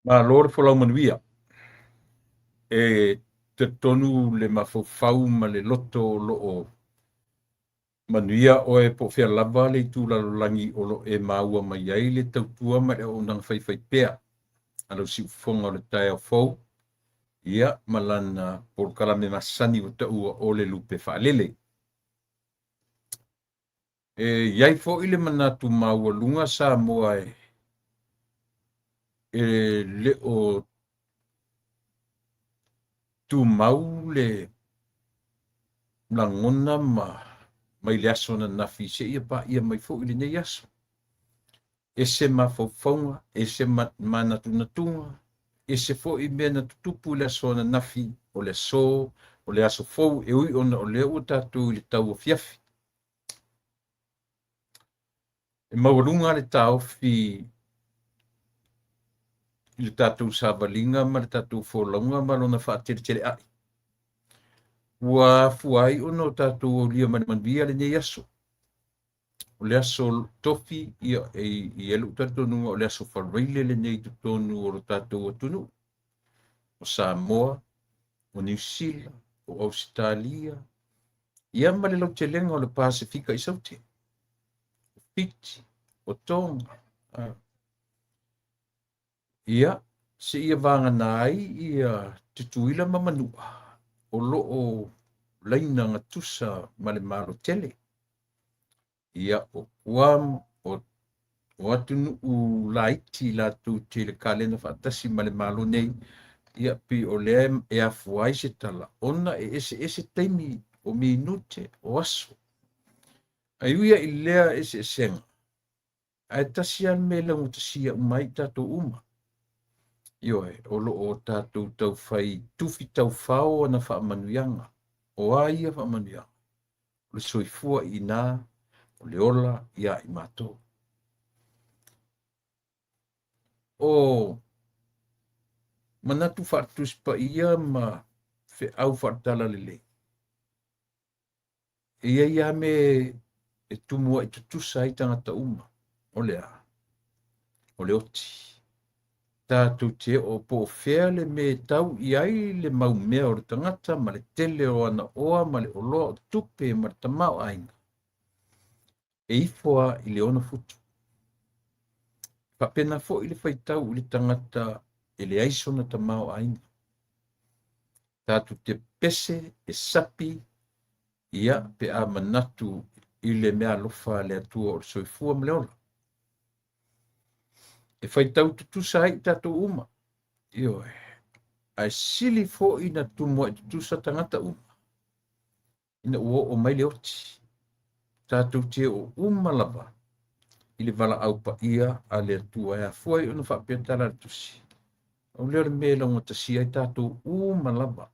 Malo le folau manuia. E talitonu le mafaufau ma le loto o lo o manuia oe po o fea lava le itu lalolagi o lo o e maua mai ai le tautua ma le auaunaga faifaipea a lau siufofoga o le taeao fou, ia ma lana polokalame masani ua taua o le Lupe Faalele. E i ai foi le manatu maualuga Samoa e le o tumau le lagona ma mai le aso ananafi seia paia mai foi lenei aso. Ese mafaufauga, ese manatunatuga, ese foi mea na tutupu i le aso ananafi, o le aso, o le aso fou e ui ona o lea ua tatou i le tauafiafi. E maualuga le taofi i le tatou savaliga ma le tatou folauga ma lona faateleteleai. Ua afua ai ona o tatou aulia ma le manuia lenei aso. O le aso tofi, ia, e i ai lou talitonuga o le aso faraile lenei i totonu o lo tatou atunuu, o Samoa, o Niu Sila, o Ausetalia, ia ma le lautelega o le Pasefika i Saute, o Fiti, o Tonga, ia, seia vagana ai ia Tutuila ma Manua o lo o laina gatusa ma le Malo tele. Ia, o Guam, o atunuu laiti latou te i le kalena faatasi ma le Malo nei, ia, pei o lea e afua ai se tala, ona e eseese taimi o minute, o aso. Ae ui lava i lea eseesega, ae tasi lava le mea e laugatasia uma ai i tatou uma. Ioe, o lo o tatou taufai tufi taufao ana faamanuiaga. O a ia faamanuiaga? O le soifua i ina, o le ola ia i matou. O manatu faale-Tusi Paia ma feau faale-Talalelei, e i ai lava mea e tumuai tutusa ai tagata uma. O le a? O le oti. Tatou te oo po o fea le mea e tau i ai le mau mea o le tagata ma le tele o ana oa ma le oloa o tupe ma le tamaoaiga, e ifo lava i le 6 futu. E faapena foi le faitau i le tagata e leai sona tamaoaiga. Tatou te pese e sapi ia pe a manatu i le meaalofa a le Atua o le soifua ma le ola. E faitau tutusa ai i tatou uma. Ioe. Ae sili foi na tumuai tutusa tagata uma ina ua oo mai le oti. Tatou te oo uma lava i le valaau paia a le Atua e afua ai ona faapea tala a le Tusi. O lea o le mea e laugatasia ai tatou uma lava.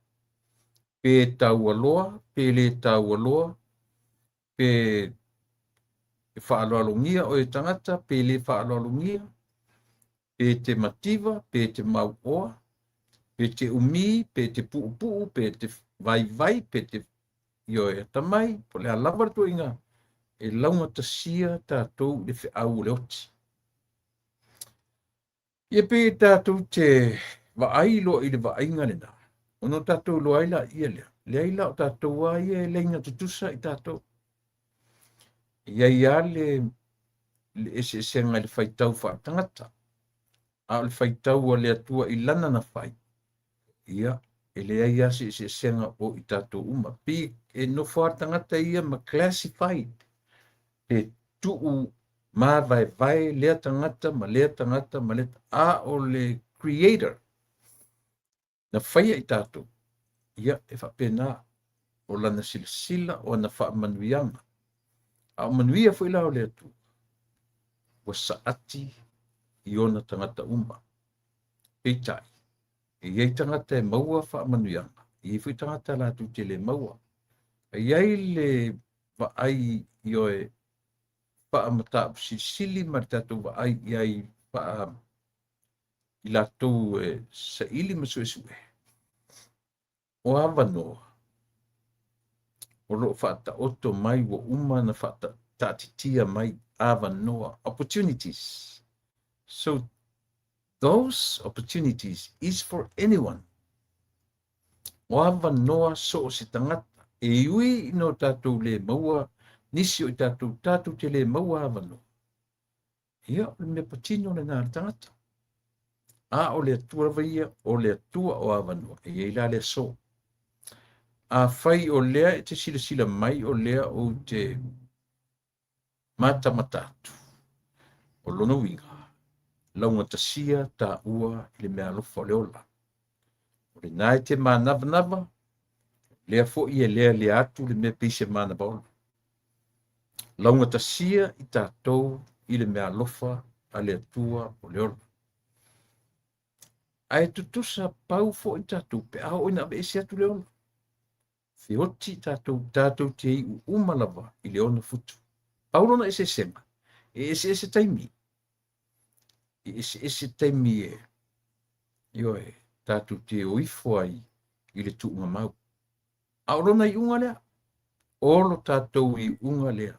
Pe taua loa, pe le taua loa, pe e faaaloalogia oe e tagata, pe le faaaloalogia, pe te mativa, pe te mauoa, pe te umi, pe te puupuu, pe te vaivai, pe te ioe atamai, po o le a lava le ituaiga, e laugatasia tatou i le feau o le oti. Ia pei tatou te vaai loa i le vaaiga lena, ona o tatou iloa ai laia lea, leai la o tatou lava ia e laina tutusa i tatou. E i ai lava le eseesega i le faitau faaletagata, a o le faitau a le Atua i lana na fai, ia, e leai lava se eseesega o i tatou uma. Pei e nofo lava le tagata ia ma classified, pe tuu mavaevae lea tagata ma lea tagata ma lea, a o le creator na faia i tatou, ia, e faapena o lana silasila o ana faamanuiaga. A o manuia foi la o le Atua, ua saati i ona tagata uma. Peitai, e i ai tagata e maua faamanuiaga, e i ai foi tagata latou te le maua. E i ai le vaai ioe faamataupu silisili ma le tatou vaai i ai faa i latou e saili ma suesue. O avanoa o lo o faataoto mai ua uma na faataatitia mai avanoa, opportunities. So Those opportunities is for anyone. O avanoa so o se tagata. E ui ina o tatou le maua nisi o i tatou, tatou te le maua avanoa. Ia, o le mea patino lenā a le tagata. A o le Atua lava ia, o le Atua o avanoa, e i ai la le aso. Afai o lea e te silasila mai o lea ou te matamata atu, o lona uiga, laugatasia taua i le meaalofa o le ola. O lenā e te manavanava, o lea foi e lealea atu le mea pei se manava ola. Laugatasia i tatou i le meaalofa a le Atua o le ola. Ae tutusa pau foi tatou pe a oo ina aveese atu le ola. Feoti tatou, tatou te iu uma lava i le 6 futu. Pau lona eseesega, e eseese taimi. E eseese taimi e, ioe, tatou te o ifo ai i le tuuga mau. A o lona iuga lea, o lo tatou iuga lea.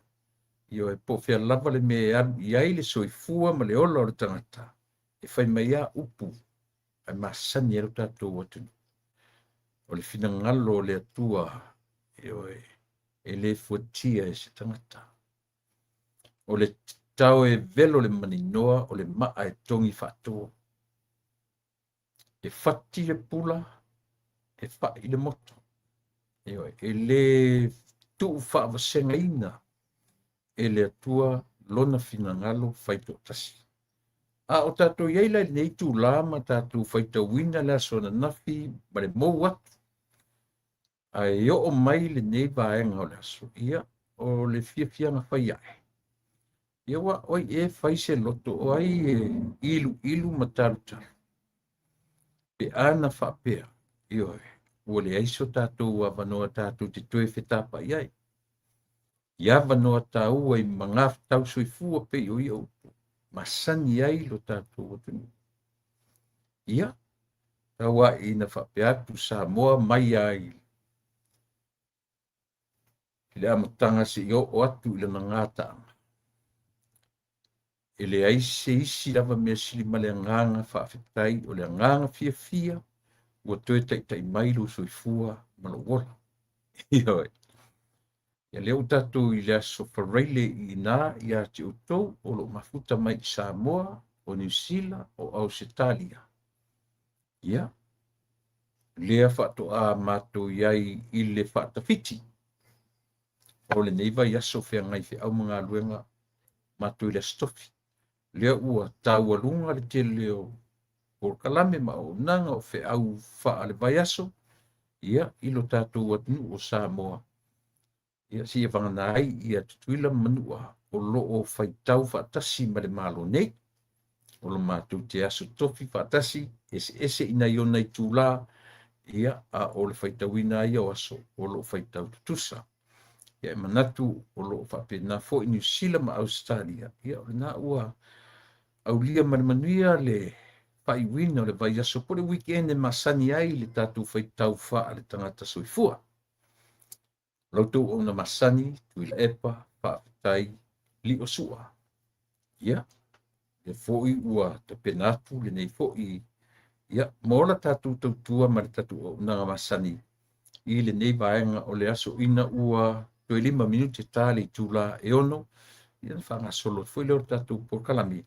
Ioe, po o fea lava le mea e alu i ai le soifua ma le ola o le tagata, e fai mai a upu ae masani ai lo tatou atunuu. O le finagalo o le Atua, ioe, e le fuatia e se tagata. O le tao e velo le maninoa, o le maa e togi faato. E fati le pula, e fai le moto. Ioe, e le tuu faavasegaina e le Atua lona finagalo faitoatasi. A o tatou i ai la i lenei itulā ma tatou faitauina le aso ananafi ma le mou atu, ae oo mai lenei vaega o le aso, ia, o le fiafiaga fai ae. Ia ua o ai ea e fai se loto, o ai e iluilu ma talutalu. Pe a na faapea, ioe, ua leai so tatou avanoa tatou te toe fetapa'i ai. I avanoa taua i magaftau soifua pei o ia upu, masani ai lo tatou atunuu. Ia, taua'i ina faapea atu Samoa mai ai i le amataga seia oo atu i lona gataaga. E leai se isi lava mea sili ma le agaga faafetai, o le agaga fiafia ua toe taita'i mai lou soifua ma lou ola. Ioe. Ia lea ua tatou i le aso Faraile i ina ia te outou o lo o mafuta mai i Samoa, o Niu Sila, o Ausetalia. Ia, lea faatoa matou i ai i le faatafiti o lenei vaiaso feagai feau ma galuega matou i le Aso Tofi. Lea ua taualuga le tele o polokalame ma auaunaga o feau faale vaiaso, ia, i lo tatou atunuu o Samoa, ia, seia vagana ai ia Tutuila ma Manua o lo o faitau faatasi ma le Malo nei. O lo matou te aso tofi faatasi, eseese i nai ona itulā, ia, a o le faitauina ia o aso o lo o faitau tutusa. Ia, e manatu o lo o faapena foi Niu Sila ma Ausetalia, ia, o lenā ua aulia ma le manuia le faaiuina o le vaiaso po o le weekend e masani ai le tatou faitau faale tagata soifua. O la outou auauna masani, Tuilaepa, faafetai Liosua. Ia, lea foi ua tapena atu lenei foi, ia, mo la tatou tautua ma le tatou auaunaga masani i lenei vaega o le aso ina ua toe 5 minute ta le itulā e 6, ia, na faagasolo foi lea o le tatou polokalame,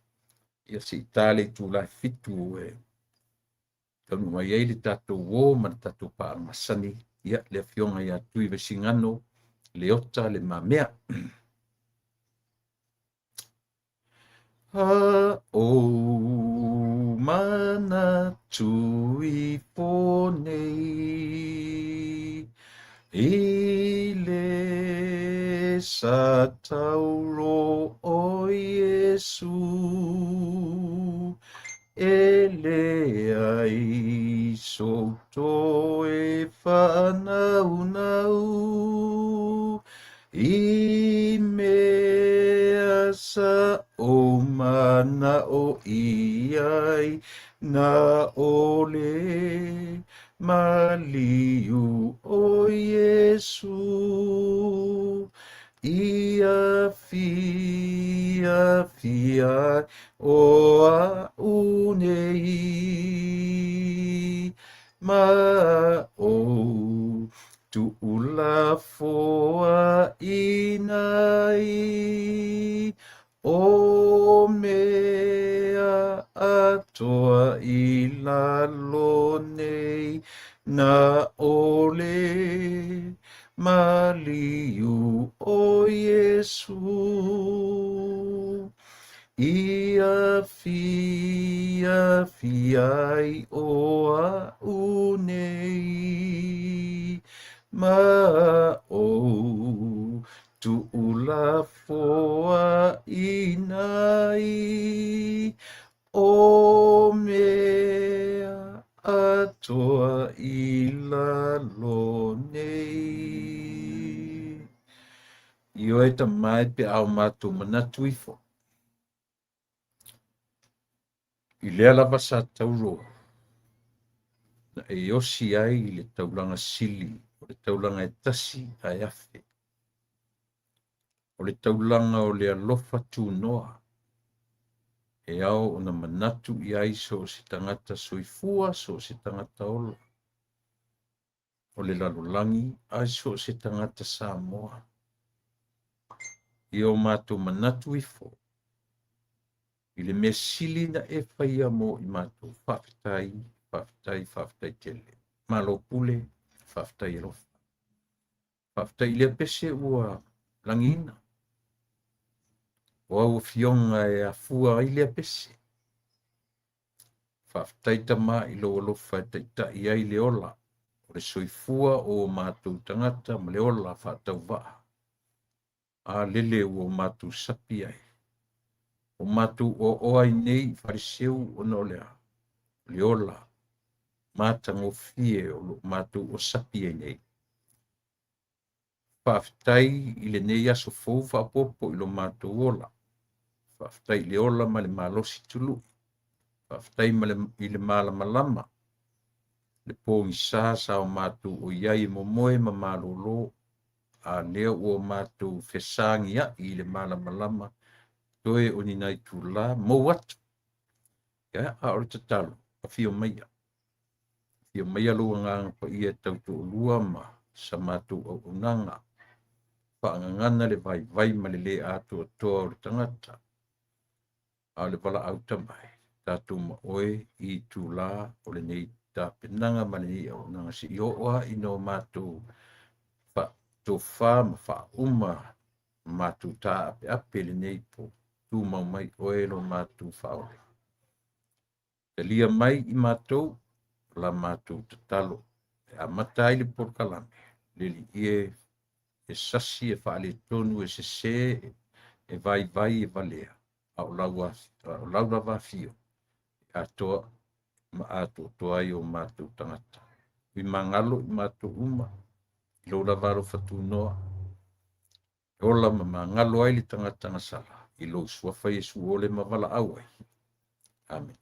ia, se i ta le itulā e 7 e taunuu mai ai le tatou uō ma le tatou paaga masani, ia, le afioga ia Tuivaisigano Leota Le Mamea. A ou manatu ifo nei i le sa tauro o Iesu, e leai sou toe faanaunau i mea sa ou mana'o i ai na o le maliu o Iesu i afio Afiafia ai o a'u nei ma ou tuulafoaiina ai o mea atoa i lalo nei na o le maliu o Iesū i afiafi ai o a'u nei ma ou tuulafoaiina ai o mea atoa i lalo nei. Ioe Tama e pe a o matou manatu ifo. I lea lava sa tauro na e osi ai i le taulaga sili o le taulaga e tasi ae afe, o le taulaga o le alofa tunoa, e ao ona manatu i ai so o se tagata soifua, so o se tagata ola o le lalolagi ae so o se tagata Samoa. I o matou manatu ifo i le mea sili na e faia mo i matou, faafetai, faafetai, faafetai tele. Malo pule, faafetai alofa. Faafetai i lea pese ua lagiina. O au afioga e afua ai lea pese. Faafetai Tama i lou alofa e taitai ai le ola o le soifua o o matou tagata ma le ola faatauvaa. A lele ua o matou sapi ai. O matou oaoa ai nei i Faleseu ona o le a? O le ola matagofie o lo o matou osapi ai nei. Faafetai i lenei aso fou faaopoopo i lo matou ola. Faafetai i le ola ma le malosi tului. Faafetai ma le, i le malamalama, le pogisa sa o matou o i ai e momoe ma malolo, a lea ua o matou fesagia'i i le malamalama toe o ni nai itulā mou atu. Ia, a o le tatalo, afio maia. Afio maia lou Agaga Paia e tautoalua ma sa matou auaunaga. Faagagana le vaivai ma le lē atoatoa o le tagata, a o le valaau tamae, tatou ma oe i itulā o lenei tapenaga ma lenei auaunaga seia oo lava ina o matou faatofa ma faauma matou taapeape i lenei po, tumau mai oe lo matou Faaola. Talia mai i matou la matou tatalo e amata ai le polokalame, le Alii e, e sasi e faaletonu e sesē e vaivai e valea, a o lau, a o lau lava afio e atoa ma atoatoa ai o matou tagata. Ui magalo i matou uma i lou lava alofa tunoa, e ola ma magalo ai le tagata gasala i lou suafa Iesu ole ma valaau ai. Amene.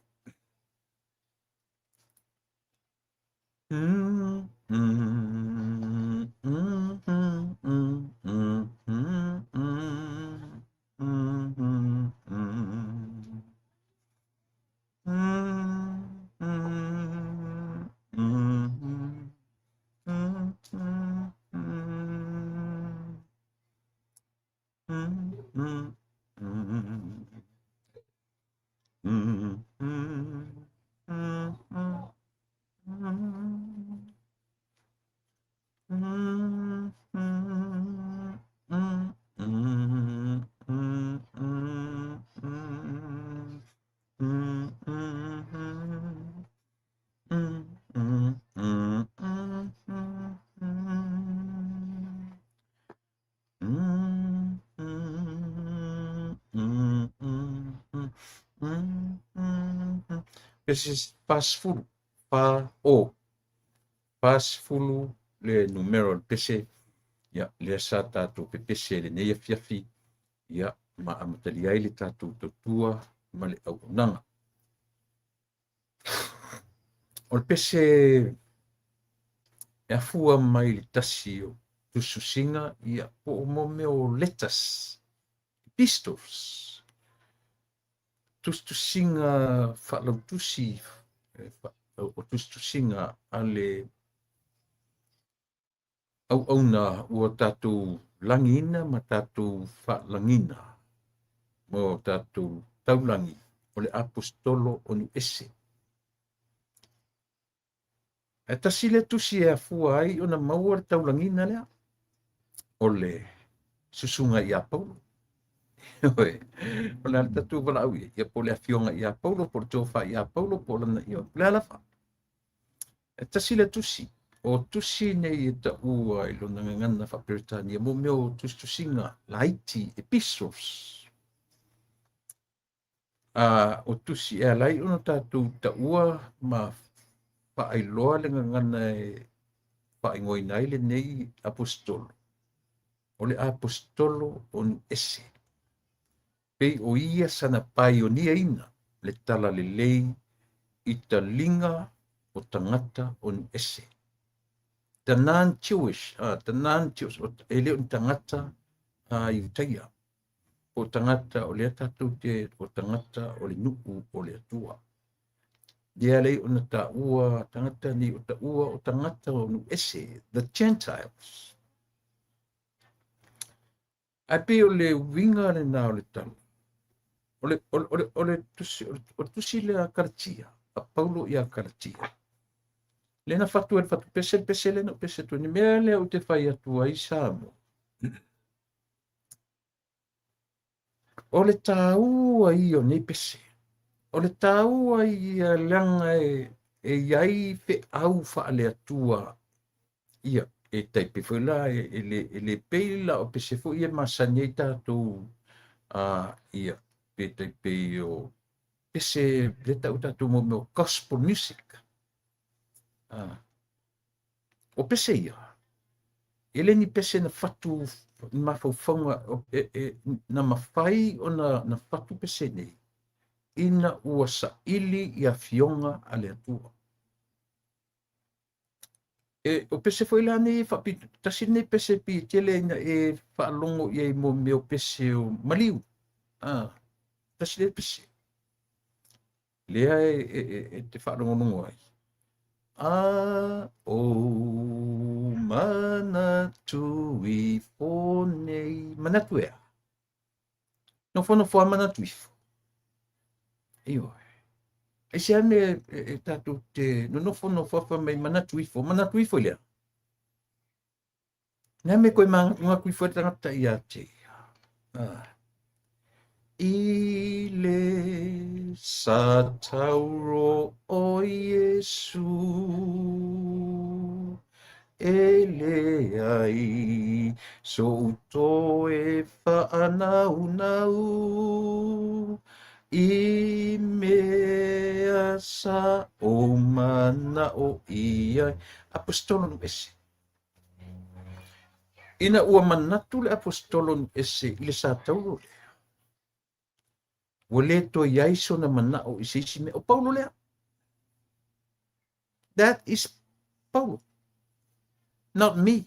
Pese 40, fa o, 40 le numera o le pese, ia, lea sa tatou pepese i lenei afiafi, ia, ma amatalia ai le tatou tautua ma le auaunaga. O le pese e afua mai i le tasi o tusitusiga, ia, po o mo mea o letters, epistles. tusitusiga faalautusi, o tusitusiga a le auauna ua tatou lagiina ma tatou faalagiina ma o tatou taulagi, o le aposetolo o nuu ese. Ae tasi lea tusi e afua ai ona maua le taulagiina lea, o le susuga ia Paulo. O le a le tatou valaau i ai, ia po o le afioga ia Paulo, po o le tofa ia Paulo, po o lana ia, o le a lava. E tasi lea tusi, o tusi nei e taua i lona gagana faa-Peretania, mo mea o tusitusiga laiti, epistles. O tusi e ala ai ona tatou taua ma faailoa le gagana e faaigoaina ai lenei aposetolo, o le aposetolo o nuu ese. Pei o ia sana paioniaina le talalelei i taliga o tagata o nuu ese. The non-Jewish, the non-Jewish, e le o ni tagata Iutaia, po o tagata o lea tatou te, o tagata o le nuu o le Atua. Lea lei ona taua tagata nei o taua o tagata o nuu ese, the Gentiles. Ae pei o le uiga lena o le tala. O le, o le, o le, o le tusi, o le tusi lea Kalatia, a Paulo ia Kalatia. Lea na fatu e le fatu pese, le pese lea na pese atu. Ni mea lea ou te fai atu ai Samoa. O le taua ia o nei pese. O le taua ia leaga e i ai feau faale-Atua. Ia, e tai pei foi la, e le pei la o pese foi ia e masani ai tatou, ia, pe tai pei o pese lea ta'u tatou mo mea o gospel music. O pese ia, e le ni pese na fatu ni mafaufauga, na mafai ona na fatu pese nei, ina ua saili i afioga a le Atua. E, o pese foi la nei e faapito, tasi lenei pese pei e tele ina e faalogo i ai mo mea o pese o maliu. Tasi lea pese. Lea e te faalogologo ai. A o manatu ifo nei. Manatu e a? Nofonofo a manatu ifo. Ioe. Aisea mea e tatou te nonofo nofo afa mai manatu ifo, manatu ifo i lea. Nea me koe māngatungaku ifo e le tagata ia te ia. I le satauro o Iesu e leai so'u toe faanaunau i mea sa ou mana'o i ai. Aposetolo nuu ese. Ina ua manatu le aposetolo nuu ese i le satauro lea, ua le toe i ai sona mana'o i se isi mea. O Paulo lea. That is Paulo. Not me.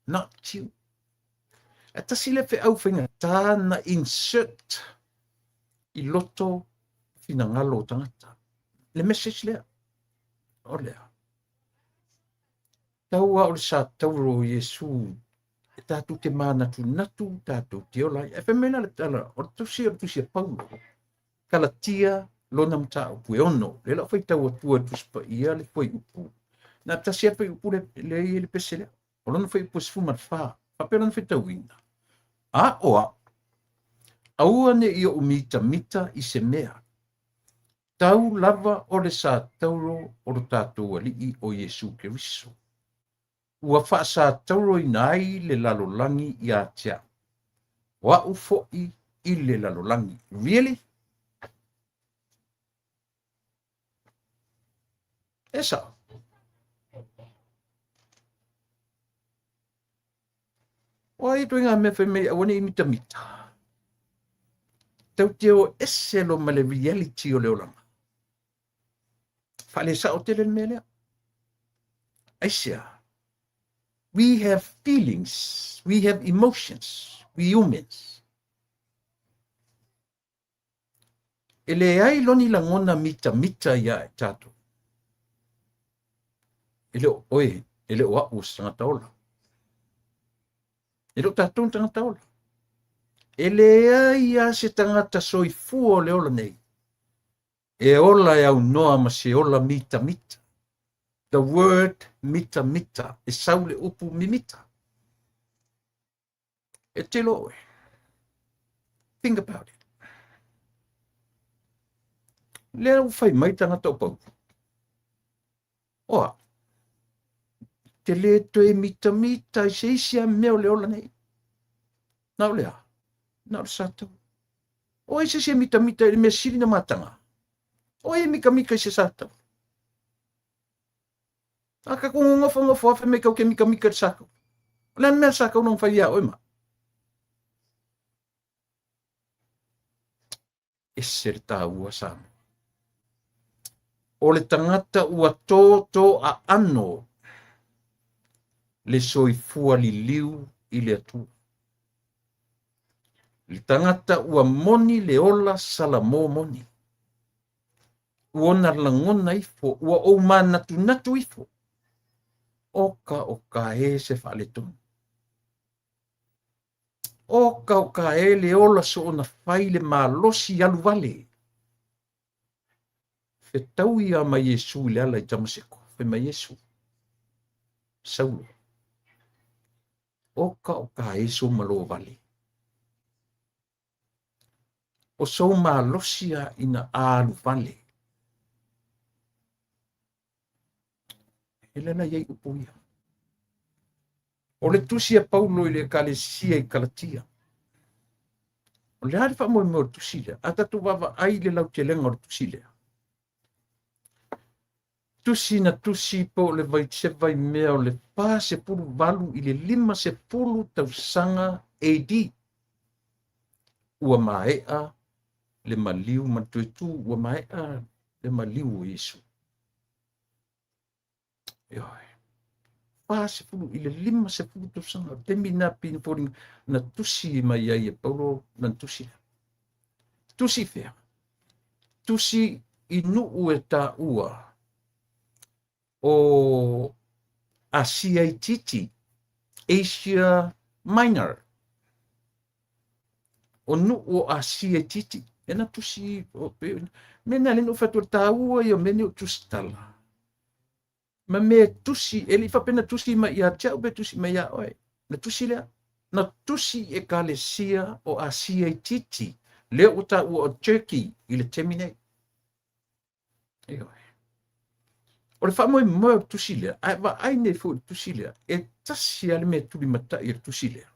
Not you. E tasi le feau faigata na insert i loto finagalo o tagata. Le message lea. O lea. Tau a o le satauro o Iesu e tatou te mānatunatu, tatou te ola ai. E fai mai la le tala, o le tusi o le tusi a Paulo, Kalatia lona mataupu e 6. Lea la o faitau atua e Tusi Paia le fuaiupu. Na tasi a fuaiupu le i le pese lea. O lona fuaiupu e 14. Faapea lona faitauina. A o au, aua ne i ou mitamita i se mea. Tau lava o le satauro o lo tatou Alii o Iesu Keriso. Ua faasatauroina ai le lalolagi ia te au. O au foi i le lalolagi. Really? E sao. O ai ituaiga mea fai mai aua ne i mitamita. Tau te o ese loa ma le reality o le olaga. Faalesao tele le mea lea. Aisea? We have feelings, we have emotions, we humans. E leai loa ni lagona mitamita ia i tatou. E le o oe, e le o au o se tagata ola. E le o tatou ni tagata ola. E leai lava se tagata soifua o le ola nei e ola e aunoa ma se ola mitamita. The word mitamita, e sau le upu mimita. E te iloa oe. Think about it. Lea ua fai mai tagata o Paulo. Oa, te le toe mitamita i se isi a mea o le ola nei. Na o le a? Na o le sataua. O ai se isi e mitamita i le mea sili na mataga? O ai e mikamika i se sataua? A ka ku ngofongofo a fai mai kau ke mikamika i le sataua. O le a le mea le sataua na fai ia oe ma? Ese le taua Samoa. O le tagata ua tōtō aano le soifua liliu i le Atua. Le tagata ua moni le ola Salamo moni. Ua ona lagona ifo, ua ou manatunatu ifo. Oka o ka e se faaletonu. Oka o ka e le ola soona fai le malosi alu vale. Fetaui lava ma Iesu i le ala i Tamaseko, fai mai Iesu, Saulo, oka o ka e sou malo vale. O sou malosi a ina alu vale. E le la iai upu ia. O le tusi a Paulo i le Ekalesia i Kalatia. O le a le faamoemoe o le tusi lea? A tatou vaavaai i le lautelega o le tusi lea. Tusi na tusi po o le vai se vai mea o le 48 i le 50 tausaga AD. Ua maea le maliu ma le toe tu, ua maea le maliu o Iesu. Ioe. 40 i le 50 tausaga. O le taimi lena pei na foliga na tusi mai ai e Paulo lana tusi lea. Tusi i fea? Tusi i nuu e taua o Asia Itiiti, Asia Minor. O nuu o Asia Itiiti. E na tusi, o, me na le nuu fai atu o le taua ia o mea nei o tusitala. Ma mea e tusi, e le i faapea na tusi mai ia te au pe tusi mai ia oe. Na tusi lea, na tusi i Ekalesia o Asia Itiiti, lea ua taua o Turkey i le taimi nei. Ioe. O le faamoemoe o le tusi lea, a e vaai nei foi i le tusi lea, e tasi lava le mea e tulimatai e le tusi lea.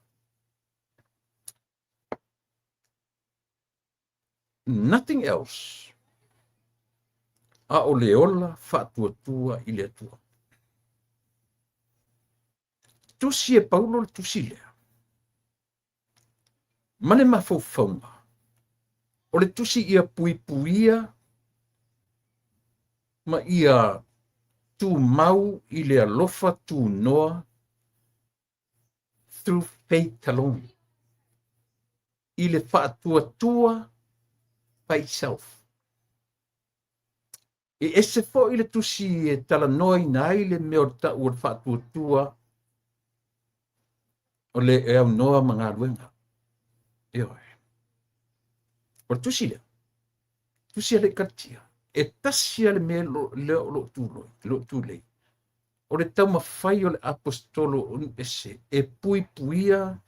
Nothing else. A o le ola faatuatua i le Atua. Tusi e Paulo le tusi lea. Ma le mafaufauga, o le tusi ia puipuia ma ia tumau i le alofa tunoa through faith alone, i le faatuatua by itself. E ese foi le tusi e talanoaina ai le mea o le tau o le faatuatua o le e aunoa ma galuega. Ioe. O le tusi lea, tusi a le Ekalesia, e tasi lava le mea lea o lo o tuloi, lo o tulei. O le taumafai o le aposetolo o ese e puipuia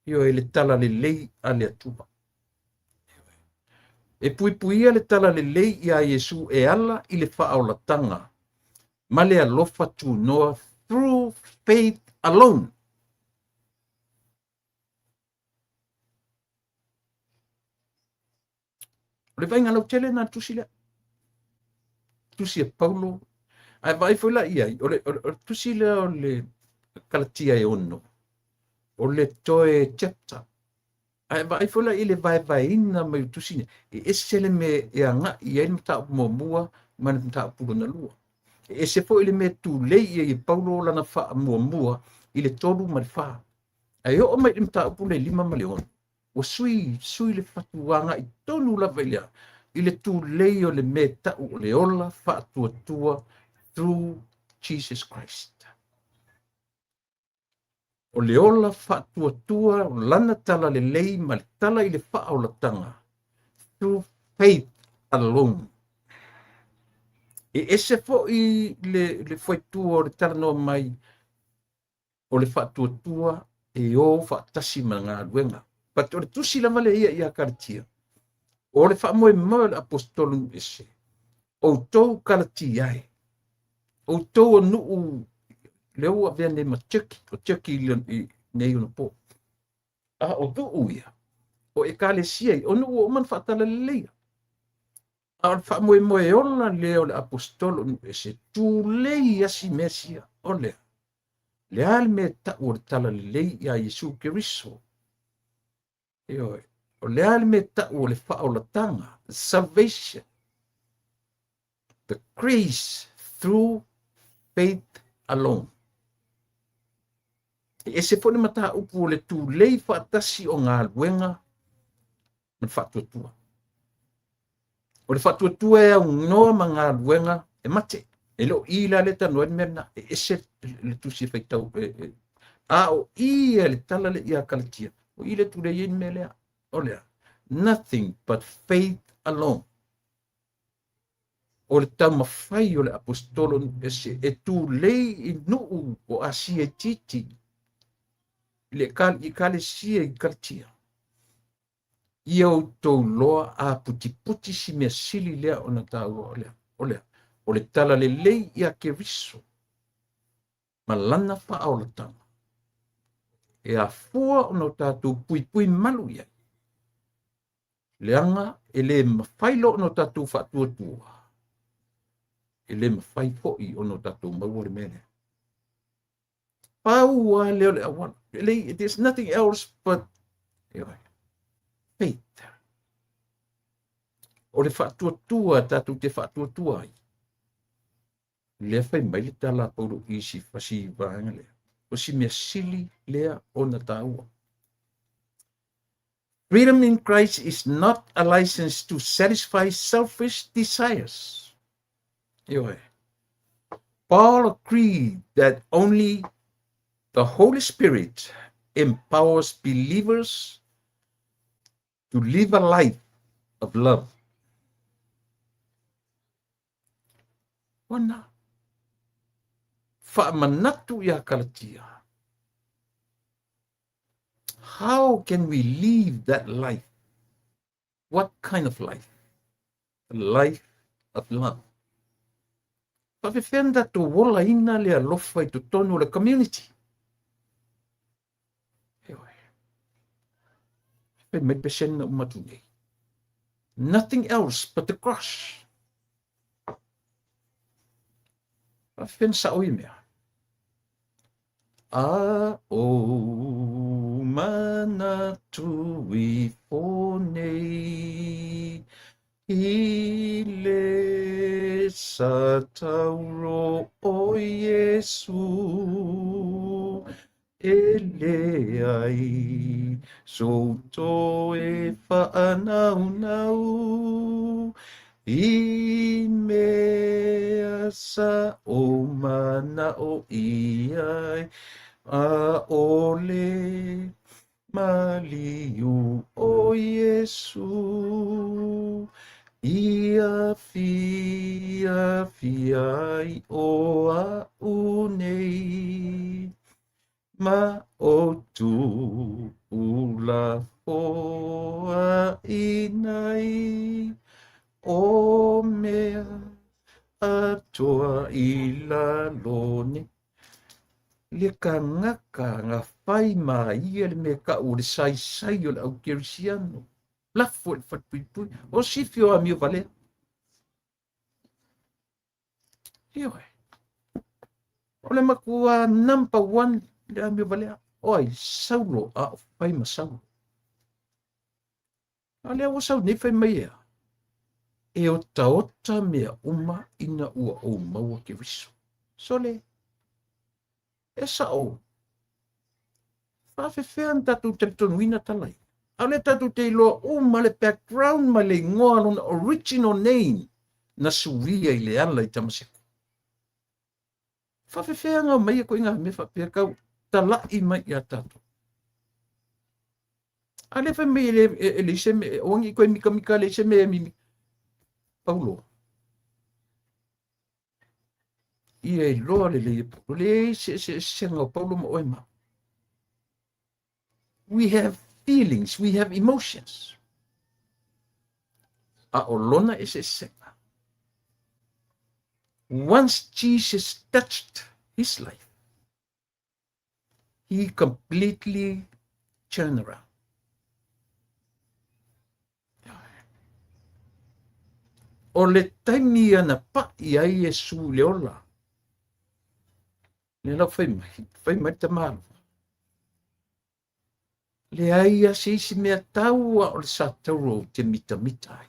ioe le talalelei a le Atua. E puipuia le talalelei iā Iesu e ala i le faaolataga ma le alofa tunoa through faith alone. O le vaaiga lautele lena le tusi lea. Tusi e Paulo. Ae vaai foi la i ai, o le, o le, o le tusi lea o le Kalatia e ono, o le toe chapter. Ae vaai foi la i le vaevaeina mai o tusi nei, e ese le mea e agai i ai le mataupu muamua ma le mataupu lona lua. E ese foi le mea e tulei i ai e Paulo lana faamuamua i le 3 ma le 4. Ae oo mai i le mataupu le 5 ma le 6, ua sui, sui le fatu agai tonu lava i le a, i le tulei o le mea ta'u o le ola faatuatua through Jesus Christ. O le ola faatuatua o lana tala lelei ma le tala i le faaolataga through faith alone. E ese fo'i le fuaitua o le talanoa mai o le faatuatua e o faatasi ma galuega. But o le tusi lava le ia ia Kalatia, o le faamoemoe o le aposetolo ese, outou Kalatia e, outou o nuu lea ua avea nei ma Turkey, o Turkey i nei ona po. A o nuu ia, o ekalesia ia, o nuu ua uma ona faatalaleia. A o le faamoemoe ola lea o le aposetolo nuu ese, tulei asi mea sia, o lea. Le a le mea ta'u o le tala lelei ia Iesu Keriso. Ioe, o le a le mea ta'u o le faaolataga, the salvation, the grace through faith alone. E ese fo'i le mataupu o le tulei faatasi o galuega ma le faatuatua. O le faatuatua e aunoa ma galuega e mate. E le o i la le talanoa ai le mea lena. E ese le tusi e faitau. A o i e le tala le ia Kalatia. O i le tulei ai le mea lea. O lea. Nothing but faith alone. O le taumafai o le aposetolo ese e tulei i nuu o Asia itiiti le ekalesia i Kalatia. Ia outou loa a putiputi si mea sili lea ona taua o lea. O lea. O le tala lelei ia Keriso ma lana faaolataga. E afua ona o tatou puipui malu i ai. Leaga e le mafai loa ona o tatou faatuatua. E le mafai fo'i ona o tatou maua le mea lea. Pau lava lea o le auala. There's nothing else but faith. O le faatuatua tatou te faatuatua ai. Lea fai mai le tala a Paulo i si fasi vaega lea. O si mea sili lea ona taua. Freedom in Christ is not a license to satisfy selfish desires. Ioe. Paul agreed that only the Holy Spirit empowers believers to live a life of love. Ona faamanatu ia Kalatia. How can we live that life? What kind of life? The life of love. Faafefea ona tatou olaina le alofa i totonu o le community. Ioe. Fai mai peseni na uma atu nei. Nothing else but the cross. Faafefea ona sa'o ia mea? A ou manatu ifo nei i le sa tauro o Iesu e leai sou toe faanaunau i mea sa ou mana'o i ai, ʻaʻole maliu o Iesu i afiafi ai ʻo aʻu nei. Ma o tuulafoaiina ai o mea atoa i lalo nei. Le kanaka na fai ma ia le mea ta'u o le saisai o le au kerisiano. Lafo i le falepuipui. O sifi o amio valea. Ioe. O le matua number one le amio valea. O ai, Saulo a o fai ma Saulo. A lea ua sau nei fai mai ea. E otaota mea uma ina ua ou maua Keriso. Sole, e sa'o. Faafefea ona tatou talitonuina tala ia. A o lea tatou te iloa uma le background ma le igoa lona original name na suia i le ala i Tamaseko. Faafefea mai ia koiga mea faapea kau tala'i mai ia tatou. A le fai mai e le se me o ngi koe mika mika le se me mi Paulo. Ia iloa le le Paulo le se se se nga Paulo ma oe ma. We have feelings, we have emotions. A o lona e se senga. Once Jesus touched his life, he completely turned around. O le taimi ana pa'i ai Iesu i le ola. Le lau fai mai tamalo. Leai a se isi mea taua o le satauro ou te mitamita ai.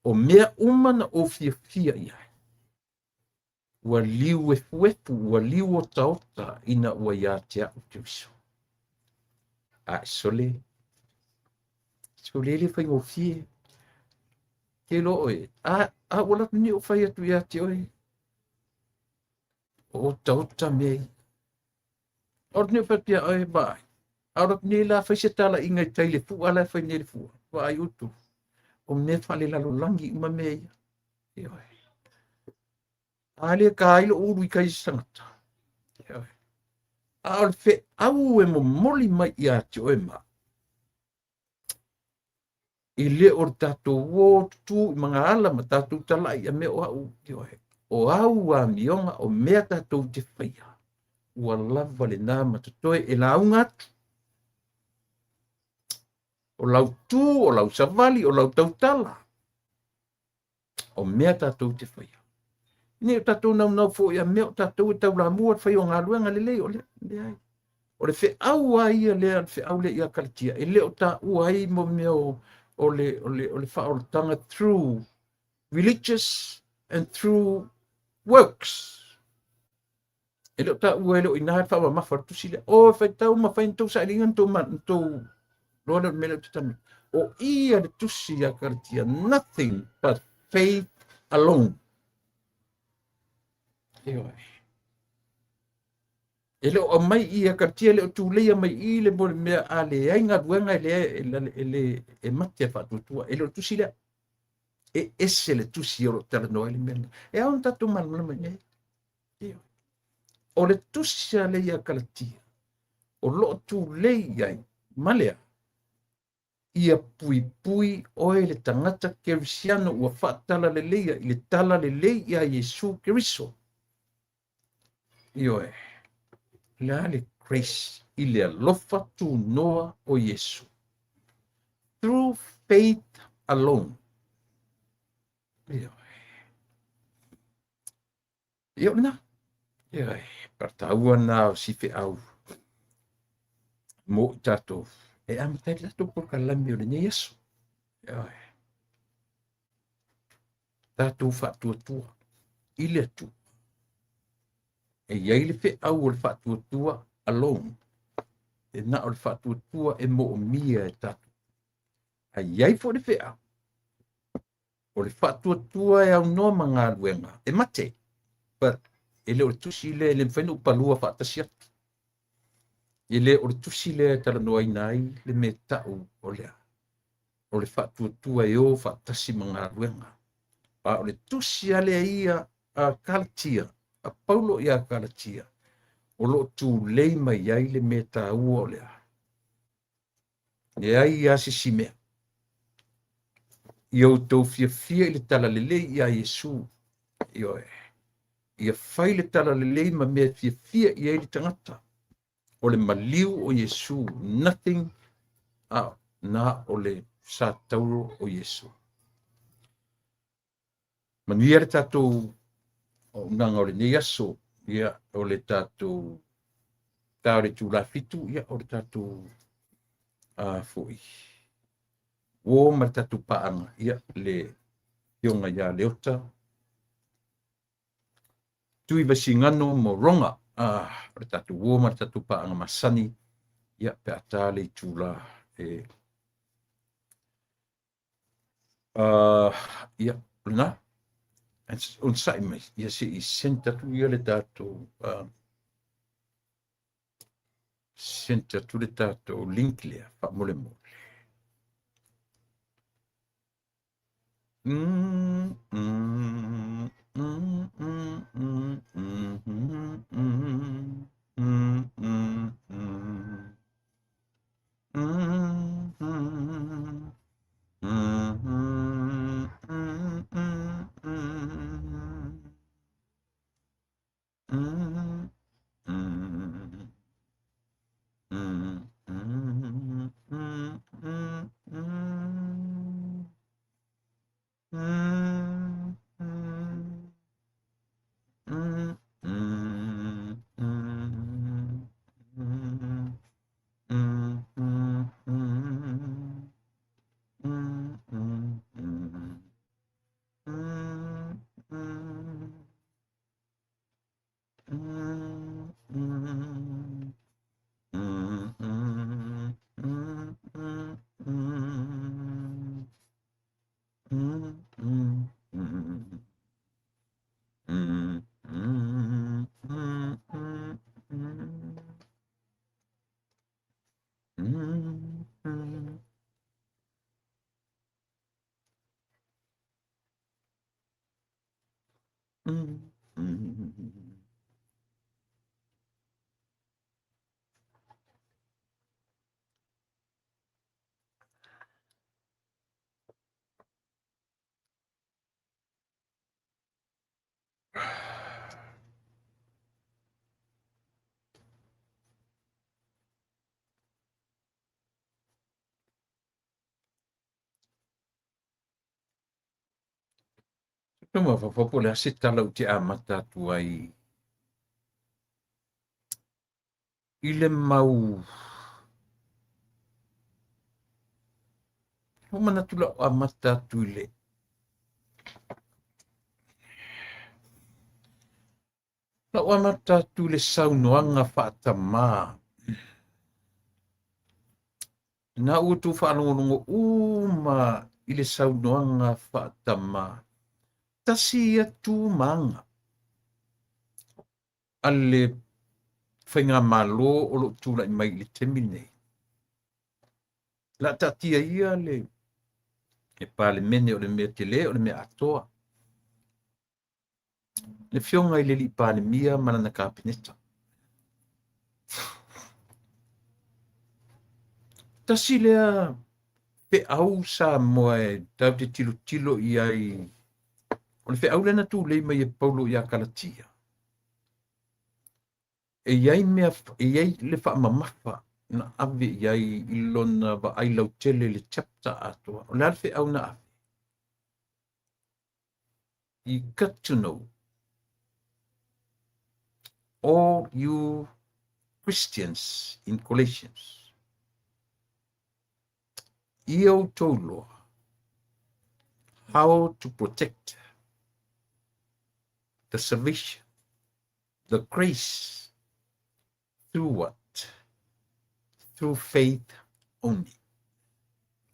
O mea uma na ou fiafia i ai. Ua liu efuefu, ua liu otaota ina ua ia te au Keriso. A e sole, sole le faigofie. Ke lo oe, a ua latu ni o fai atu ia te oe. O otaota mea i. O ni o fai atu ia oe, vaai. A o ni la fai se tala inga i tai le fua la fai nei le fua. Vaai utu. O mea whale lalolangi uma mea ia. E oe. A le ka ai lo ulu i kai sangata. E oe. A o le feau e momoli mai ia te oe ma. I le o le tātou o tutu i mga ala ma tātou talai a mea o au. E oe. O au a mionga o mea tātou te whaia. Ua lava le nā matotoe e launga atu. O lau tū, o lau savali, o lau tautala. O mea tātou te whaia. Nei o tātou nau nau fo ia mea o tātou e tau la mua whai o ngā luenga le lei o le, le ai. O le wheau a ia lea, le wheau le ia Kalatia. E le o tā ua ai mo mea o le whaolatanga through religious and through works. E le o tā ua e le o ina whawa mawha tusi le. O whai tau ma whai ntau sa iringa ntau ma ntau loa le mele o te tanu. O ia le tusi ia Kalatia, nothing but faith alone. E E le o mai ia Kalatia le o tūleia mai i le mo le mea a le ai ngā luenga e le e mate a whaatuatua. E le o tusi lea. E ese le tusi o lo tala noa le mea. E au tātou malamalama i nei. O le tusi a le ia Kalatia. O lo o tūlei ai malea. Ia pui pui oe le tangata Kerisiano ua whaatala le leia i le tala le lei ia Iesu Keriso. Ioe, le le grace i le alofa tūnoa o Iesu. Through faith alone. Ioe. Ioe na. Ioe, partaua nā o si wheau. Mō i tātou. E amatai tātou por ka lami o le nei aso. Ioe. Tātou whaatuatua. I le atua. E iai le wheau o le whaatuatua alone. E nā o le whaatuatua e mo o mia e tātou. A iai fo le wheau. O le whaatuatua e au noa ma ngā luenga. E mate. But e le o le tusi le le mwhainu palua whaatasi atu. E le o le tusi le tala noa ina ai le me tau o lea. O le whaatuatua e o whaatasi ma ngā luenga. A o le tusi ale ia a Kalatia, a Paulo ia Kalatia, o lo tūlei mai ai le me tāua o lea. Le ai ia se si mea. I au tau fiafia i le tala lelei ia Iesu. Ioe. Ia fai le tala lelei ma mea fiafia i ai le tangata. O le maliu o Iesu, nothing a nā o le satauro o Iesu. Manuia le tātou o nanga o le nei aso, ia o le tātou tā o le tūla fitu, ia o le tātou foi. O ma le tātou paanga, ia le tionga ia Leota. Tui vasingano mo ronga, o le tātou o ma le tātou paanga masani, Ia, pe a ta le itula e ia, o lena, onosai mai, ia se i send atu ia le tatou, send atu le tatou link lea, faamolemole. Mafaufau po o le a se tala ou te amata atu ai i le mau ua manatu lau amata atu i le lau amata atu i le saunoaga faatamā na ua outou faalogologo uma i le saunoaga faatamā. Tasi ia tu ma aga a le faigamalo o lo o tulai mai i le taimi lenei. O le a taatia ia le Palemene o le mea tele o le mea atoa. Le afioga i le alii Palemia ma lana Kapeneta. Tasi lea feau Samoa e tatou te tilotilo i ai, o le feau lea na tulei mai e Paulo ia Kalatia. E i ai mea, e i ai le faamamafa na ave i ai i lona vaai lautele i le chapter atoa. O le a le feau na ave? You got to know, all you Christians in Galatians, ia outou iloa how to protect the salvation, the grace, through what? Through faith only.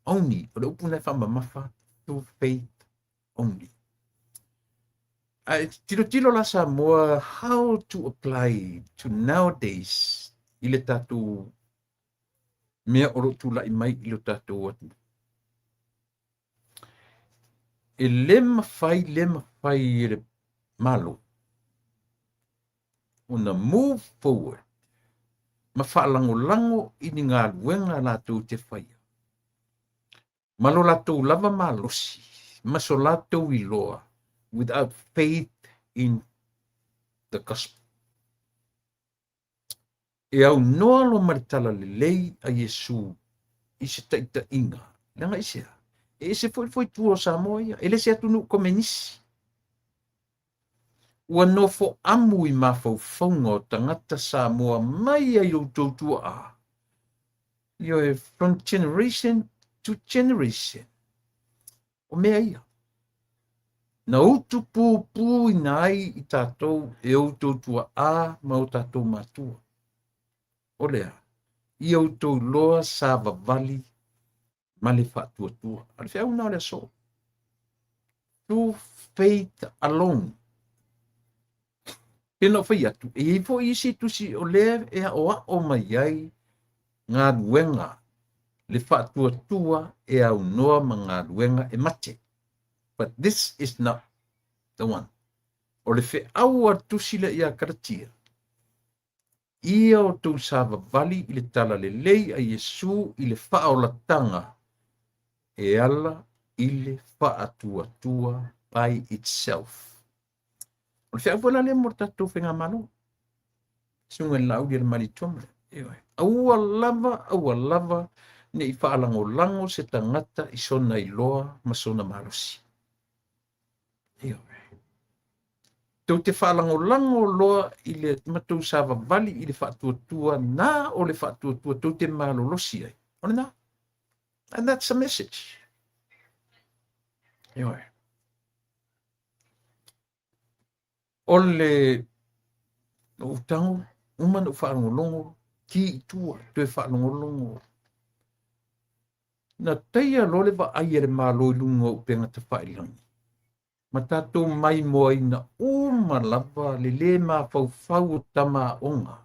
Only. O le upu na e faamamafa, through faith only. Ae tilotilo la Samoa how to apply to nowadays i le tatou mea o lo o tulai mai i lo tatou atunuu. E le mafai, le mafai e le Malo ona move forward ma faalagolago i ni galuega latou te faia ma lo latou lava malosi ma so latou iloa without faith in the gospel. E aunoa loa ma le talalelei a Iesu i se taitaiga, leaga i se a? E ese foi le foitua o Samoa ia, e le se atunuu komenisi. Ua nofo amu i mafaufauga o tagata Samoa mai ai outou tuaa. Ioe, from generation to generation. O mea ia, na utu pupuina ai i tatou e outou tuaa ma o tatou matua. O le a? Ia outou iloa savavali ma le faatuatua. O le feau lena o le aso. Through faith alone. Pei ona ou fai atu, e i ai foi isi tusi o lea e aʻoaʻo mai ai galuega le faatuatua e aunoa ma galuega e mate. But this is not the one. O le feau a le tusi lea ia Kalatia, ia outou savavali i le talalelei a Iesu i le faaolataga e ala i le faatuatua by itself. O le feau foi la lea mo le tatou faigamalo. Susuga i le Laauli a le Malietoa ma le Aua lava, aua lava ne i faalagolago se tagata i sona iloa ma sona malosi. Ioe. Tou te faalagolago loa i le matou savavali i le faatuatua na o le faatuatua tou te malolosi ai. O lena. And that's the message. Ioe. O le ou tago, uma na ou faalogologo, ki i tua, toe faalogologo. Na taia loa le vaai a le Malo i luga o upega tafailagi, ma tatou maimoaina uma lava le lē mafaufau o tama aoga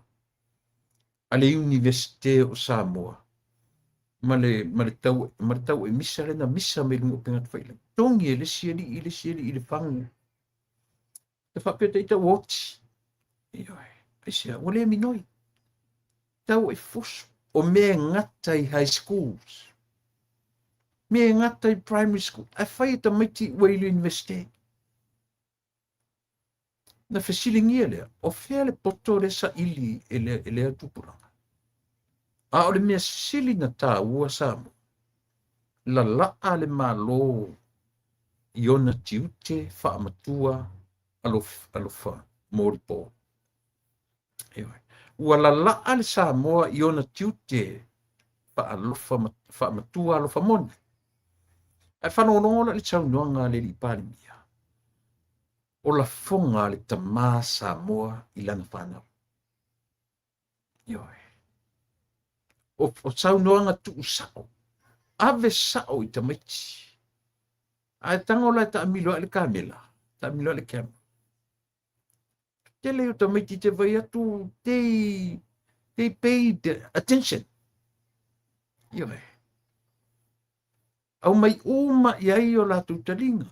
a le Iunivesite o Samoa ma le, ma le tau, ma le tau e misa lea na misa mai luga o upega tafailagi. Togi e le isi alii i le isi alii i le fagu. E faapea ita ua oti. Ioe, aisea, ua le minoi. Tau e fusu. O mea e gata i high schools. Mea e gata i primary school. Ae fai e tamaiti ua i le universite. Na fesiligia lea, o fea le poto lea saili e lea, e lea tupulaga. A o le mea sili na tāua Samoa, lalaa le Malo i ona tiute faamatua alofa molipo. Ioe. Ua lalaa le Samoa i ona tiute faalofa faamatua alofa moni. Ae faalogologo la i le saunoaga a le alii Palemia, o lafoga a le tamā Samoa i lana fanau. Ioe. O, o saunoaga tuusao, ave sao i tamaiti. Ae tago la e taamilo ai le kamela, taamilo ai le camera. Tele o tamaiti te vai atu, they, they paid attention. Ioe. Aumai uma i ai o latou taliga.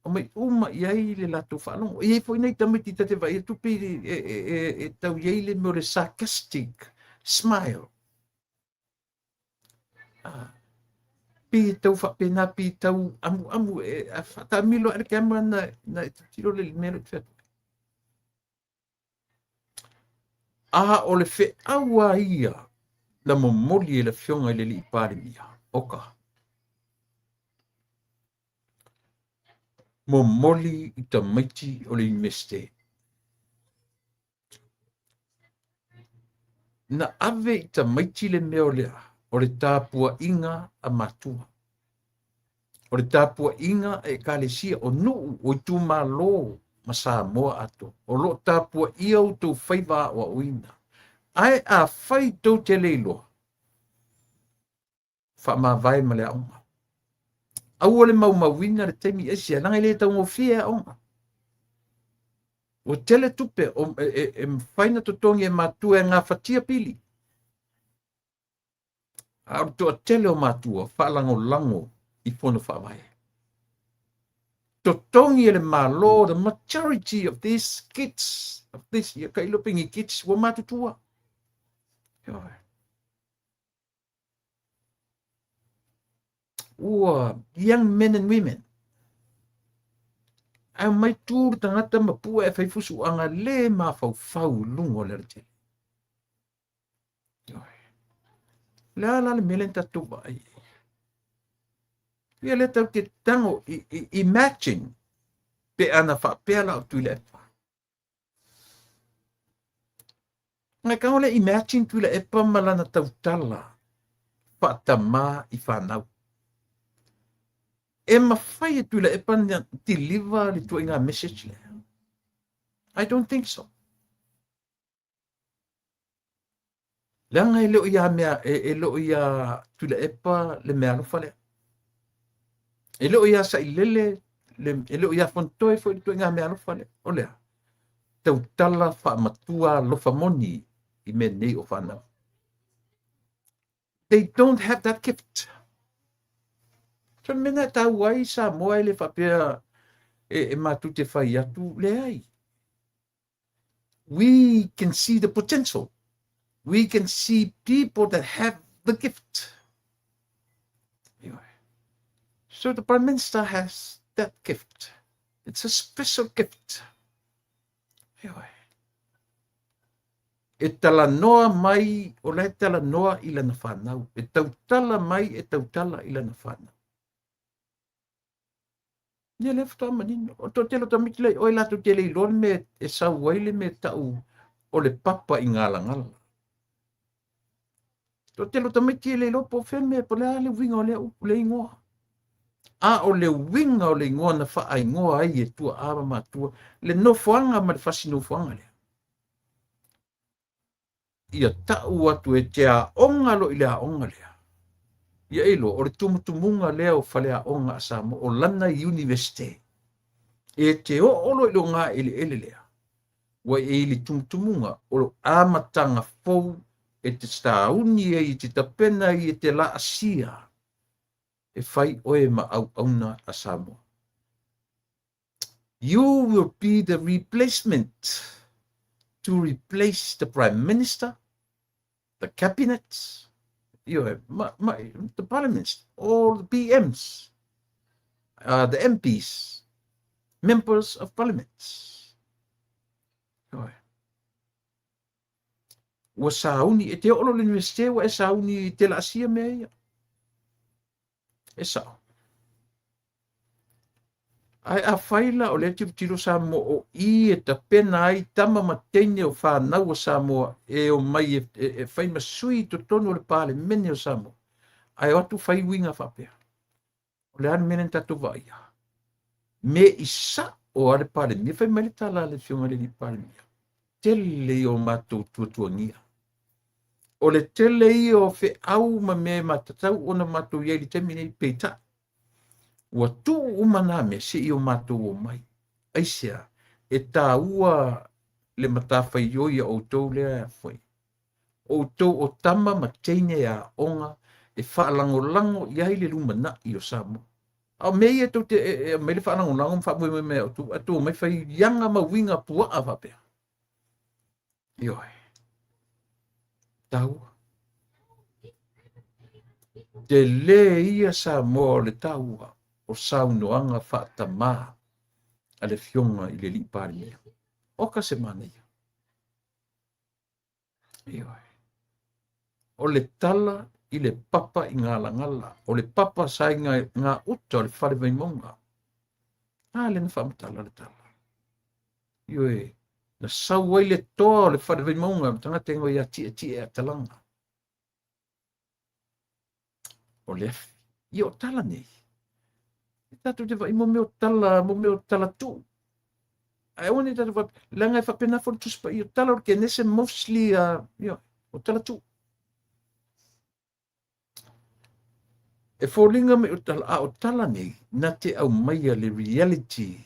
Aumai uma i ai le latou faalogo. E i ai foi nai tamaiti ta te vaai atu pei e, e, e, e tau i ai le mea o le sarcastic smile. Ah, pei e tau faapena, pei e tau amuamu, e, a faataamilo ae le camera na, na e tilotilo le mea lea ou te fai atu ai. A o le feau a ia na momoli e le Afioga i le Alii Palemia, oka, momoli i tamaiti o le Iunivesite. Na ave i tamaiti le mea o le a, o le tapuaiga a matua. O le tapuaiga a Ekalesia, o nuu, o itumalo ma Samoa atoa. O lo o tapuaia outou faiva aoaoina. Ae afai tou te le iloa, faamavae ma le aoga. Aua le maumauina le taimi aisea, leaga e le taugofie aoga. Ua tele tupe o, e, e, e mafai na totogi e matua e gafatia pili. A o le toatele o matua faalagolago i fono faavae. Totogi e le Malo the majority of these kids, of this, ia ka ilo pe ni kids, ua matutua. Ua young men and women. Ae mai tu le tagata ma pua e fai fusuaga le mafaufau i luga o le alatele. Le a la le mea lea na tatou vaai ai? Ia lea tatou te tago, imagine, pe ana faapea la o Tuilaepa. Ngai tago lea imagine Tuilaepa ma lana tautala faatamā i fanau. E mafai e Tuilaepa na deliver le ituaiga message lea? I don't think so. Leaga e le o ia mea, e le o ia Tuilaepa le meaalofa lea. E le o ia Sailele, e le o ia Fonotoe foi le ituaiga meaalofa lea. O le a? Tautala faamatua alofa moni i mea nei o fanau. They don't have that gift. So le mea lena e taua ai Samoa e le faapea e matou te fai atu, leai. We can see the potential. We can see people that have the gift. So the Prime Minister has that gift. It's a special gift. E talanoa mai, o la e talanoa i lana fanau. E tautala mai, e tautala i lana fanau. Ia lea faatoa manino. O le toatele o tamaiti la i oe latou te le iloa le mea e sau ai le mea tau o le papa i galagala. Toatele o tamaiti e le iloa po o fea le mea, po o le a le uiga o lea upu, lea igoa. A o le uiga o le igoa na faaigoa ai e tuaa ma matua le nofoaga ma le fasi nofoaga lea. Ia tau atu e te aoga loa i le aoga lea. Ia e iloa, o le tumutumuga lea o faleaoga a Samoa, o lana Iunivesite. E te oo loa i le ogaeleele lea, ua e i le tumutumuga o le amataga fou e te sauni ai, e te tapena ai, e te laasia e fai oe ma auauna a Samoa. You will be the replacement to replace the Prime Minister, the Cabinet, ma, ma, the Parliaments, all the PMs, the MPs, Members of Parliament. Ua sauni, e te oo loa i le Universite ua e sauni e te laasia mea ia. E sao. Ae afai la o lea tilotilo Samoa o i e tapena ai tama ma teine o fanau a Samoa e omai e, e, e fai ma sui i totonu o le Palemene o Samoa, ae o atu fai uiga faapea. O le a le mea lea na tatou vaaia? Me i sa'o a le Palemia, fai mai le tala a le Afioga i le Alii Palemia, tele ia o matou tuatuagia. O le tele ia o feau ma mea e matatau ona matou i ai i le taimi nei, peitai, ua tuu uma nā mea seia o matou omai. Aisea? E taua le matafaioi a outou lea e foi. Outou o tama ma teine e aoga e faalagolago i ai le lumanai o Samoa. A o mea ia tou te e aumai le faalagolago ma faamoemoe mai ia outou, ae tou omai fai iaga ma uiga puaa faapea. Ioe. Taua. Tele ia Samoa o le taua o saunoaga faatamā a le Afioga i le Alii Palemia. Oka se manaia. Ioe. O le tala i le papa i Galagala, o le papa sa i gauta o le fale Vaimauga. A lea na faamatala le tala. Ioe, na sau ai le toa o le fale Vaimauga, le tagata e igoa ia Tietie Atalanga. O le afi. Ia o tala nei. E tatou te vaai mo mea o tala, mo mea o tala tuu. Ae aua ne i tatou faapea, leaga e faapena foi le Tusi Paia, o tala o le Kenese mostly, ia, o tala tuu. E foliga mai o tala, a o tala nei, na te aumaia le reality,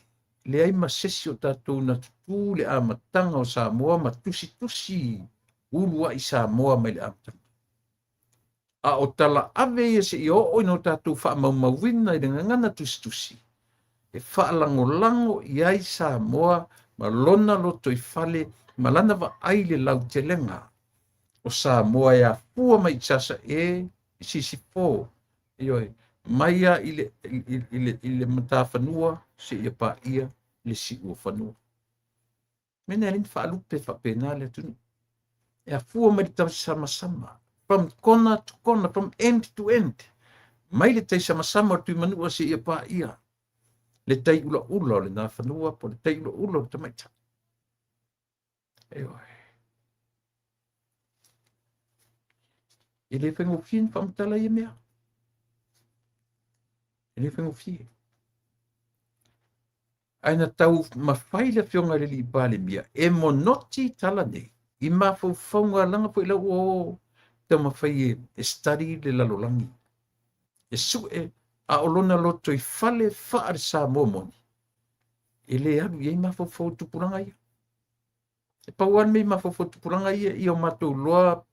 leai ma sesi o tatou na tutū le amataga o Samoa ma tusitusi uluai Samoa mai le amataga. A o tala ave ia seia oo ina o tatou faamaumauina i le gagana tusitusi, e faalagolago i ai Samoa ma lona lotoifale ma lana vaai i le lautelega o Samoa e afua mai i Sasae, i Sisifo, ioe, mai lava i le, i, i, le, i le matafanua seia paia le siuofanua. Mea nei alii faalupe faapena le atunuu. E afua mai le taisamasama, from corner to corner, from end to end, mai le taisamasama o le Tuimanua seia paia le tai ulaula o le nafanua po o le tai ulaula o le tamaitai. Ioe. E le faigofie ni faamatala ia mea. E le faigofie. Ae na taumafai le Afioga i le Alii Palemia e monoti tala nei i mafaufauga, leaga foi la ua o taumafai e study le lalolagi, e sue, a o lona lotoifale faale-Samoa moni, e le alu i ai mafaufau o tupulaga ia. E pau lava le mea i mafaufau o tupulaga ia, ia o matou iloa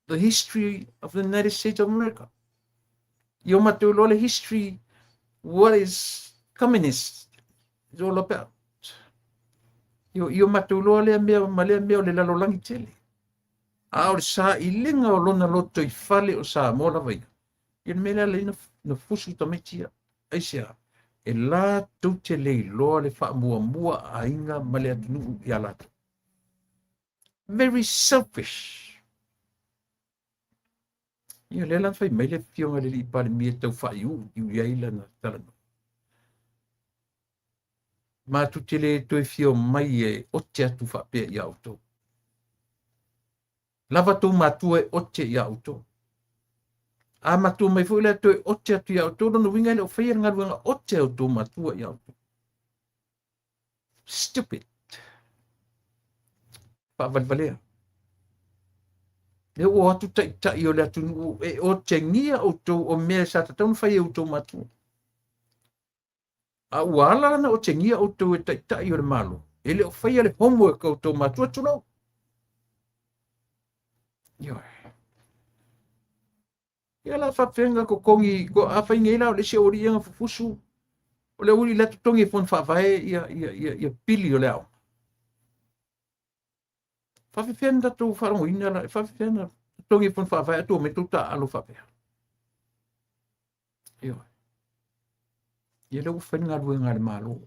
the history of the United States of America. Ia o matou iloa le history, what is communist is all about. Ia o matou iloa lea mea ma lea mea o le lalolagi tele. A o le sailiga o lona lotoifale o Samoa lava ia, ia le mea lea lea na fusu tamaiti ia. Aisea? E latou te le iloa le faamuamua a aiga ma le atunuu ia latou. Very selfish. Ia lea la na fai mai le afioga i le alii Palemia e tau faaiuiu i ai lana talanoa. Matou te le toe fia omai e ote atu faapea ia outou. Lava tou matua e ote ia outou. A matua mai foi lea toe ote atu ia outou, lona uiga e le o faia le galuega ote a outou matua ia outou. Stupid. Faavalevalea. Lea ua o atu taitai o le atunuu e otegia outou o mea sa tatau ona fai e outou matua. A ua ala la na otegia outou e taitai o le Malo, e le o faia le homework a outou matua, tulou. Ioe. Ia la faapefea na totogi, afai nei la o le isi aualii ia na fufusu, o le aualii la e totogi e Fono Faavae ia, ia, ia, ia pili o le aoga. Faapefea na tatou faalogoina la, faapefea na totogi e Fono Faavae a tua mai tou taaalo faapea. Ioe. Ia lea ua fai le galuega a le Malo.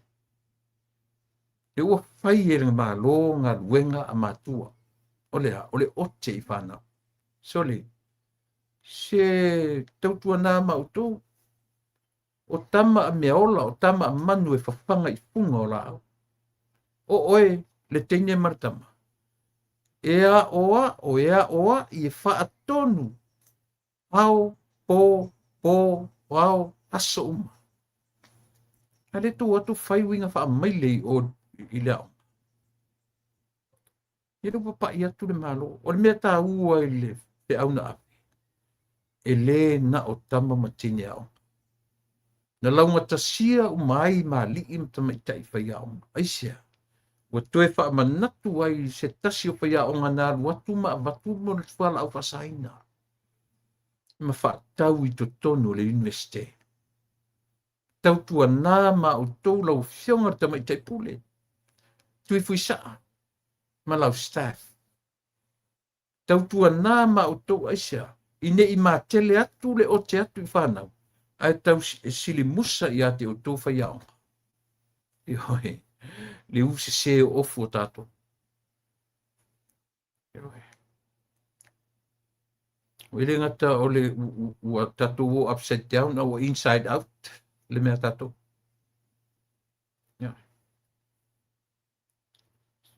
Lea ua fai e le Malo galuega a matua. O le a? O le ote i fanau. Sole, se tautuana ma outou, o tama a meaola, o tama a manu e fafaga i fuga o laau. O oe, le teine ma le tama, e aoao, e aoai, e faatonu, ao, po, po, ao, aso uma. A le tou atu fai uiga faamaile i o i le aoga. Ia lea ua papai atu le Malo. O le mea taua i le feau na ave, e le na o tama ma teine aoga. Na laugatasia uma ai ma alii ma tamaitai faiaoga. Aisea? Ua toe faamanatu ai se tasi o faiaoga na alu atu ma avatu mo le fualaau faasaina ma faatau i totonu o le Iunivesite. Tautuana ma outou lau Afioga i le Tamaitai Pule, Tuifuisaa ma lau staff. Tautuana ma outou aisea? I ne i matele atu le ote atu i fanau, ae tau silimusa ia te outou faiaoga. Ioe, le u sese o ofu o tatou. Ioe. E le gata o le ua tatou o upside down, a ua inside out le mea tatou. Ioe.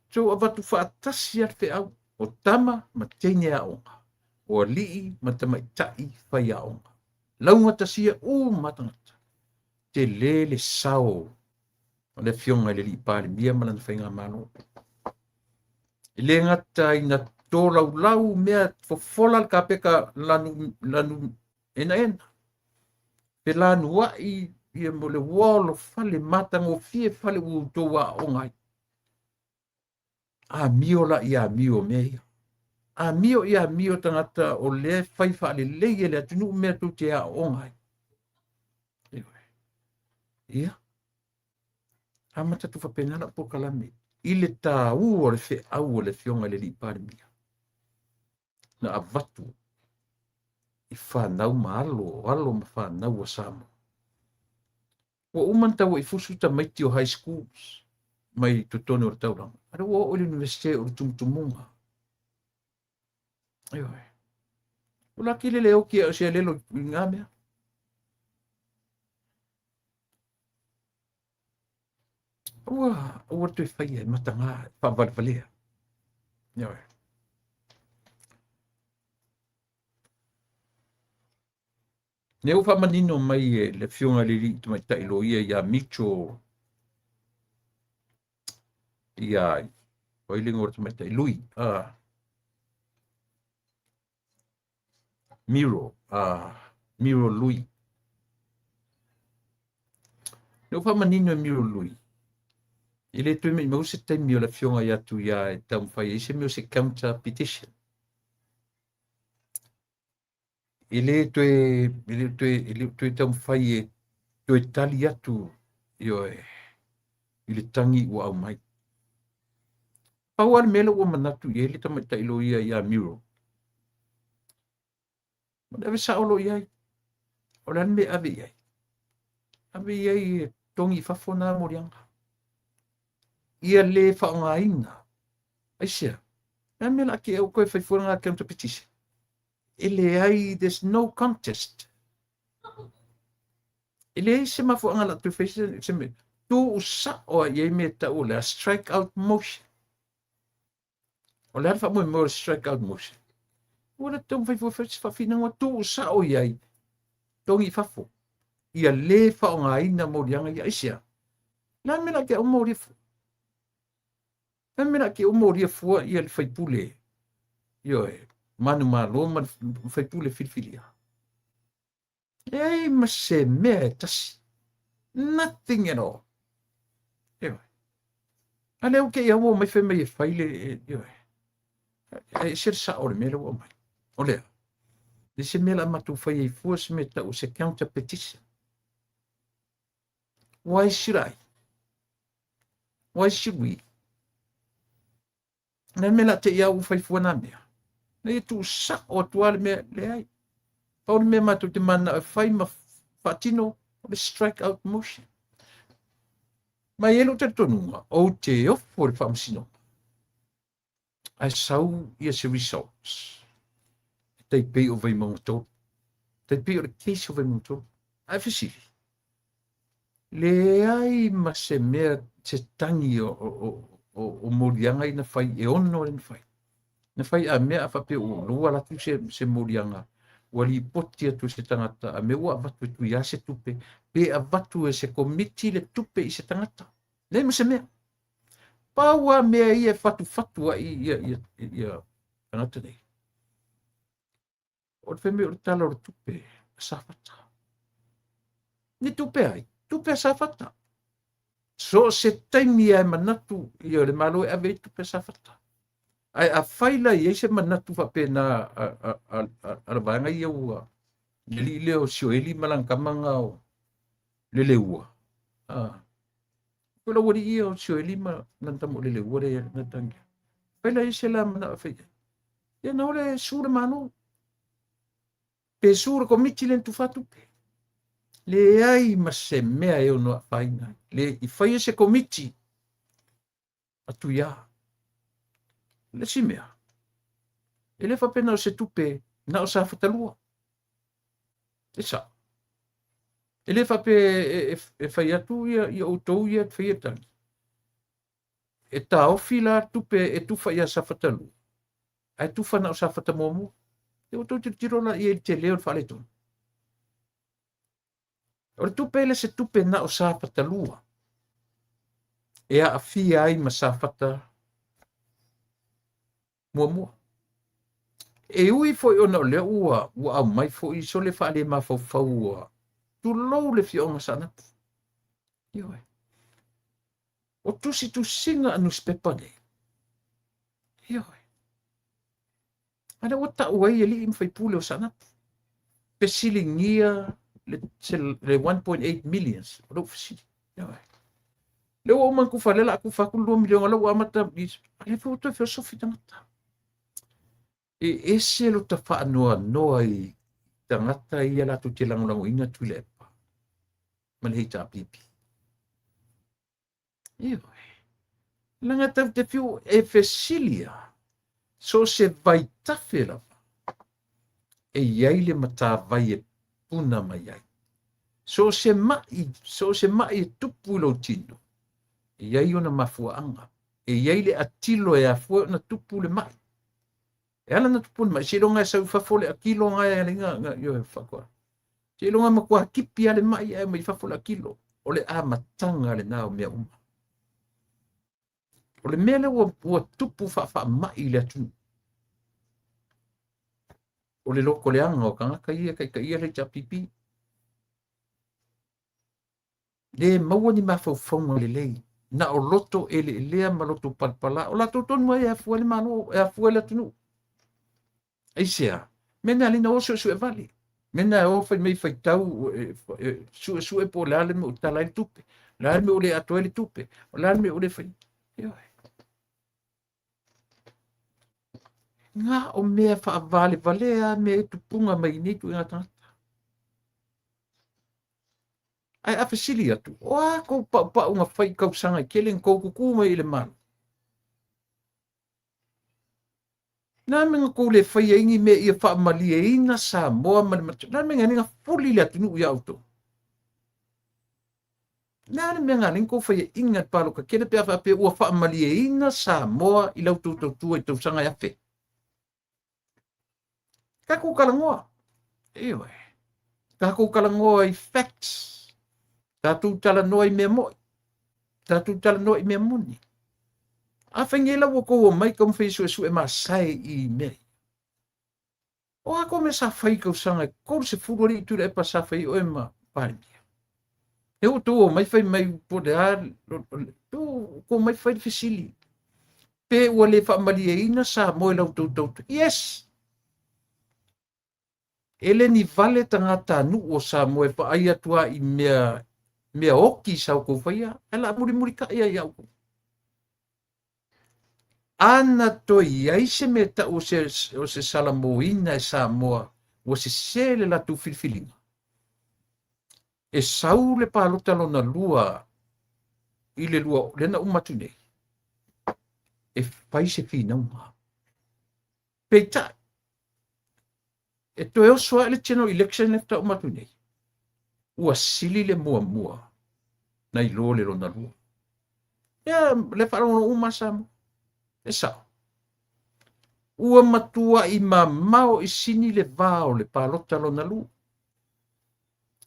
So avatu faatasi a le feau o tama ma teine aoga, o alii ma tamaitai faiaoga. Laugatasia uma tagata. Tele le sao o le Afioga i le Alii Palemia ma lana faigamalo. E le gata ina tolaulau mea fofola le kapeka lanu, lanu enaena. Felanuai ia mo le wall o fale matagofie fale ua outou aooga ai. Amio la i amio o mea ia. Amio i amio tagata o lea e fai faalelei e le atunuu mea tou te aooga ai. Ia, amata atu faapena lau polokalame i le taua o le feau o le Afioga i le Alii Palemia na avatu i fanau ma alo, alo ma fanau a Samoa. Ua uma ona tauaifusu tamaiti o high schools mai totonu o le taulaga. A lea ua oo i le Iunivesite o le tumutumuga. Ioe. Ua laki le le oki o se alelo i ngā mea. Ua, ua toe faia e matagā, e faavalevalea. Ioe. Lea ua faamanino mai e le Afioga i le Alii Tamaitai Loia ia Micho ia o ai le igoa o le tamaitai Lui. Miro, Miro Lui. Na ou faamanino e Miro Lui, e le toe maimau se taimi o le afioga ia Tuia e taumafai ai se mea o se counter petition. E le toe, e le toe, e le toe taumafai e toe tali atu, ioe, i le tagi ua aumai. Pau lava le mea lea ua manatu i ai le tamaitai loia ia Miro, o le ave sao loa i ai. O le a le mea e ave i ai? Ave i ai e togi i fafo na moliaga. Ia le faaaogaina. Aisea? Le a le mea o le a te au toe fai fua lena counter petition? E leai, there's no contest. E leai se mafuaaga o le a toe fai se mea. Tuu sao lava i ai mea e tau o le a strike out motion. O le a le faamoemoe o le strike out motion? Ua le taumafai foi fai se faafinaga tuu sao i ai, togi i fafo. Ia le faaaogaina moliaga ia. Aisea? Le a le mea o le a te au molia fua? Le a le mea o le a te au molia fua ia le faipule, ioe, manumalo ma le faipule filifilia? Leai ma se mea e tasi. Nothing at all. Ioe. A lea ua te i a ua omai fai mai e fai le, ioe. E ese le sao o le mea lea ua aumai. O lea, le se mea o le a matou fai ai fua se mea e tau o se counter petition. Why should I? Why should we? Le mea la te i au fai fua nā mea. Nei e tuu sao atu a le mea, leai. Pau le mea matou te mananao e fai ma faatino, o le strike out motion. Ma e i ai lou talitonuga, ou te ofo i le faamasinoga, ae sau ia se results e tai pei o Vaimauga 3. Tai pei o le case o Vaimauga 3. Ae fesili, leai ma se mea, se tagi o moliaga ia na fai, e ono lea na fai. Na fai a mea a faapea ua lua alu atu se moliaga, ua lipoti atu e se tagata, a mea ua avatu e Tuia se tupe, pe avatu e se komiti le tupe i se tagata. Leai ma se mea. Pau lava mea ia e fatufatu ai ia tagata nei. O le fai mai o le Tala o le Tupe a Safata. Ni tupe ai? Tupe a Safata. So o se taimi lava e manatu ia o le Malo e ave ai tupe a Safata. Ae afai la i ai se manatu faapena a le vaega ia ua le alii lea o Sioeli ma lana tama na o Leleua. Ah. Ko lau alii ia o Sioeli ma lana tama o Leleua lea na tangi. Fai la i se la manao e fai ai. Ia na ole su le Malo. Pe su le komiti le na tufa tupe. Leai ma se mea e ono afaina ai. Le i faia se komiti a Tuia. Le isi mea, e le faapena o se tupe na o Safata 2. E sao. E le faapea e fai atu ia outou ia e faia tagi. E taofi la tupe e tufa ia Safata 2, ae tufa na o Safata 1. E outou tilotilo la i ai i le tele o le faaletonu. O le tupe le se tupe na o Safata 2 e aafia ai ma Safata 1. E ui foi ona o lea ua aumai foi sole faalemafaufau ua tulou le afioaga Saanapu. Ioe. O tusitusiga a nusipepa nei. Ioe. A lea ua tau ai alii ma faipule o Saanapu. Fesiligia le, le 1.8 millions. O lou fesili. Ioe. Lea ua uma ona tufa, lea o le a tufa atu le 2 miliona, lea ua amata, a lea foi ua toe feosofi tagata. E ese lo ta faanoanoa i tagata ia latou te lagolagoina Tuilaepa ma le HRPP. Ioe. Leaga tatou te fiu e fesili lava, so o se vaitafe lava e i ai le matavai e puna mai ai. So o se ma'i, so o se ma'i e tupu i lou tino, e i ai ona mafuaaga, e i ai le atilo e afua ai ona tupu le ma'i. E ala ona tupu le ma'i, seiloga e sau i fafo le atilo na e ala ai na, ioe, faatoa. Seiloga e matua tipi lava le ma'i ae aumai i fafo le atilo. O le amataga lena o mea uma. O le mea lea ua tupu faafaamai i le atunuu. O le lotoleaga o tagata ia e taitaia le HRPP. Le maua ni mafaufauga lelei, na o loto eleelea ma loto palapala. O latou tonu ai e afua le Malo, e afua le atunuu. Aisea? Mea na alina o suesue vale. Mea na o fai mai faitau suesue po o le a le mea o tala ai le tupe. O le a le mea o le atoa ai le tupe. O le a le mea o le fai. Ioe. Na o mea faavalevalea mea e tupuga mai nei tuiga tagata. Ae a fesili atu, o a kou paupauga fai i tausaga e tele na tou tutu mai i le Malo? Na mea na tou le faia ai ni mea ia faamalieina Samoa ma le matua? Na mea na fuli le atunuu ia outou? Na le mea na alai tou faiaina i le palota tele pe a faapea ua faamalieina Samoa i lau tou tautua i tausaga e afe? Tatou talanoa. Ioe. Tatou talanoa i facts. Tatou talanoa i mea moi. Tatou talanoa i mea moni. Afai nei la ua tou omai taumafai e suesue masae i mea ia. O a kou mea sa fai i tausaga e 30 alii Tuilaepa sa fai oe ma Palemia? E ua tou omai fai mai po o le a, tou omai fai le fesili. Pe ua le faamalieina Samoa i lau tou tautua? Yes! E le ni vale tagata nuu o Samoa e vaai atu lava i mea oti sa outou faia, ae la mulimulitai ai ia outou. Ana toe i ai se mea tau o se salamoina e Samoa ua sese le latou filifiliga, e sau le palota lona lua i le lua lea na uma atu nei, e fai se finauga. Peitai, e toe oso ae le general election lea faatoa uma atu nei, ua sili le muamua nai lo le lona lua. Ia, le faalogologo uma Samoa. E sao. Ua matuai mamao i sini le va o le palota lona lua.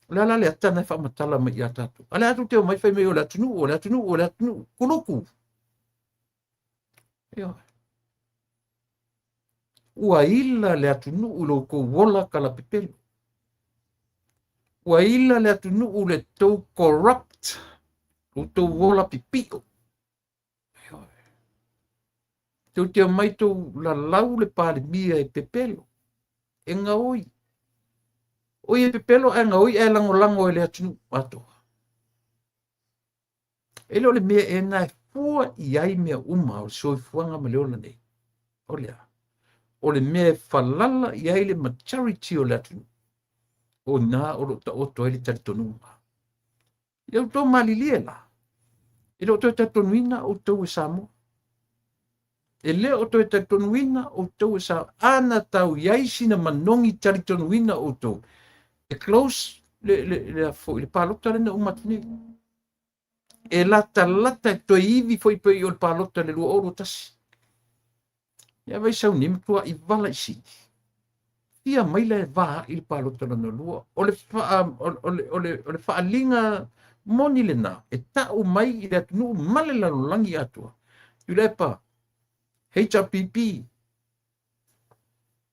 O le ala le ata na e faamatala mai ia tatou. A le atu te o mai fai mai o le atunuu, o le atunuu, o le atunuu. Kuluku. Ioe. Ua ila le atunuu i lo outou ola kalapepelo. Ua ila le atunuu le tou corrupt, lo tou ola pipio. Ioe. Tou te omai tou lalau le Palemia e pepelo, e gaoi. O ia pepelo ae gaoi ae lagolago e le atunuu atoa. E le o le mea e na e fua i ai mea uma o le soifuaga ma le ola nei. O le a? O le mea e falala i ai le majority o le atunuu. O na o lo taoto ai le talitonuga. Ia outou malilie la. E le o toe talitonuina outou e Samoa. E le o toe talitonuina outou e Samoa. Ana tau i ai sina manogi talitonuina outou. E close le palota lena uma atu nei. E latalata e toe ivi foi pei o le palota le 2021. Ia vai sau nei matua i vala i sini. Fia mai le va i le palota lona lua. O le faaliga moni lena e tau mai i le atunuu ma le lalolagi atoa. Tuilaepa, HRPP,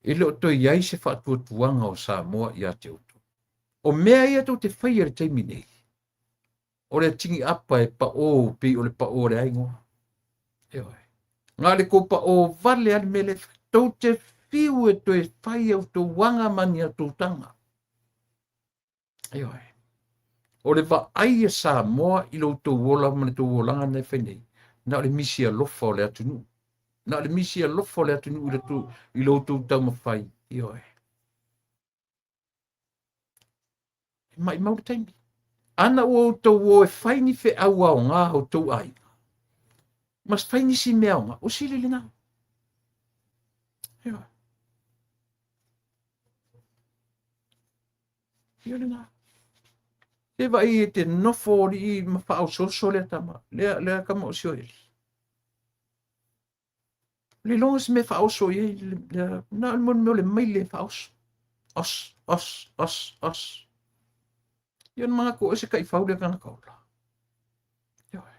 e le o toe i ai se faatuatuaga o Samoa ia te outou. O mea ia tou te faia i le taimi nei, o le tini apa e pao pei o le pao o le aigoa. Ioe. Nga le kou pao vale ale mele, tou te fiu e toe fai au tou anga ma ni au tou tanga. Ioe. O le vaai e Samoa i lo tou ola ma le tou olaga na e fai nei, na o le misi alofa o le atunuu. Na o le misi alofa o le atunuu i lo tou taumafai. Ioe. E mai mau le taimi. Ana ua outou o e fai ni feau aoga o tou aiga. Mas fai nisi mea aoga, o sili lena. Ioe. Ia lena. Se vai e te nofo li ma whaososo lea tama. Lea kama o sio eli. Le longa se mea whaoso i ei. Lea, na le mea o le mai le whaoso. Os, os, os, os. Ia na mga ko e se kai whau lea kana kaula. Ioe.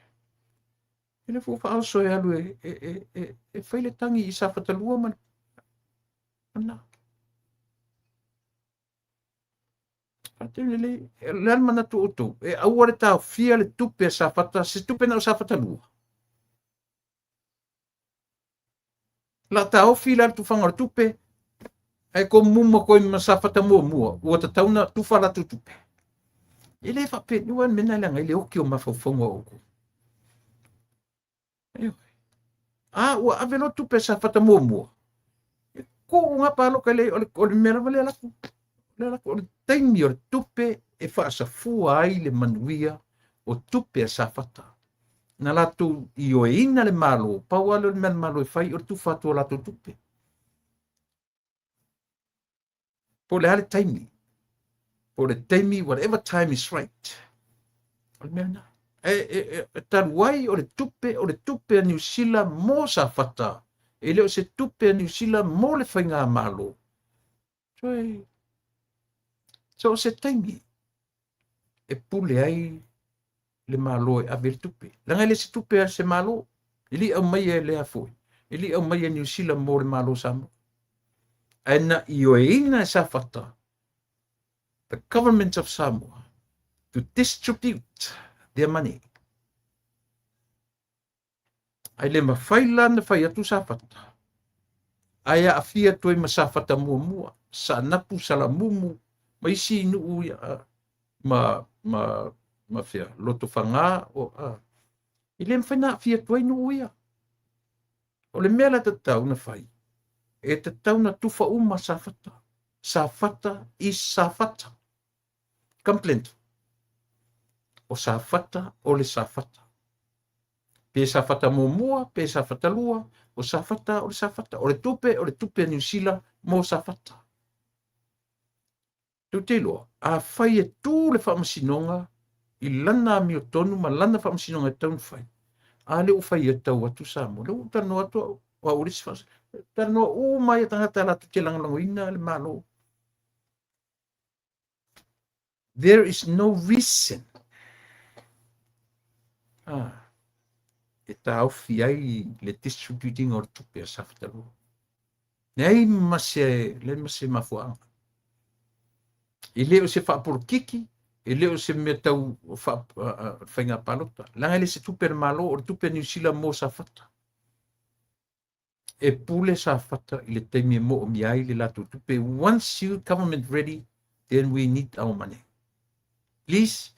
E le fua whaoso e alu e whai le tangi i sa whatalua ma. Na. Faataimi lelei, o le a le manatu o outou, e aua le taofia le tupe a Safata, se tupe na o Safata 2. La taofi la le tufaga o le tupe, ae komumu atu ai ma Safata 1, ua tatau ona tufa latou tupe. E le faapea, aua le mea lena e leaga ai le oki o mafaufauga o outou. A ua ave loa tupe a Safata 1, e tuu ngā pāloka le, o le mea lava lea latou. Lea latou, o le taimi o le tupe e faasafua ai le manuia o tupe a Safata. Na latou ioeina le Malo, pau lava lea o le mea a le Malo e fai o le tufa atu o latou tupe. Po o le a le taimi, po o le taimi, whatever time is right. O le mea lena. E talu ai o le tupe a Niu Sila mo Safata, e le o se tupe a Niu Sila mo le faigamalo. So o se taimi e pule ai le Malo e ave le tupe. Leaga e le se tupe a se Malo, e li au mai e lea foi, e li au mai e Niu Sila mo le Malo Samoa. Ae na ioeina e Safata, the government of Samoa, to distribute their money. Ae le mafai la na fai atu Safata, ae aafia atu ai ma Safata 1, Saanapu, Salamumu, ma isi nuu ia, ma fea, Lotofaga, e le mafai na aafia atu ai nuu ia. O le mea la tatau na fai, e tatau na tufa uma Safata. Safata is Safata. Complaint. O Safata o le Safata. Pe Safata 1, pe Safata 2, o Safata o le Safata. O le tupe a Niu Sila mo Safata. Tou te iloa, a fai e tu le faamasinoga i lana amiotonu ma lana faamasinoga e tau na fai. A le ua fai e tau atu Samoa. Le ua talanoa atu au, o au le isi talanoa uma ia tagata latou te lagolagoina le Malo. There is no reason e taofi ai le distributing o le tupe a Safata 2. Leai ma se mafuaaga. E le o se faapolokiki, e le o se mea tau faiga palota. Leaga e le se tupe a le Malo, o le tupe a Niu Sila mo Safata. E pule Safata i le taimi e moomia ai le latou tupe. Once you government ready, then we need our money. Please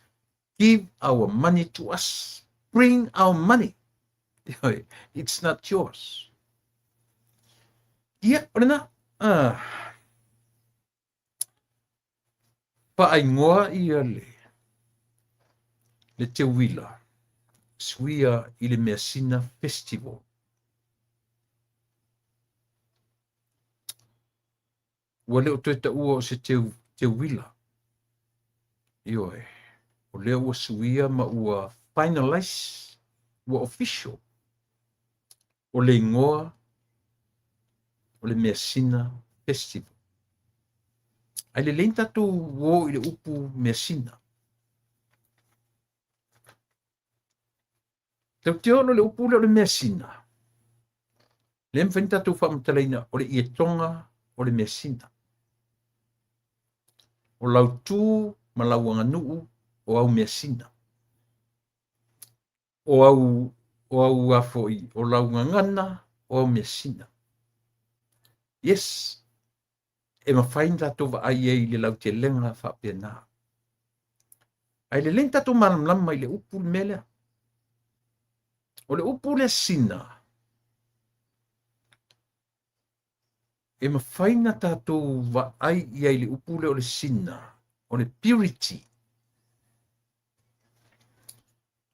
give our money to us. Bring our money. It's not yours. Ia, o lena. Faaingoa ia le teuila, suia i le Measina Festival. Ua leo toe taua o se teuila. Ioe, o lea ua suia ma ua finalize, ua official. O le ingoa o le Measina Festival. Ai le lei tatou o i le upu Measina. Tau te olo le upu le o le Measina. Le mwhai tatou whaamatalaina o le ietoga o le Measina. O lau tū ma lau anganuu o au Measina. O au afoi, o lau ngangana o au Measina. Yes, e mawhai ni tātou vaai ei le lau te lenga whaapena. Ai le leng tātou malamlama i le upu le melea. O le upu le sina, e mawhai na tātou vaai i ai le upu le o le sina, o le purity.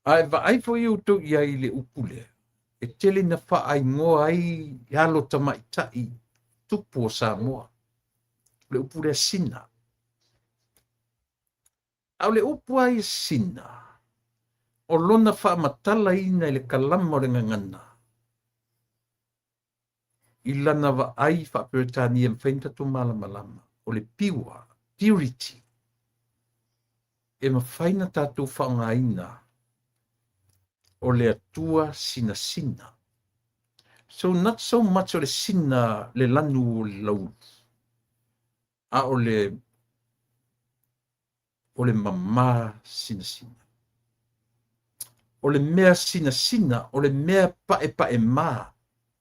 Ai vaai foi au tau i ai le upu lea, e tele na whaai ngoa ai alo tamaitai tupu o Samoa. Le upu lea sina. Au le upu ai sina, o lona whaamatala ina i le kalama o le ngangana. I lana vaai whaaperetania mwhaina tatu malamalama, o le piwa, purity, e mwhaina tātou whaangaina o le atua sina sina. So not so much o le sina le lanu o le laulu, a o le O le mamā sinasina. O le mea sinasina, o le mea paepaemā,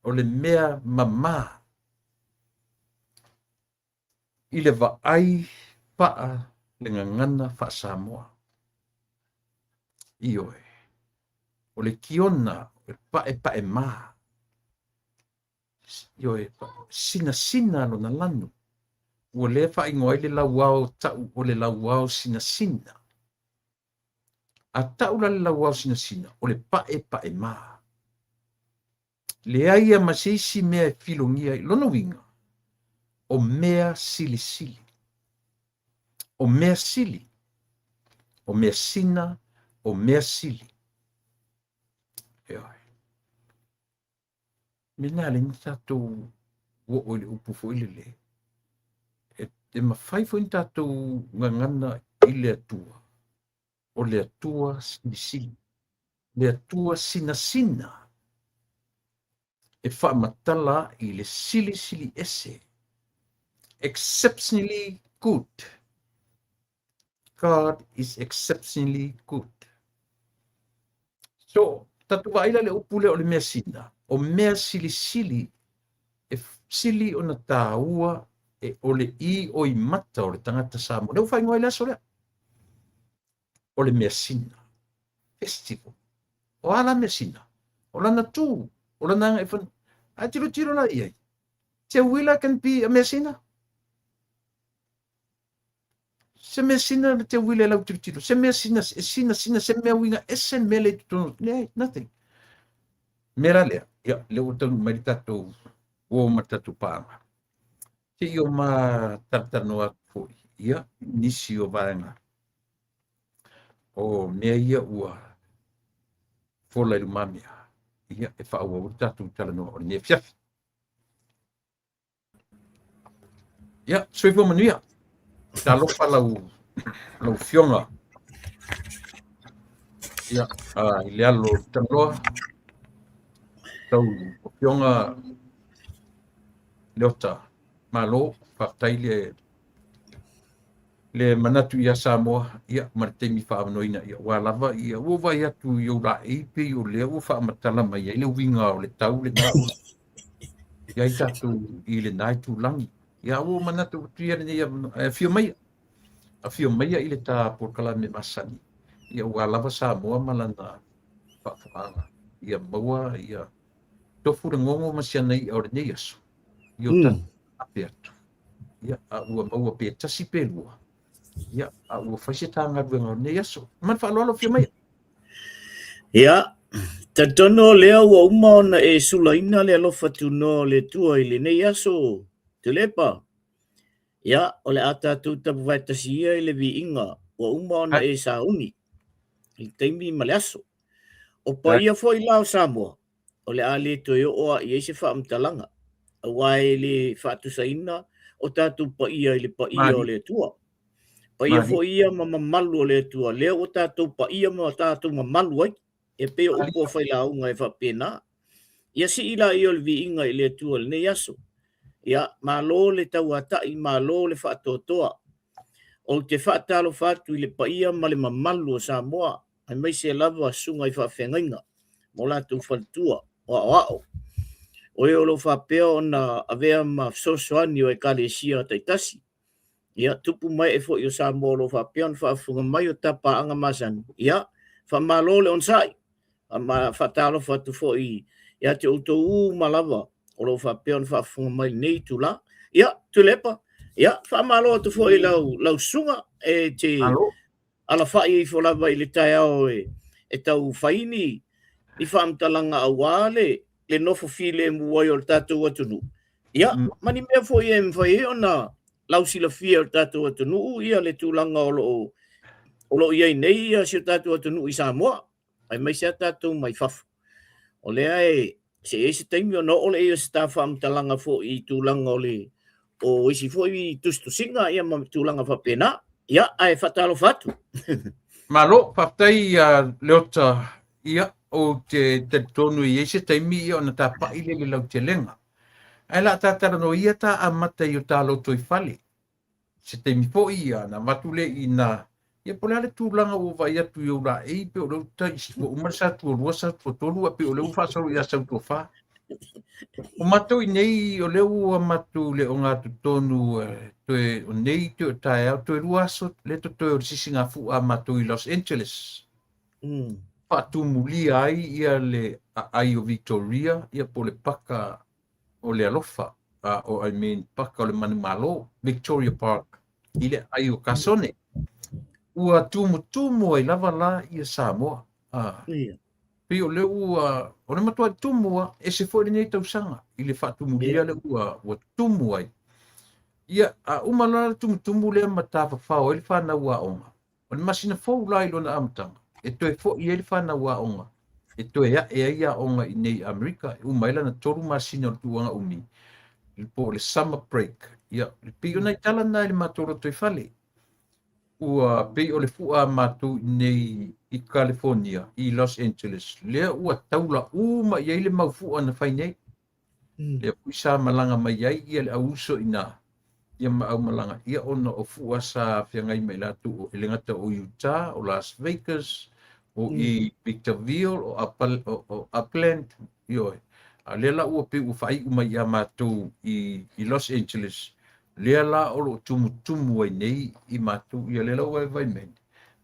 o le mea mamā i le vaai faa le gagana faa-Samoa. Ioe, o le kiona, o le paepaemā, ioe, sinasina lona lanu. Ua lea faaigoa ai le lauao ta'u o le lauao sinasina. A ta'u la le lauao sinasina, o le paepaemā. Leai ia ma se isi mea e filogia ai. Lona uiga, o mea silisili. O mea sili. O mea sina, o mea sili. Ioe. Mea na ala ai ona tatou oo i le upu foi lele, e mafai foi ona tatou gagana i le Atua, o le Atua silisili, le Atua sinasina, e faamatala i le silisili ese, exceptionally good. God is exceptionally good. So, tatou vaai la le upu lea o le mea sina, o mea silisili, e sili ona tāua e o le i o i mata o le tagata Samoa. Lea ua faaigoa ai le aso lea. O le measina. Festival. O a la measina? O lana tu, o lana agaifanua. Ae tilotilo la i ai. Teuila can be a measina. Se measina le teuila e lau tilotilo. Se measina, e sina, sina, se mea uiga ese le mea lea i totonu. Leai, nothing. Mea la lea, ia, lea ua taunuu mai le tatou uo ma le tatou paaga. Se i o ma talatalanoa atu foi, ia, nisi o vaega o mea ia ua fola i lumamea, ia, e faaauau ai le tatou talanoa o lenei afiafi. Ia, soifua manuia. Talofa lau Afioga. Ia, i le alo o Tagaloa, lau Afioga Leota, malo, faafetai le manatu ia Samoa, ia, ma le taimi faaavanoaina, ia, ua lava, ia, ua vaai atu i ou laei, pei o lea ua faamatala mai ai le uiga o le tau lena ua i ai tatou i lena itulagi. Ia, ua manatu atu ia lenei avanoa, ae afio maia, afio maia i le ta polokalame masani, ia, ua lava Samoa ma lana faafofogaaga, ia maua, ia, tofu le gogo ma si ana i'a o lenei aso, i o tatou ape atu. Ia, a ua maua pe tasi pe lua, ia, a ua fai se ta galuega o lenei aso. Ma le faaaloalo, afio maia. Ia, talitonu o lea ua uma ona e sulaina le alofa tunoa o le Atua i lenei aso, Tuilaepa. Ia, o le a tatou tapuvae tasi ia i le viiga ua uma ona e sauni i le taimi ma le aso. O paia foi la o Samoa, o le a le toe oo lava i ai se faamatalaga, aua e le faatusaina o tatou paia i le paia o le Atua. Paia foi ia ma mamalu o le Atua, lea ua tatou paia ma tatou mamalu ai, e pei o upu a failauga e faapena. Ia sii laia o le viiga i le Atua i lenei aso. Ia, malo le tauatai, malo le faatoatoa. Ou te faatalofa atu i le paia ma le mamalu o Samoa, aemaise lava susuga i faafeagaiga ma o latou faletua o aoao, o e o lo o faapea ona avea ma fesoasoani o Ekalesia taitasi. Ia, tupu ma ee foi o Samoa o lo o faapea ona faafofoga mai o tapaaga masani. Ia, faamalo le onosai. Faatalofa atu foi ia te outou uma lava o lo o faapea ona faafofoga mai i lenei itula. Ia, Tuilaepa, ia, faamalo atu foi i lau susuga e te alafai ifo lava i le taeao e tau fai ni faamatalaga aua le nofo filemu ai o le tatou atunuu. Ia, ma ni mea foi e mafai ai ona lausilafia e le tatou atunuu ia le tulaga o lo o i ai nei si o tatou atunuu i Samoa, aemaise lava tatou mai fafo. O lea e se i ai se taimi ona oo lea o se ta faamatalaga foi i tulaga o le o isi foi tusitusiga ia ma tulaga faapena. Ia, ae faatalofa atu. Malo, faafetai Leota. Ia, ou te talitonu e i ai se taimi ia ona tapa'i lea i le lautelega. Ae la ta talanoa ia ta amata i o ta lotoifale. Se taimi foi ia ona avatu lea i na Ia po o le a le tulaga ua vaai atu i ou laei, pei o lea ua tai, ua uma le sa tualua, sa tuatolu, ae pei o lea ua faasolo ia sau tuafa. O matou i nei, o lea ua matou le ogatotonu toe o nei toe o taeao, toe 2 aso lea totoe o le sisigafua a matou i Los Angeles. Faatumulia ai ia le aai o Victoria, ia po o le paka o le alofa, o I mean paka o le manumalo, Victoria Park, i le aai o Kasone. Ua tumutumu ai lava la ia Samoa. Pei o lea ua, o le matuai tumu lava, ese foi lenei tausaga i le faatumulia lea ua tumu ai. Ia, a uma la le tumutumu lea ma tafafao ai le fanau aoga, o le masina fou la i lona amataga, e toe foi ai le fanau aoga, e toe ae ai aoga i nei Amerika, e uma ai lana 3 masina o le tuuaga umi, po o le summer break. Ia, pei o nai tala na i le matou lotoifale. Ua pei o le fua a matou i nei i California, i Los Angeles, lea ua taula uma i ai le mau fua na fai nei. Lea foi sa malaga mai ai ia le au uso i ina, ia ma au malaga, ia ona o fua sa feagai ma i latou e le gata o Utah, o Las Vegas, o i Victorville, o Upland, ioe. A lea la ua pei ua faaiu mai ia matou i Los Angeles, lea la o lo o tumutumu ai nei i matou, ia lea la ua e vaai mai nei,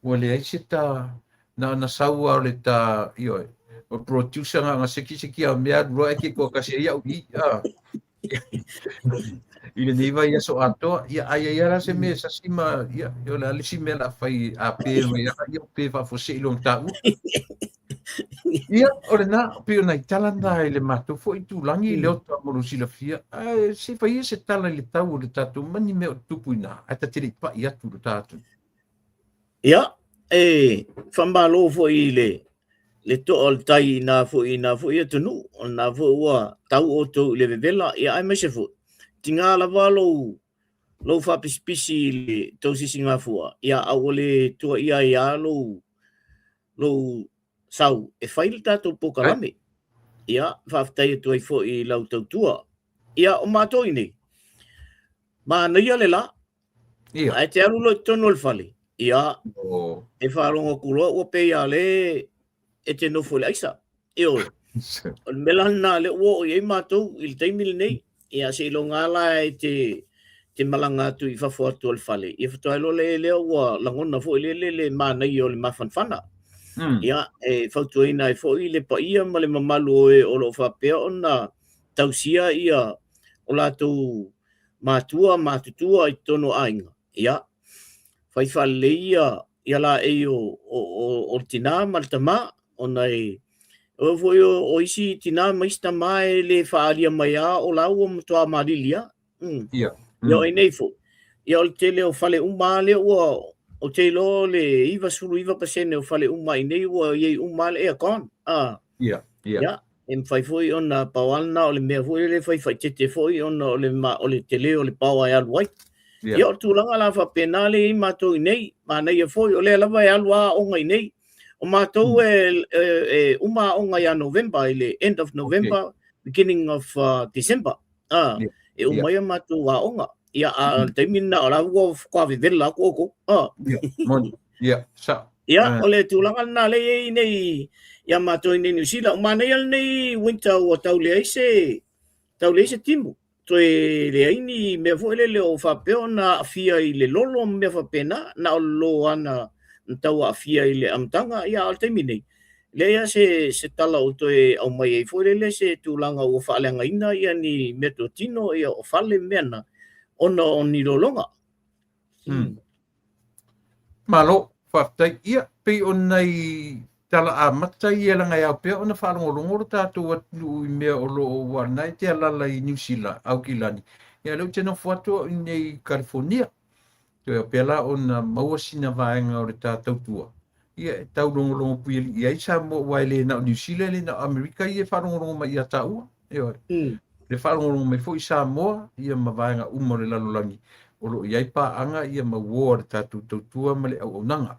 ua leai se ta, na ona sau lava o le ta, ioe, o producer na ona sekiseki lava o mea alu loa ae ke toatasi ai au i i, i lenei vaiaso atoa, ia a i ai lava la se mea e sasi ma, ia, o le a le isi mea o le a fai a pe mai lava, ia pe faafuasei lona taua. Ia, o lena, pei o nai tala na i le matou foi itulagi, Leota mo lou silafia, ae se i fai ia se tala i le tau o le tatou ma ni mea o tutupu i ina, ae ta te le i pai atu i lo ta atunuu. Ia, e faamalo foi i le toa o le tai i na foi atunuu, o lena foi ua tau outou i le vevela, ia aemaise foi, tiga lava lou faapisipisi i le tou sisigafua, ia a ua le tuuaia ai lava lou sau e fai le tatou polokalame. Ia, faafetai atu ai foi i lau tautua. Ia, o matou i nei, manaia le la, ae te alu loa i totonu o le fale, ia, e faalogo atu loa ua pei lava o lea e te nofo i le aisa. Ioe. O le mea la lena lea ua oo i ai matou i le taimi lenei. Ia seiloga lava la e te malaga atu i fafo atu o le fale, ia faatoa iloa lea ua lagona foi lele le manaia o le mafanafana. Ia, e fautuaina ai foi le paia ma le mamalu o e o lo o faapea ona tausia ia o latou matua matutua i totonu o aiga. Ia, fai faalelei ia laei o le tinā ma le tamā, ona e o foi o isi tinā ma isi tamā e le faaalia mai lava o la ua matua malili lava. Ia o i nei foi, ia o le tele o fale uma lava lea ua, ou te iloa o le 99% o fale uma i nei ua i ai uma lava le aircon. Ia, e mafai foi ona pau lava lena o le mea foi lele e fai faaeteete foi ona o le, o le tele o le power e alu ai. Ia o le tulaga la faapena lea e i ai matou i nei, manaia foi o lea lava e alu lava aoga i nei. O matou e uma aoga ia November, i le end of November, beginning of December. E uma ai a matou aoga. Ia, a o le taimi lena o la ua faatoa vevela atu outou. Ia, moni. Ia, sao. Ia, o le tulaga lena lea e i ai nei ia matou i nei Niu Sila. O manaia lenei winter ua tau leai se, tau leai se timu. Toe leai ni mea foi lele o faapea ona aafia i le lolo ma mea faapena, na o le lolo lava na tau aafia i le amataga, ia a o le taimi nei, leai lava se tala o toe aumai ai foi lele se tulaga ua faaleagaina ia ni meatotino ia o fale ma mea na, ona o ni lologa. Malo, faafetai. Ia, pei o nai tala amata ia leaga e ao pea ona faalogologo lo tatou atunuu i mea o lo o ua na e te alala i Niu Sila, Aukilani. Ia, lea ou te nofo atu au i nei i Kalifonia. Toe ao pea la ona maua sina vaega o le ta tautua. Ia, e taulogologo puialii ai Samoa, aua e le na o Niu Sila, e le na o Amerika ia e faalogologo mai ia taua. Ioe. Le faalogologo mai foi Samoa ia ma vaega uma o le lalolagi o lo o i ai paaga ia ma uo a le tatou tautua ma le auaunaga.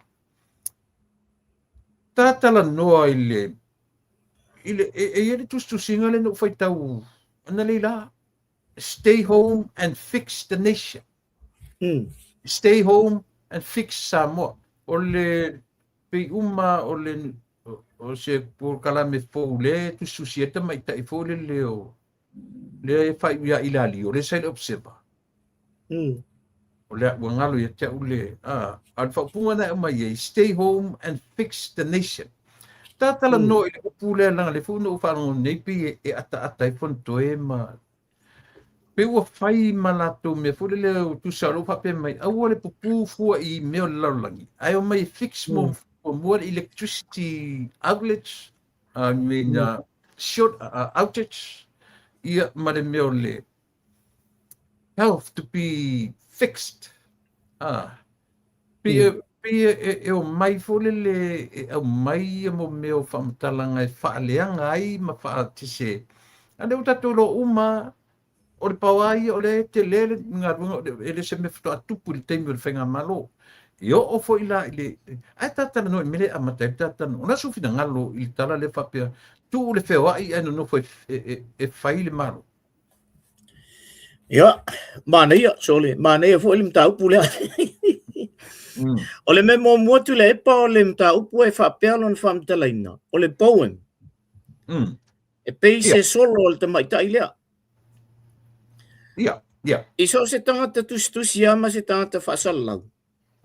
Ta talanoa i le i le e, e i ai le tusitusiga lea na ou faitau analeila la, stay home and fix the nation. Stay home and fix Samoa. O le pei uma o le o se polokalame fou lea e tusitusi ai tamaitai foi lele o lea e faaiu ia Ilalio, lea sa i le Observer. O lea ua galo ia te au le a a le faaupuga na e aumai ai, stay home and fix the nation. Tatalanoa i le upu lea leaga lea foi na ou faalogo nei pei e ataata ai Fonotoe ma pei ua fai ma latou mea foi lele o tusa o lou faapea mai, aua le pupū fua i mea o le lalolagi, ae omai e fix muamua le electricity outlets, I mean, short outage, ia ma le mea o le health to be fixed. Pei pei e omai foi lele e aumai ia mo mea o faamatalaga e faaleaga ai ma faatese. A lea ua tatou iloa uma, o le paoa ia o lea e tele le galuega, e le o se mea faatoa tupu i le taimi o le faigamalo. E oo foi la i le... Ae tatalanoa i le mea lea e amata ai le tatalanoa. O le a sou finagalo i le tala lea faapea, tuu le feoai ae nonofo e fai le Malo? Ia, manaia, sole, manaia foi le mataupu lea. O le mea muamua Tuilaepa o le mataupu e faapea lona faamatalaina, o le poem. E pei se solo o le tamaitai lea. Ia, ia. I so o se tagata tusitusi lava ma se tagata faasalalau,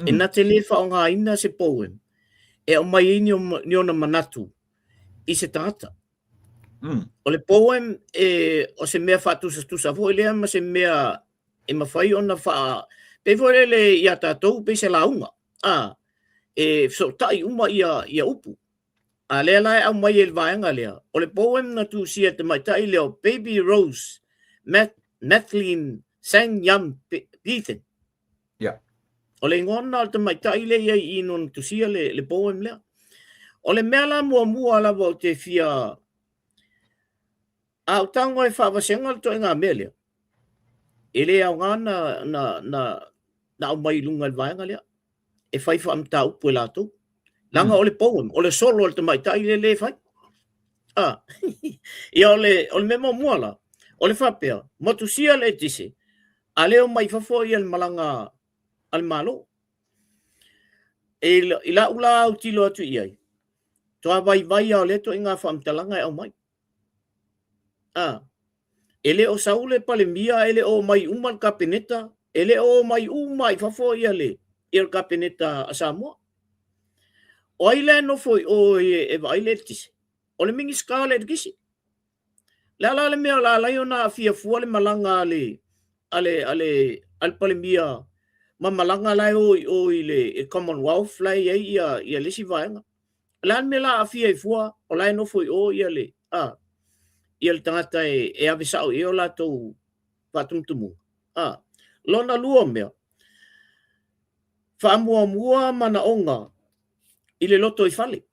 e na te le faaaogaina se poem e aumai ai ni ona manatu i se tagata. O le poem e, o se mea faatusatusa foi lea ma se mea e mafai ona faa... Pei foi lele ia tatou pei se lauga, a, e fesootai uma ia, ia upu. A lea la e aumai e le vaega lea, o le poem na tusia e le tamaitai lea o Baby Rose Math, Mathleen Sang Yam Peethen. O le igoa lena o le tamaitai lea i ai i i na tusia le poem lea. O le mea la muamua lava ou te fia... A ou tago e faavasega le ituaiga mea lea, e le aoga na aumai i luga i le vaega lea, e fai faamataupu e latou. Leaga o le poem, o le solo a le tamaitai lea lea e fai. Ah. Ia o le mea muamua la, o le faapea, motusia le eletise, a lea omai i fafo ia le malaga a le Malo. E i lau la autilo atu i ai, toa vaivai lava o lea ituaiga faamatalaga e aumai. Ah, e le o sau le Palemia, e le o omai uma le Kapeneta, e le o omai uma i fafo ia le, ia le Kapeneta a Samoa. O ai la e nofo i o e vaai le eletise? O le Minisita o le Eletise. Le a la le mea o le a ala ai ona aafia fua le malaga a le, a le, a le, a le Palemia ma malaga la e o i o i le Commonwealth la e i ai ia, ia le isi vaega. O le a le mea la aafia ai fua, o la e nofo i o ia le, a, ia le tagata e ave sao i ai o latou faatumutumuga. A, lona lua mea, faamuamua manaoga i le lotoifale.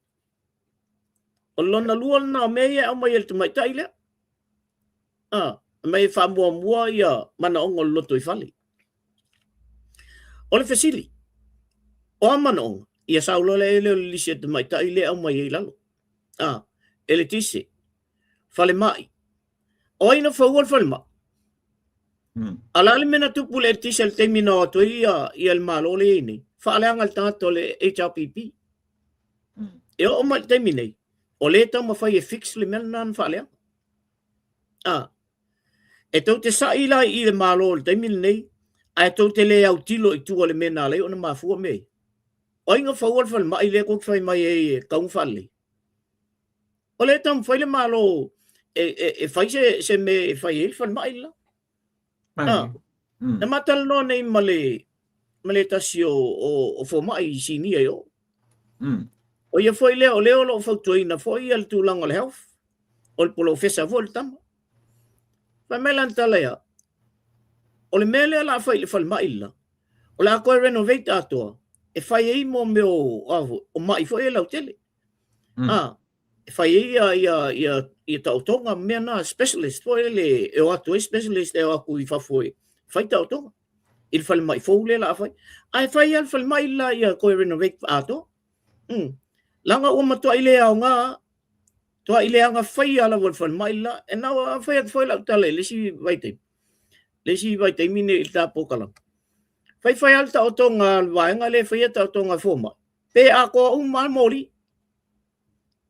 O lona lua lena o mea ia e aumai e le tamaitai lea. A, aumai e faamuamua ia manaoga o le lotoifale. O le fesili, o a manaoga? Ia sau loa lea o le lisi a le tamaitai lea e aumai ai i lalo. A, eletise, falemai. O ai na faua le falemai? A o le a le mea na tupu i le eletise i le taimi na o atu ai ia le Malo lea e i ai nei? Faaleaga le tagata o le HRPP. E oo mai i le taimi nei, o lea e taumafai e fix le mea lena na faaleaga. A, e tou te sa'i la i le Malo i le taimi lenei, ae tou te le autilo i tua i le mea na ala ai ona mafua mea ia. O ai na faua le falemai lea tou te fai mai ai e tatau ona faalelei? O lea e taumafai le Malo e fai se mea e fai ai le falemai le la. Ah, na ma talanoa nei ma le ma le tasi o fomai i sinia i o. O ia foi lea, o lea o lo o fautuaina foi ia le tulaga o le health, o le polofesa foi le tama. Fai mai lana tala ia, o le mea lea o le a fai i le falemai le la, o le a toe renovate atoa, e fai ai mo mea o mai foi e lautele. Ah, e fai ai ia, ia, ia, ia taotoga ma mea na, specialist foi lele e o atu ai specialist e o atu i fafo e fai taotoga i le falemai fou lea o le a fai. Ae fai lava le falemai le la ia toe renovate atoa. Leaga ua matuai le aoga, matuai leaga faia lava le falemai le la. E na ua fai atu foi lau tala i le isi vaitaimi, le isi vaitaimi nei i le ta polokalame. Fai fai lava le taotoga a le vaega lea e faia taotoga a fomai. Pe atoa uma lava le moli.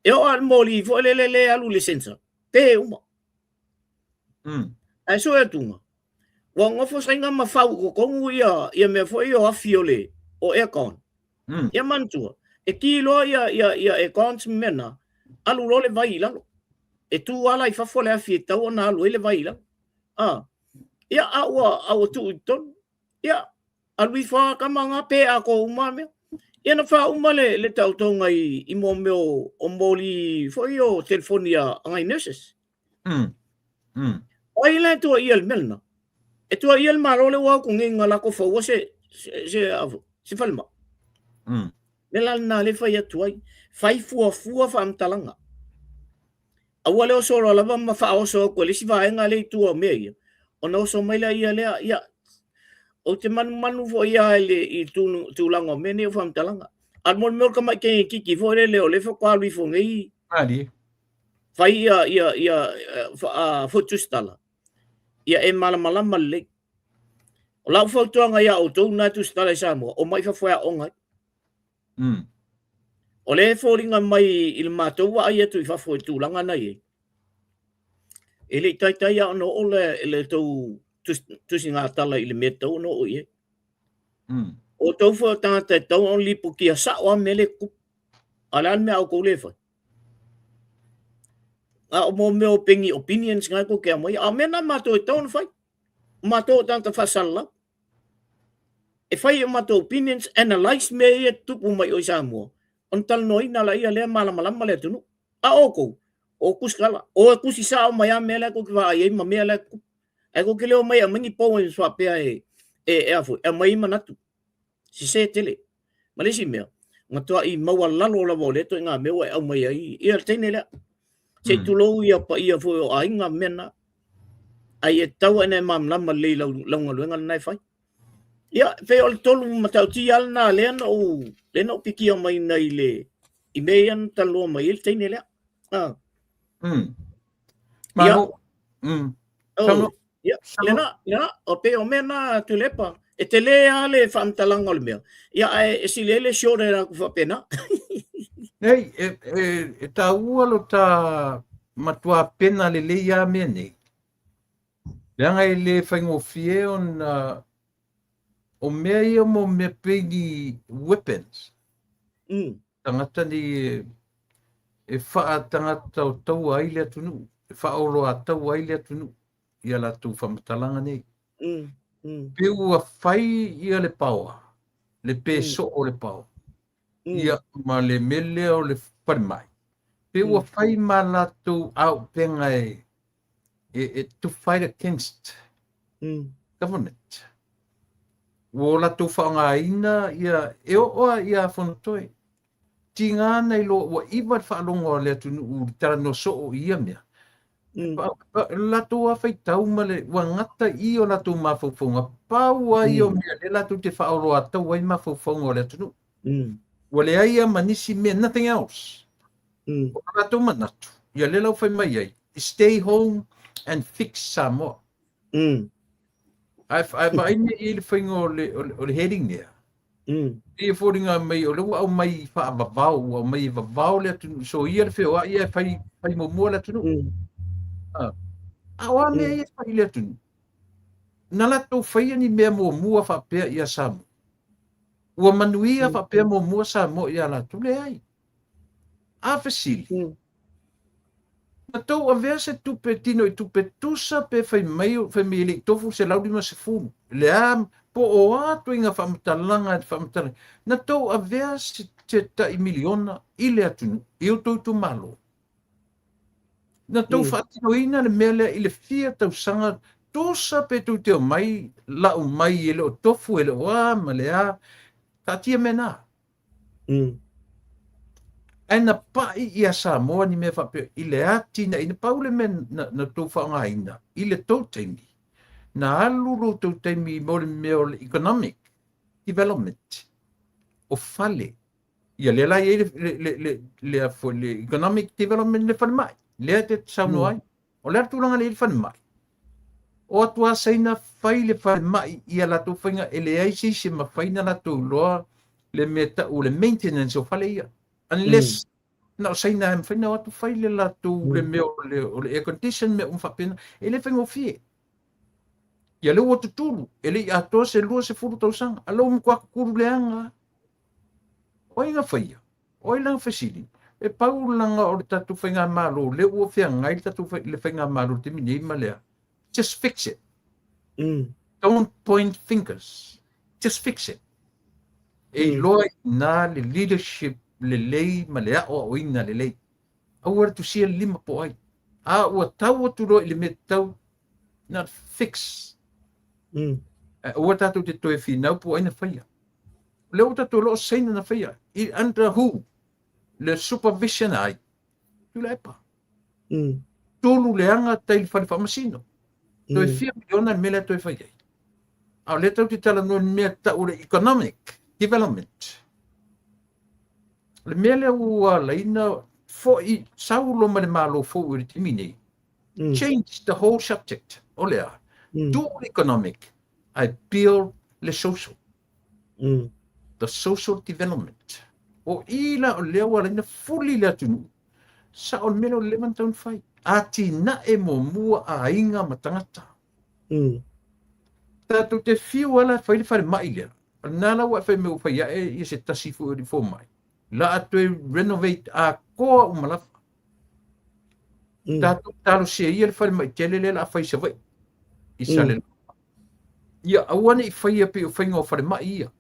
E oo lava i le moli foi lele lea e alu i le sensor, pe uma. Ae sue atuga, ua nofo Saina ma fau i totonu ia, ia mea foi ia o afi o le o aircon. Ia manatua, e ki loa ia, ia, ia aircons ma mea na, alu loa le vai i lalo. E tu lava la i fafo le afi e tatau ona alu ai le vai i lalo. Ah. Ia, a ua, a ua tuu i totonu. Ia, alu ifo lava tama na pe atoa uma lava mea. Ia na faauma le, le taotoga i, i mo mea o, o moli foi o telefoni a, a nai nurses. O ai la e tuuaia i le mea lena? E tuuaia le Malo lea ua o atu nei na latou faua se, se, se, se falemai. Mea la lena lea e fai atu ai, fai fuafua faamatalaga. Aua le oso loa lava ma faaoso atu e le isi vaega lea i tua o mea ia, ona oso mai laia lea, ia, ou te manumanu foi lava i le i tulaga o mea nei o faamatalaga. A o le mea o le tamai teineitiiti foi lele o lea faatoa alu ifo nei, Malie. fai ia, ia, ia, foi tusitala, ia e malamalama lelei. O lau fautuaga ia outou na e tusitala i Samoa, omai i fafo e aooga ai. O lea e foliga mai i le matou vaai atu i fafo i tulaga na i ai, e le i taitai lava ona oo le, le tou tusigatala i le mea e tatau ona oo i ai. O outou foi o tagata e tatau ona lipotia sao lava mea lea e tutupu. A o le a le mea a outou lea e fai? A o mo mea o peni opinions na tou te aumaia, a o mea na matou e tatau ona fai. O matou o tagata faasalalau. E fai o matou opinions, analyse mea ia e tutupu mai o i Samoa, ona talanoaina laia lea malamalama le atunuu. A o outou, o tusitala, o e tusi sao mai lava mea la tou te vaai ai ma mea la e tutupu. Ae tou te le omai e aumai ni poems faapea e, e, e, a foi, e aumai ai manatu. Sese tele. Ma le isi mea, matuai maualalo lava o lea ituaiga mea ua e aumai ai ia le teine lea. Se i tulou ia paia foi o aiga ma mea na. Ai e tatau ona e malamalama lelei i lau, lau galuega lena e fai. Ia, e pei o le tolu matautia lava lena lea na ou, lea na ou pikia mai nei i le, i mea ia na talanoa mai ai le teine lea. Ah. Ia. Malo. Oh. Ia, lena, lena, o pei o mea na Tuilaepa, e tele lava le faamatalaga o le mea, ia ae e sili ai le short e atu faapena. Nei, e, e, e taua lo ta matua pena lelei lava mea nei. Leaga e le faigofie ona o mea ia mo mea pei ni weapons. Tagata nei e, e faatagata o taua ai le atunuu, e faaoloataua ai le atunuu i a latou faamatalaga nei. Pe ua fai ia le paoa, le pe soo o le paoa, ia ma le mea lea o le falemai, pe ua fai ma latou auupega e, e, e to fight against government. Ua o latou faaaogaina ia, e oo lava ia Fonotoe. Tiga ana i loa ua iva le faalogo a le atunuu i le talanoa soo i ia mea. Latou lava faitau ma le, ua gata i i o latou mafaufauga, pau lava ia o mea lea latou te faaoloataua ai mafaufauga o le atunuu. Ua leai lava ma nisi mea, nothing else. O lo latou manatu, ia lea la ua fai mai ai, stay home and fix Samoa. Ae, ae vaai nei i le faiga o le, o le, o le heading lea. E foliga mai o lea ua aumai faavavao, ua aumai e vavao le atunuu, soia le feoai ae fai, fai muamua le atunuu. Ah. A o a mea ia e fai i le atunuu? Na latou faia ni mea muamua faapea ia Samoa. Ua manuia faapea muamua Samoa ia latou? Leai. A fesili, Na tou avea se tupe tino i tupe tusa pe fai mai, fai mai e le i tofu 150. Le a, po o a ituaiga faamatalaga e faamatala, na tou avea se, se tai miliona i le atunuu, i outou itumalo. Na tou faatinoina le mea lea i le fia tausaga tusa pe tou te omai lau mai e le o tofu e le o a ma le a, taatia mea na. Ae na pai ia Samoa ni mea faapea i le atinaeina, pau le mea na, na tou faaaogaina i le tou taimi, na alu lo tou taimi mo le mea o le economic development, o fale. Ia lea la i ai le, le, le, le, le, le, le economic development le falemai, lea te saunoa ai. O le a le tulaga lea i le falemai? O atu a Saina fai le falemai i a latou faiga e leai se isi e mafai ona latou iloa le mea tau o le maintenance o fale ia. Unless na o Saina e mafai ona o atu fai le latou le mea o le air condition mea uma faapena, e le faigofie. Ia lea ua tutulu, e le i atoa se 20 tausaga, a lea ua matua tutulu leaga. O ai na faia? O ai la na fesili? E pau lana o le tatou faigamalo, lea ua feagai le tatou le faigamalo i le taimi nei ma lea. Just fix it. Don't point fingers. Just fix it. E iloa i ina le leadership lelei ma le aoaoina lelei. Aua le tusia le lima po o ai. A ua tau atu loa i le mea tatau, not fix. Aua tatou te toe finau po o ai na faia. O lea ua tatou iloa o Saina na faia. I under who? Le supervision a ai? Tuilaepa. Tulu leaga tai le fale faamasino. Toe fia miliona le mea lea toe fai ai. A o lea tatou te talanoa i le mea tau o le economic development. O le mea lea ua alaina foi sau loa ma le Malo fou i le taimi nei. Change the whole subject. O le a? Tuu le economic ae build le social. The social development. O i la o lea ua alaina fuli le atunuu. Sao le mea lea o le leva ona tatau ona fai. Atinae muamua aiga ma tagata. Tatou te fiu lava la e fai le falemai lea. O lena la ua e fai mai ua fai ae ia se tasi foi o alii fomai. La a toe renovate atoa uma lava. Tatou talosia ia le falemai tele lea la a fai i Savaii. I Salelologa. Ia aua ne i faia pei o faiga o falemai ia.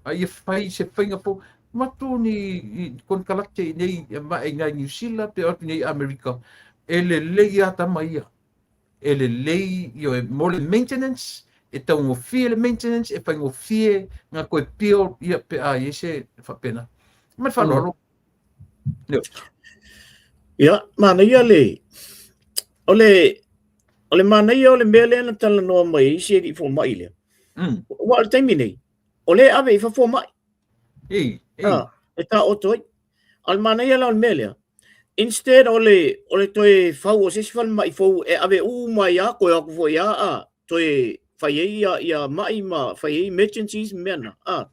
A ia fai se faiga fou. Matu ni konekarate i nei ma i nai Niu Sila pe o atu nei Amerika, e lelei a tama ia. E lelei ioe mo le maintenance, e taugofie le maintenance, e faigofie nga koe pio ia pe a i ai se faapena. Ma le faaaloalo. Ia, manaia le, o le, o le manaia o le mea lea na talanoa mai ai si alii fomai lea. Aua o le taimi nei, o lea e ave i fafo fomai. Ei, ei. Ah, e taoto ai. A o le manaia la o le mea lea, instead o le, o le toe fau o se isi falemai fou e ave uma ai lava, toe o atu foi lava a toe fai ai ia, ia mai ma fai ai emergencies ma mea na. Ah.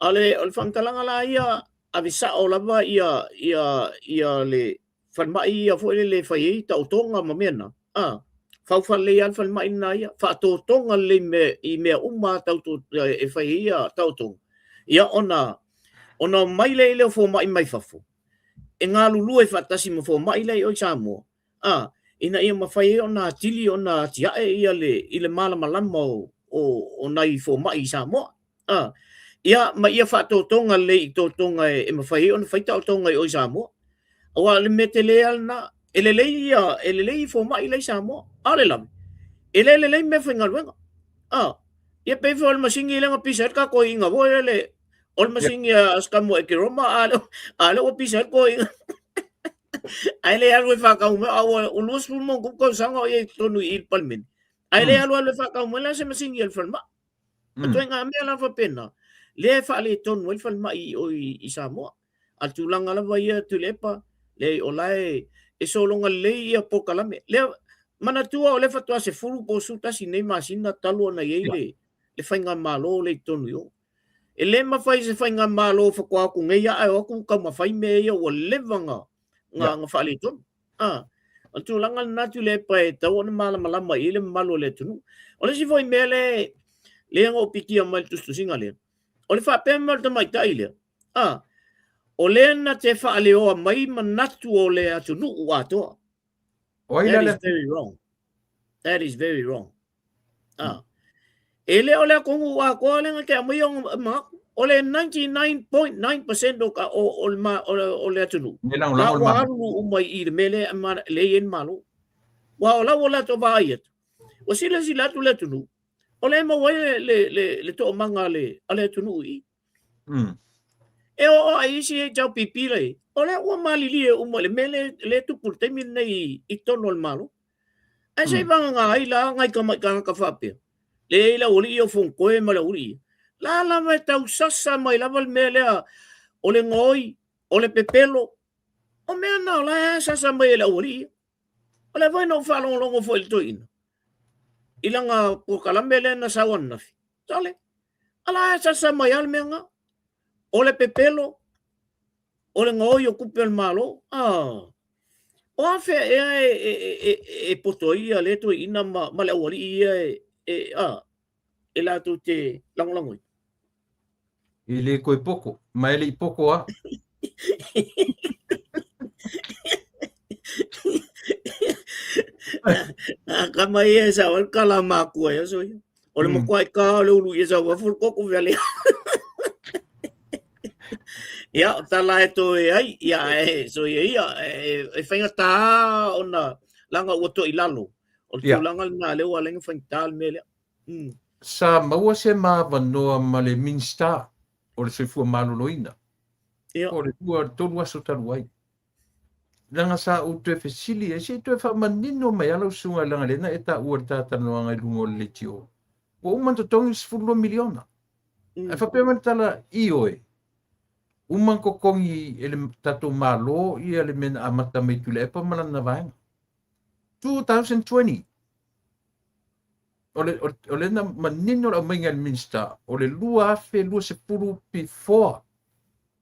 A o le, o le faamatalaga la ia, ave sao lava ia, ia, ia le falemai ia foi lele e fai ai taotoga ma mea na, a, faufale lelei lava le falemai lena ia, faatotoga lelei mea, i mea uma tau to, e fai ai ia taotoga. Ia ona, ona omai lea i lea o fomai mai fafo, e galulue faatasi ma fomai la i o i Samoa, a, ina ia mafai ai ona atili ona atiae ia le, i le malamalama o, o, o nai fomai i Samoa. A, ia, ma ia faatotoga lelei i totoga e, e mafai ai ona fai taotoga i o i Samoa. Aua o le mea tele lava lena, e lelei ia, e lelei fomai la i Samoa, a o le lave, e le lelei meafaigaluega. A, ia pei foi o le masini lea na pisa ai le tatou iiga foi lele, o le masini a Scamu e Keroma, a lea, a lea ua pisa ai le toeaina. Ae le alu e faatau mai, a ua 20 ma ono tausaga o i ai i totonu i i le Palemene. Ae le alu alu e faatau mai la se masini a le falemai. O ituaiga mea la faapena, lea e faaletonu ai le falemai i o i Samoa. A o le tulaga lava ia Tuilaepa, leai o la e, e sologa lelei ia polokalame. Lea, manatua o lea faatoa 10 po o 11 nei masina talu ona i ai le, le faigamalo lea i totonu i o. E le mafai se faigamalo faatoa atu nei ae o atu taumafai mea ia ua leva na, na, na faaletonu. A, o le tulaga lena Tuilaepa e tatau ona malamalama i ai le mamalu o le atunuu. O le isi foi mea lea, lea na ou pikia mai i le tusitusiga lea, o le faapea mai o le tamaitai lea, a, o lea na te faaleoa mai manatu o le atunuu atoa. O ai That la is very wrong. That is very wrong. Ah. E le o le atunuu atoa lea na te aumaia ona manatu. O le 99.9% o, ka, o, o, le, ma, o, le, o le atunuu. Me La lagolago le ua Malo. alu uma i le mea lea ma, lea e i ai le Malo. Ua o la ua latou vaai atu. Ua silasila atu le atunuu. O lea e maua ai le, le, le, le toomaga a le, a le atunuu i i. E oo ai isi HRPP la i, o lea ua malilie uma i le mea lea, lea e tupu i le taimi lenei i totonu o le Malo. Ae se i vagana ai la nai tamai tagata faapea, leai le aualii ia o Fonotoe ma le aualii ia, la lava e tau sasa mai lava le mea lea o le gaoi, o le pepelo, o mea na o la e sasa mai e le aualii ia. O lea foi na ou faalogologo foi i le toeaina i lana polokalame lea na sau ananafi. Sole! Ala e sasa mai lava le mea lena. O le pepelo, o le gaoi o tupe a le Malo. Ah. O a fea ea e, e, e, e, e poto ai ia lea toeaina ma, ma le aualii ia e, e, a, e latou te lagolagoina? E le toe poto, ma e le i poto lava. Kama ia e sao ai le tala a matua i aso ia. O le matua i ka o le ulu ia sau afu le koko vea lea. Ia, o tala e toe ai, ia e so ia ia, e faigata ona leaga ua to'i lalo. O le tulaga lena lea ua ala ai ona faigata le mea lea. Sa maua se ma avanoa ma le Minisita o le Soifua Maloloina. Po o le 2 3 aso talu ai. Leaga sa ou toe fesili ai, se i toe faamanino mai lava lau susuga leaga lea na e taua i le ta talanoaga i luga o le leitio. Ua uma ona totogi le 12 miliona. Ae faapea mai le tala, ioe, uma ona totogi e le tatou Malo ia le mea na amata mai Tuilaepa ma lana vaega. 2020. O le, o le na manino le aumaiga e le Minisita, o le 2020 before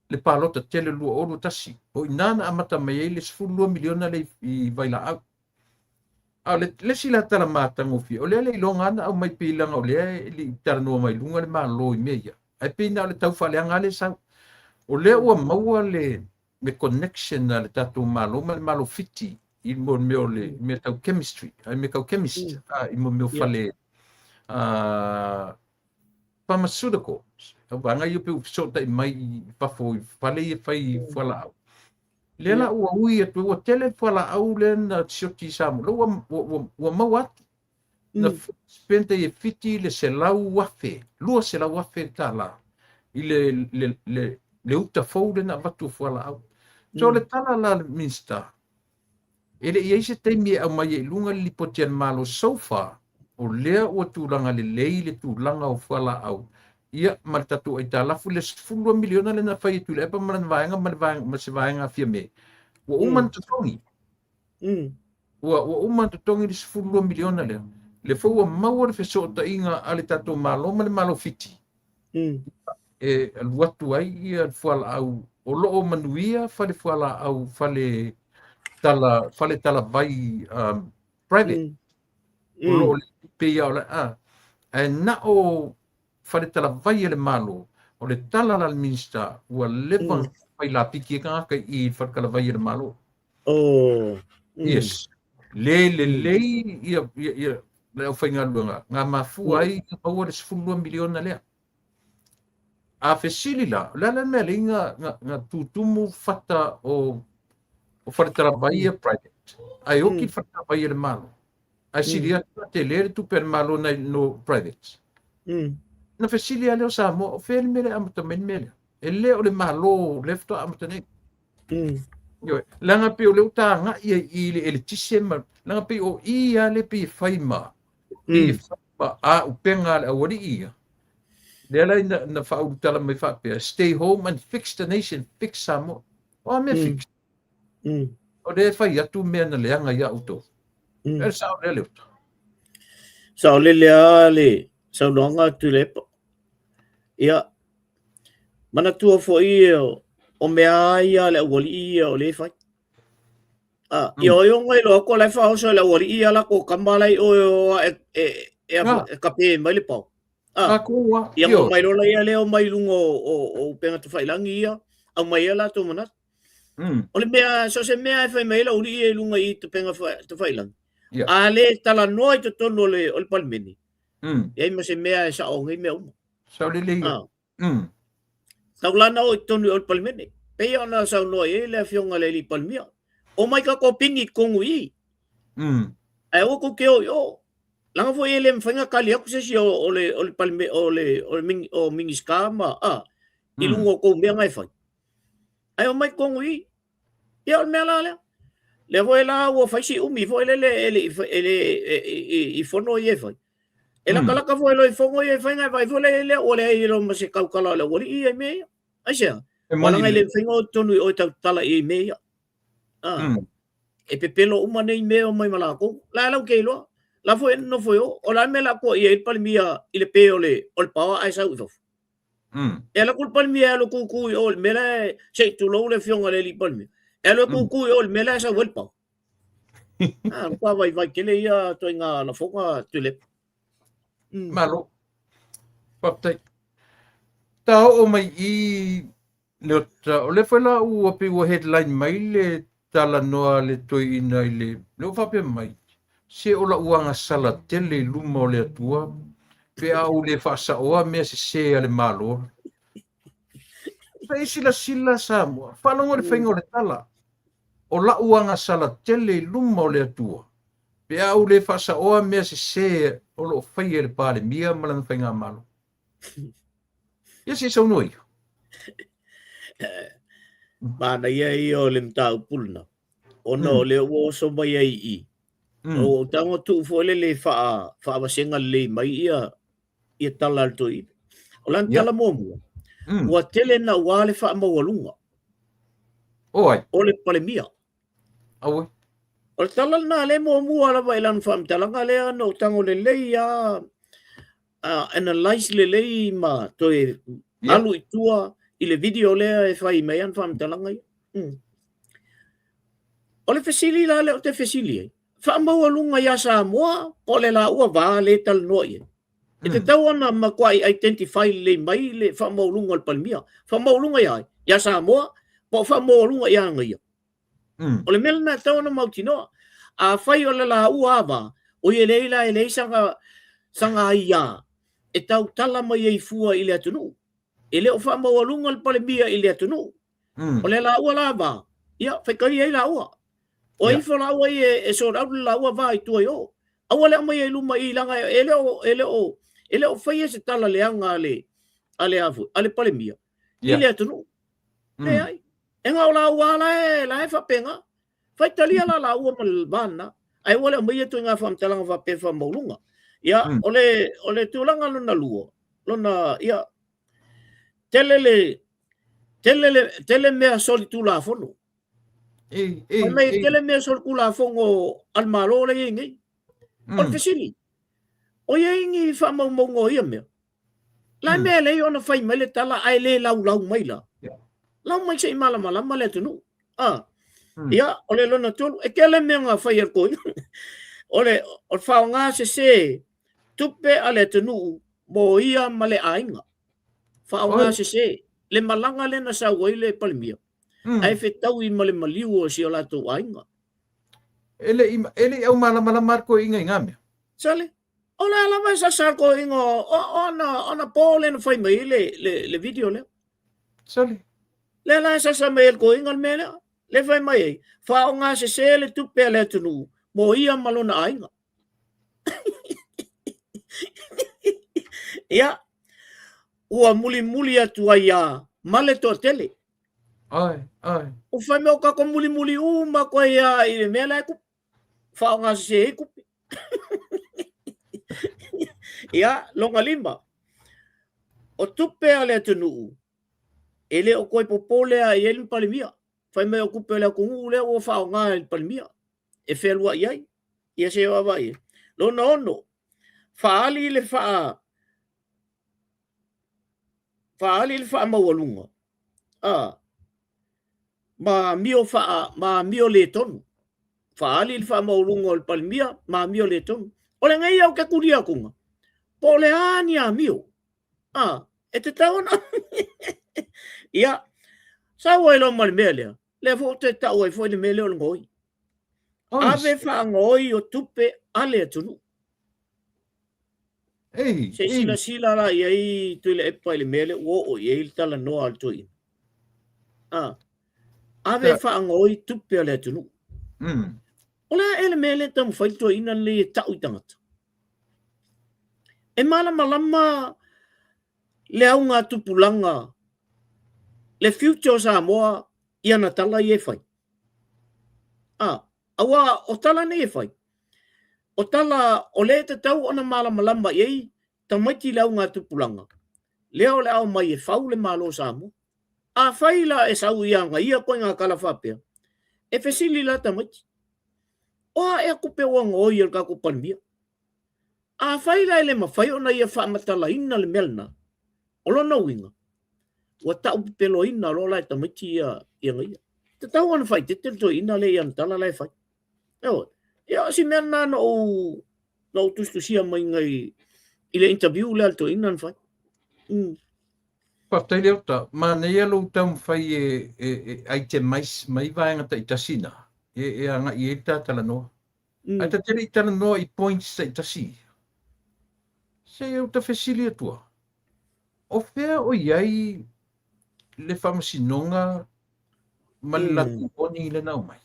le palota tele 2021. O i ina na amata mai ai le 12 miliona lea i vailaau. A o le, le isi la tala matagofie, o lea le iloga lava na aumai pei leaga o lea e le i talanoa mai luga le Malo i mea ia. Ae pei na o le tau faaleaga lava lea e sau. O lea ua maua le, le connection a le tatou Malo ma le Malo Fiti i mo mea o le mea tau chemistry, ai mea tau chemist, i mo mea o fale pharmaceuticals. Au vaega ia pei ua fesootai mai i fafo i fale ia fai fualaau. Lea la ua ui atu, ua tele le fualaau lea na sioti i Samoa, lea ua, ua, ua, ua maua atu. Na spend ai e Fiti le 100,000, 200,000 tala i le, le, le, le uta fou lea na avatu o fualaau. So le tala la a le Minisita, E le i ai se taimi e aumai ai i luga le lipoti a le Malo so far, o lea ua tulaga lelei le tulaga o fualaau, ia, ma le tatou aitalafu, le 12 miliona lea na fai e Tuilaepa ma lana vaega ma le vaega, ma se vaega a Fiame, ua uma ona totogi. Ua uma ona totogi le 12 miliona lea. Lea foi ua maua le fesootaiga a le tatou Malo ma le Malo Fiti. E alu atu ai ia le fualaau o lo o manuia fale fualaau fale tala fale talavai private o lo o pei o le a ae na o fale talavai a le Malo o le tala la le Minista ua leva fai lapiki e tagata i fale talavai a le Malo. Oh. Yes. Le lelei ia ia ia le aufaigaluega na mafua ai na maua le 12 miliona lea. A fesili la, o le a le mea lea na, na, na tutumu fata o, o faletalavai ia private, ae oki le faletalavai a le Malo. Ae sili atu la tele le tupe a le Malo nai no private. Na fesili lava lea o Samoa, o fea le mea lea e amata mai le mea lea? E le o le Malo lea faatoa amata nei. Ioe, leaga pei o lea ua tagai ai i le eletise ma, leaga pei o i lava lea pei e fai ma, pei e fai ma auupega a le aualii ia. Lea la na, na faaulutala mai faapea, stay home and fix the nation, fix Samoa. O a mea fix? O lea e fai atu mea na leaga ia outou. E sao lea Leuta. Sao lele lava le saunoaga a Tuilaepa. Ia, manatua foi o mea lava ia a le aualii ia o lea e fai. Ah, ia oi o ngai loa ko lai whaoso le aualii ia la ko kama lai o o e e e e kape mai le pau. Ah, ia mo mai lola ia leo mai lunga o o o upenga tawhailangi ia, au mai ia la tō manatu. O le mea, so se mea e whai mai la uri ia i lunga i te penga tawhailangi. A le tala noa i totonu o le, o le palimene. E ai ma se mea e sao ngai mea uma. Sao lelei ia. Taulana o i totonu o le Palemene. Pei ona saunoa i ai le afioga i le alii Palemia. Omai tatou pigi i totonu i i. Ae aua tou te o i o. Leaga foi e le mafai ona tali atu se isi o, o le, o le Paleme, o le, o le o Minisita ma, a, i luga o tou mea na e fai. Ae omai i totonu i i. Ia o le mea la lea. Lea foi la ua fai si umi foi lele e le e le i fono ia e fai. E latalata foi loa i fono ia e fai na vai foi le lea ua leai loa ma se tautala o le aualii ia i mea ia. Aisea? Ua leaga e le mafai ona o i totonu i o e tautala i mea ia. Ah. E pepelo uma nei mea o mai ma lakou. La lau ke iloa. La foi e nofo i o. O le a le mea o le a toaia ai le Palemia i le pe o le, o le paoa ae sau i fafo. E alu atu le Palemia e alu e kūkū i o i le mea la e, se i tulou le afioga i le alii Palemia, e alu e kūkū i o i le mea la e sau ai le power. Ah, matua vaivai tele ia ituaiga lafoga Tuilaepa. Malo. Faafetai. Ta oo mai i Leota, o lea foi la ua pei ua headline mai le talanoa a le toeaina i le, lea ua faapea mai, se o la'u agasala tele i luma o le Atua pe a ou le faasaoa mea sese a le Malo. Se i silasila Samoa, faalogo i le faiga o le tala, o la'u agasala tele i luma o le Atua pe a ou le faasaoa mea sese o lo o faia e le Palemia ma lana faigamalo. Ia se i saunoa ifo. Manaia ia o le mataupu lena, ona o lea ua oso mai ai i i. O ou tago tuu foi lele faavasega lelei mai ia ia tala a le toeaina. O lana tala muamua, ua tele naua le faamaualuga o le Palemia. Auē. O le tala lena lea muamua lava i lana faamatalaga lea na ou tago lelei lava, analyse lelei ma toe alu i tua i le video lea e fai mai ana faamatalaga ia. O le fesili la lea ou te fesili ai, faamaualuga ia Samoa po o le laua va lea e talanoa i ai? E tatau ona matuai identify lelei mai le faamaualuga o le Palemia. Faamaualuga ia ai? Ia Samoa po o faamaualuga ia ia? O le mea lena e tatau ona mautinoa. Afai o le laua lava, oi e leai la e leai saga aia e tautala mai ai fua i le atunuu. E le o faamaualuga le Palemia i le atunuu. O le laua la va, ia faitalia ai laua. O ifo laua ia e sort out le laua va i tua i o. Aua le aumaia i luma i i leaga e le o e le o e le o faia se tala leaga a le a le a foi a le Palemia i le atunuu. Leai. E na o laua la e la e faapena. Faitalia la laua ma le va lena. Ae aua le aumaia ituaiga faamatalaga faapea faamaualuga. Ia, o le tulaga lona lua, lona ia tele le tele le tele mea solitulafono. Fai mai e tele mea solitulafono a le Malo la e i ai nei. O le fesili, o i ai ni faamaumauga o ia mea? La mea e leai ona fai mai le tala ae le laulau mai la. Lau mai se i malamalama le atunuu. Ah. Ia, o le lona tolu, e tele mea na fai e le toeaina. O le faaaoga sese tupe a le atunuu mo ia ma le aiga. Faaaoga sese le malaga lea na sau ai le Palemia, ae fetaui ma le maliu o si o latou aiga. E le i aumalamalama a le toeaina i na mea. Sale, o lea lava e sasa le toeaina o ana po lea na fai mai ai le video lea. Sale. Lea la e sasa mai ai le toeaina le mea lea. Lea fai mai ai, faaaoga sese le tupe a le atunuu mo ia ma lona aiga. Ia, ua mulimuli atu ai a ma le toatele. Ai, ai. Ua fai mai o tatou mulimuli uma atu ai a i le mea la e tupu. Faaaoga sese ai tupe. Ia, lona lima. O tupe a le atunuu, e le o toe popole a i ai le Palemia. Fai mai o tupe a le atunuu lea ua faaaoga e le Palemia e fealuai ai. Ia se i vaavaai i ai. Lona ono, faaali le faa faaali le faamaualuga a ma amio faa ma amio le tonu. Faaali le faamaualuga o le Palemia ma amio le tonu. O lenei au te kulia atuga, po o le a ni amio. A, e tatau ona ia, sau ai loa ma le mea lea, lea foi ou te tau ai foi le mea lea o le gaoi. Ave faagaoi o tupe a le atunuu. Se i silasila la i ai Tuilaepa i le mea lea ua oo i ai le talanoa a le toeaina. A, ave faagaoi tupe a le atunuu. O le a ea le mea lea e taumafai le toeaina lenei e tau i tagata? E malamalama le augatupulaga, le future o Samoa i ana tala ia e fai. A, aua o tala nei e fai, o tala o lea e tatau ona malamalama i ai tamaiti i le augatupulaga, lea o le a omai e fau le Malo o Samoa. Afai la e sau ia ia ituaiga tala faapea, e fesili la tamaiti, o a ea tupe ua gaoi e le tatou Palemia? Afai la e le mafai ona ia faamatalaina le mea lena, o lona uiga, Ua ta'u pepeloina loa la e tamaiti ia ia ia. Tatau ona faaeteete le toeaina lea i ana tala la e fai. Ioe. Ia o si mea lena na ou na ou tusitusia mai i i le interview lea a le toeaina na fai. Faafetai Leota, manaia lou taumafai e e e itemize mai vaega taitasi na e e agai i ai le ta talanoa. Ae ta te le i talanoa i points taitasi ia. Se i ou ta fesili atua, o fea o i ai le faamasinoga ma le latou warning lea na aumai?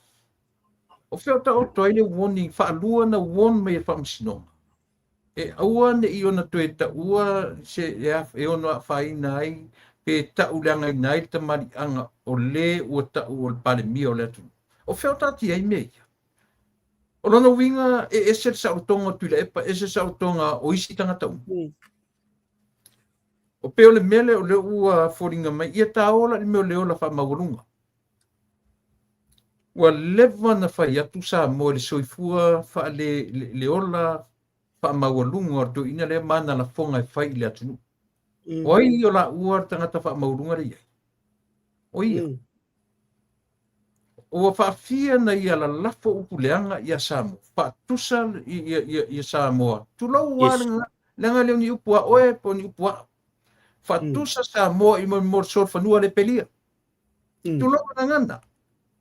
O fea o taoto ai le warning, faalua na warn mai e le faamasinoga e aua ne i ona toe taua se e ono afaina ai pe tau leagaina ai le tamaliiaga o le ua tau o le Palemia o le atunuu. O fea o taatia ai mea ia? O lona uiga e ese le saolotoga o Tuilaepa, ese le saolotoga o isi tagata uma. O pei o le mea lea o lea ua foliga mai, ia taola i le mea o le ola faamaualuga. Ua leva na fai atu Samoa i le soifua faale le, le ola faamaualuga o le toeaina lea ma ana lafoga e fai i le atunuu. O ai o laua le tagata faamaualuga lea i ai? O ia. Ua faafia na ia lalafo upu leaga ia Samoa, faatusa ia Samoa. Tulou lava yes. Leaga le o ni upu a oe po o ni upu a'u. Faatusa Samoa i mo le solofanua le pelia. Tulou le gagana.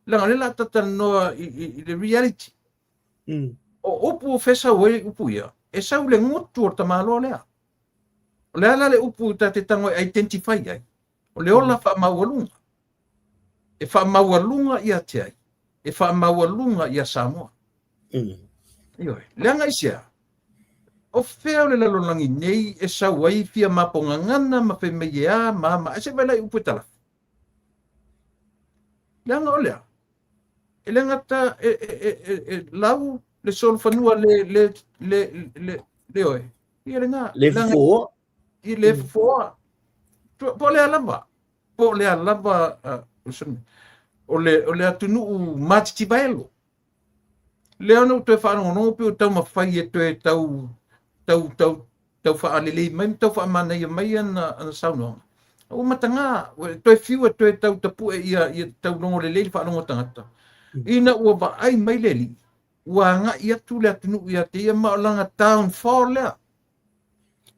Leaga o lea o le a tatalanoa i le reality. O upu o fea sau ai upu ia, e sau i le gutu o le tamaloa lea. O le a la le upu ta te tago e identify ai? O le ola faamaualuga. E faamaualuga ia te ai? E faamaualuga ia Samoa. Ioe. Leaga i sea? O fea o le lalolagi nei e sau ai fia mapogagana ma fai mai e a ma a ma a, se vaai la i upu e talafi. Leaga o lea, e le gata e, e, e, e, e lau le solofanua le, le, le, le, le oe. Ia lena. Le fofoa. I le fofoa. Po o lea lava. Po o lea lava o le, o le atunuu matitivaelo. Lea na ou toe faalogologo pei o taumafai e toe tau, tau, tau, tau faalelei mai ma tau faamanaia mai ana, ana saunoaga. Ua mataga, ua toe fiu e toe tau tapue ia, ia tau logo lelei le faalogo a tagata. Ina ua vaai mai le alii, ua agai atu le atunuu ia te ia ma o lana downfall lea.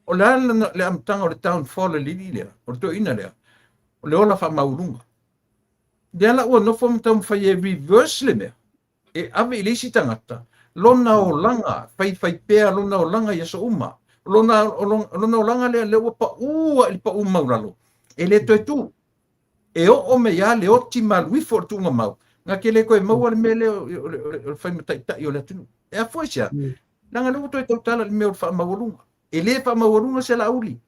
O le a le amataga o le downfall a le alii lea, o le toeaina lea, o le ola faamaualuga. Lea la ua nofo ma taumafai e reverse le mea, e ave i le isi tagata lona olaga, faifai pea lona olaga i aso uma. Lona, lona olaga lea, lea ua pau i le pau maulalo, e le toe tu. E oo mai lava le oti malu ifo o le tuuga mau, na te le toe maua le mea lea o le, o le, o le fai mataitai o le atunuu. E afua i se a? Leaga lea ua toe tautala i le mea o le faamaualuga. E le faamaualuga se Laauli.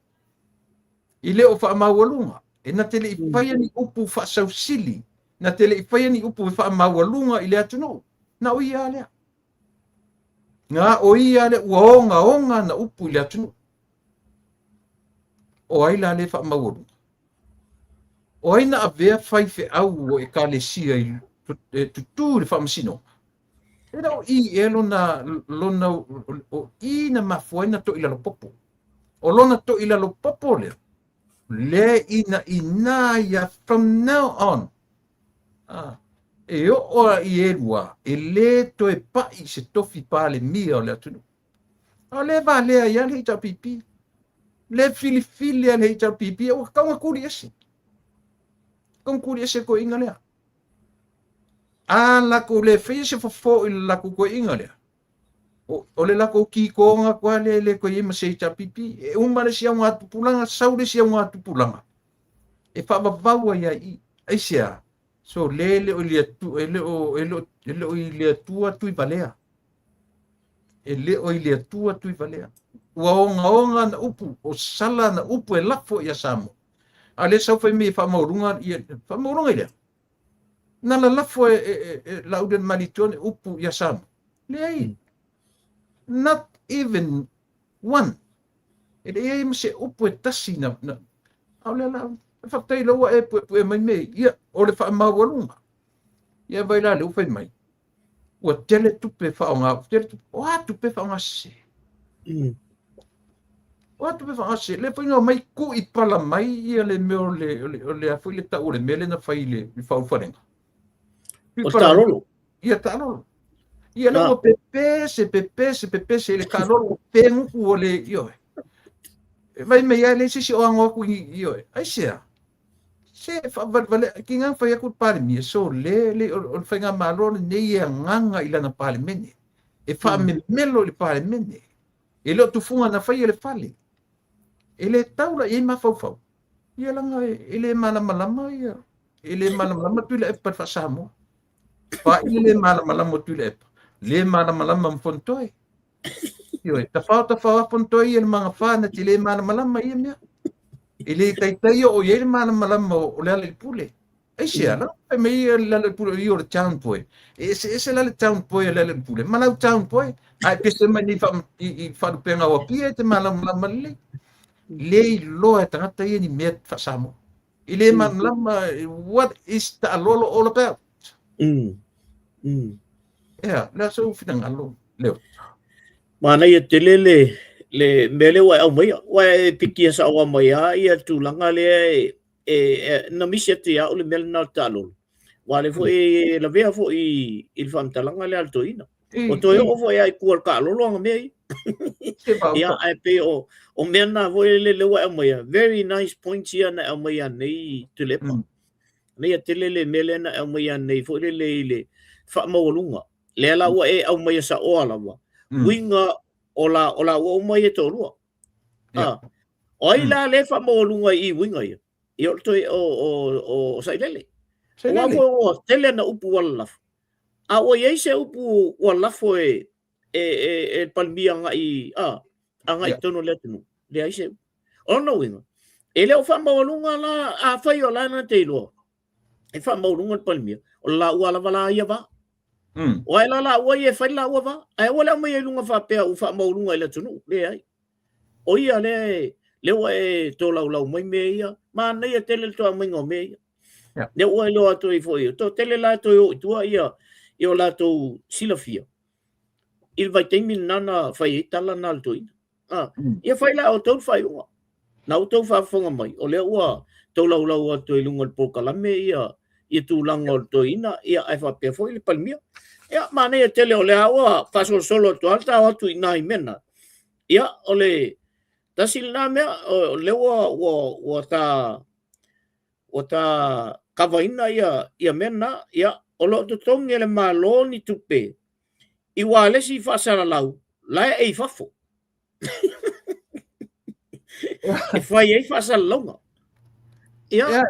E le o faamaualuga. E na te le i faia ni upu faasausili, na te le i faia ni upu e faamaualuga i le atunuu. Na o ia lea. Na o ia lea ua ogaoga na upu i le atunuu. O ai la le faamaualuga? O ai na avea faifeau o ekalesia i e tutū i le faamasinoga? E le o i ea lona, lona, o i na mafua ai na toilalopopo. O lona toilalopopo lea, lea ina ina ia from now on. Ah, e oo a i elua, e le toe pai se tofi palemia o le atunuu. A o lea valea ai lava le HRPP. Le filifili a le HRPP, ua tatau ona tuli ese. Tatau ona tuli ese toeaiina lea. A latou le faia se fofo i le latou toeaiina lea, o, o le latou kikoga atu lava lea e le toe i ai ma se HRPP. E uma le isi augatupulaga, sau le isi augatupulaga, e faavavau ai lava i i. Aisea? So le le o i le e le o e le o e le o i le Atua Tuivalea. E le o i le Atua Tuivalea. Ua ogaoga ana upu, o sala ana upu e lafo ia Samoa. A lea sau fai mai e faamaualuga ia faamaualuga i lea. Na lalafo e, e, e, e Laaulialemalietoa ni upu ia Samoa. Leai. Not even one. E le i ai ma se upu e tasi na, na a o lea la, faafetai la ua e puepue mai mea ia, o le faamaualuga. Ia vai la lea ua fai mai. Ua tele tupe faaaoga, tele tupe, o a tupe faaaoga sese? O a tupe faagasese, lea foi na omai ku'i pala mai ia le mea o le, o le, o le a foi le tau o le mea lea na fai i le, le faaulufalega. O le taalolo. Ia taalolo. Ia lea ua pepese, pepese, pepese i le taalolo, ua pegutu ua le, ioe. E vai mai ai leai se isi o ago atu i, ioe. Aisea? Se faavalevale, ki ngang fai atu le Palemia, so le, le, o le faigamalo lenei e agaga i lana Palemene. E faamemelo i le Palemene. E le o tufuga na faia le fale. E le tau la i ai mafaufau. Ia laga e le malamalama ia, e le malamalama Tuilaepa i le faa-Samoa. Paia le malamalama o Tuilaepa, le malamalama ma Fonotoe. Ioe, tafao tafao a Fonotoe ia le magafa na te le malamalama ia mea. E le taitai oo i ai le malamalama o Lealailepule. Aisea, la fai mai ia Lealailepule o ia o le town boy. E eseese la le town boy a Lealailepule ma lau town boy. Ae pese mai nei i faalupega o Apia e te malamalama lelei. Le iloa e tagata ia ni mea faa-Samoa. I le malamalama what is taalolo all about. Ea, le a sou finagalo, Leo? Manaia tele le le mea lea ua e aumaia. Ua e pikia saoa mai lava ia tulaga lea e e, na misi atu ia au le mea lena o le taalolo. Aua o lea foi e lavea foi i le faamatalaga lea a le toeaina. Ua toe oo foi lava i tua o le taalolo ana mea ia. Ia, ae pei o, o mea na foi lea ua e aumaia, very nice points ia na e aumaia nei Tuilaepa. Manaia tele le mea lea na e aumaia nei foi lele i le faamaualuga. Lea la ua e aumaia saoa lava, uiga o la, o laua uma ia e toalua. Ah, o ai la lea e faamaualuga i uiga ia? Ia o le toe o o o Sailele. Aua foi ua tele ana upu ua lalafo. A ua i ai se upu ua lafo e e e e le Palemia agai a agai i totonu o le atunuu? Leai se upu. O lona uiga, e le o faamaualuga la, afai o la na te iloa e faamaualuga le Palemia, o le laua lava la ia va. O ai la laua ia e fai le laua va? Ae aua le aumaia i luga faapea ua faamaualuga i le atunuu. Leai. O ia lea lea ua e tolaulau mai mea ia, manaia tele le toe aumaiga o mea ia. Lea ua iloa atu ai foi, toatele la e toe o i tua ia i o latou silafia i le vaitaimi lena na fai ai tala na a le toeaina. Ah, ia fai la outou le faaiuga. Na outou faafofoga mai, o lea ua tolaulau atu i luga o le polokalame ia ia tulaga o le toeaina, ia ae faapea foi le Palemia. Ia, manaia tele o lea ua faasolosolo atu lava le tao atu i ina i mea na. Ia, o le tasi lena mea, o lea ua ua ua ta ua ta kavaina ia ia mea na. Ia, o lo o totogi e le Malo ni tupe i ualesi faasalalau la e i fafo. E fai ai faasalalauga. Ia,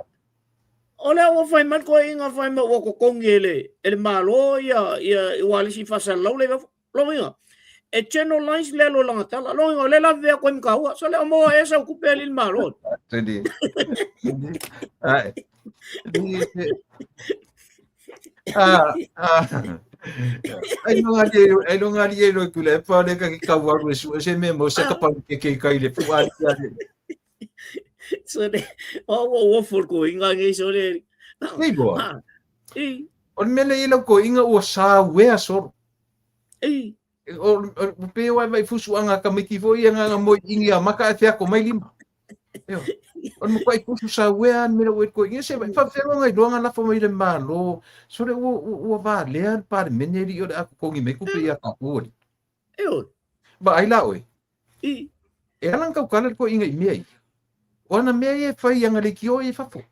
o lea ua fai mai le toeaina fai mai ua totogi e le, e le Malo ia, ia ualesi faasalalau la i fafo. Lona uiga, e generalize le alu o lana tala. Lona uiga, o lea e lavevea atu ai ma taua. So le o maua ea sau tupe alii le Malo. Tini. Ai. Ah, ah. Ai no ngali ai no ngali e loi kule pa le ka ki kau aru e su se me mo se ka pa ke ke kai le fu ali ali. So le o o o fur ko inga ngi so le. Nei boa. I. O le mele i lau ko inga ua sa wea soro. I. O o pe o ai vai fusu anga ka miki fo ia nga mo ingi a maka e whiako mai lima. Io. O le makuai pusu sa uea ni mea ua koe inga se vai whawheroa ngai loa ngā lafo mai le Malo. So le ua, ua, ua valea le Palemene li o le a kokongi mai kupe ia ka ua li. Io. Ba ai la oe. I. E ala na taukala le koe inga i mea ia. O ana mea ia e whai anga le ki o i fafo.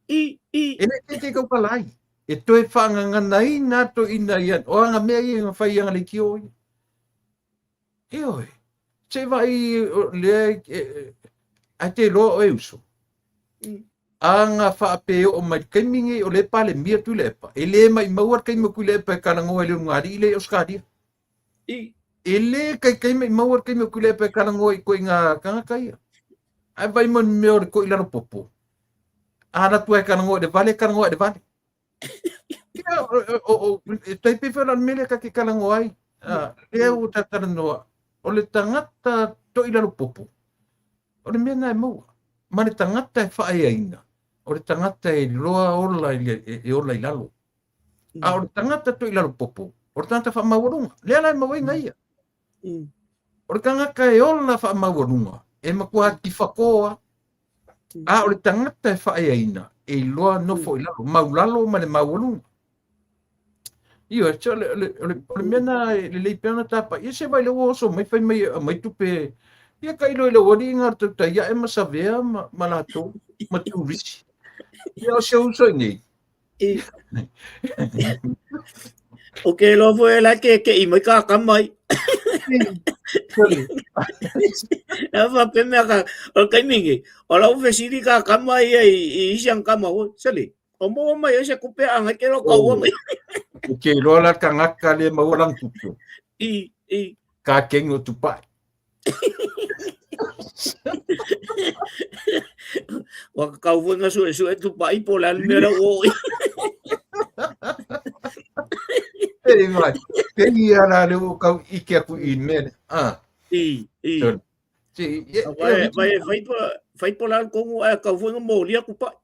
I, i. E le te te kaukala ai. E toe whaanganganaina to ina ia. O anga mea ia nga whai anga le ki o ia. Ioe, se vaai lea ae te iloa oe uso. A nga faapea oo mai le taimi nei o lea e Palemia Tuilaepa, e le maumau lava le taimi o Tuilaepa e talanoa i le ulugalii lea i Ausetalia. E le taitai maumau lava le taimi o Tuilaepa e talanoa i ituaiga tagata ia. Ae vaai mai le mea o le toilalo popo, a alu atu lava e talanoa i le vale, talanoa i le vale. Ia, e tai pei foi la o le mea lea ta te talanoa ai, lea ua ta talanoa, o le tagata toilalo popo, o le mea lena e maua. Ma le tagata e faaeaina, o le tagata e loa ola i le, e ola i lalo. A o le tagata toilalo popo, o le tagata faamaualuga, lea la e maua ai ia. O le tagata e ola faamaualuga, E matua tifako a. A o le tagata e faaeaina, e iloa nofo i lalo, maulalo ma le maualuga. Ioe, o le mea na e lelei pea ona tapaia, ia se vai lea ua oso mai fai mai e aumai tupe, ia tailo i le aualii na o le tautai ae ma savea ma latou, ma turisi. Ia o si ou uso i nei. O ke iloa foi e la ke ke i mai ka kama ai. E faapea mea ka, o le taimi nei, o lau fesili ka kama ia i isi ang kama foi, sole, o maua mai ai se tupe a ngai ke loa kaua mai. O ke iloa la tagata le maua lana tupe. I, i. Ka kegi o tupai. Ua kakau foi nga suesue tupai po le a le mea lea ua oo i. E mai, pei ia la le ua kau ike aku i mea lea. Ah. I, i. Si, e, Vai, vai, vai po, vai po la kongu ai kau foi nga molia tupai.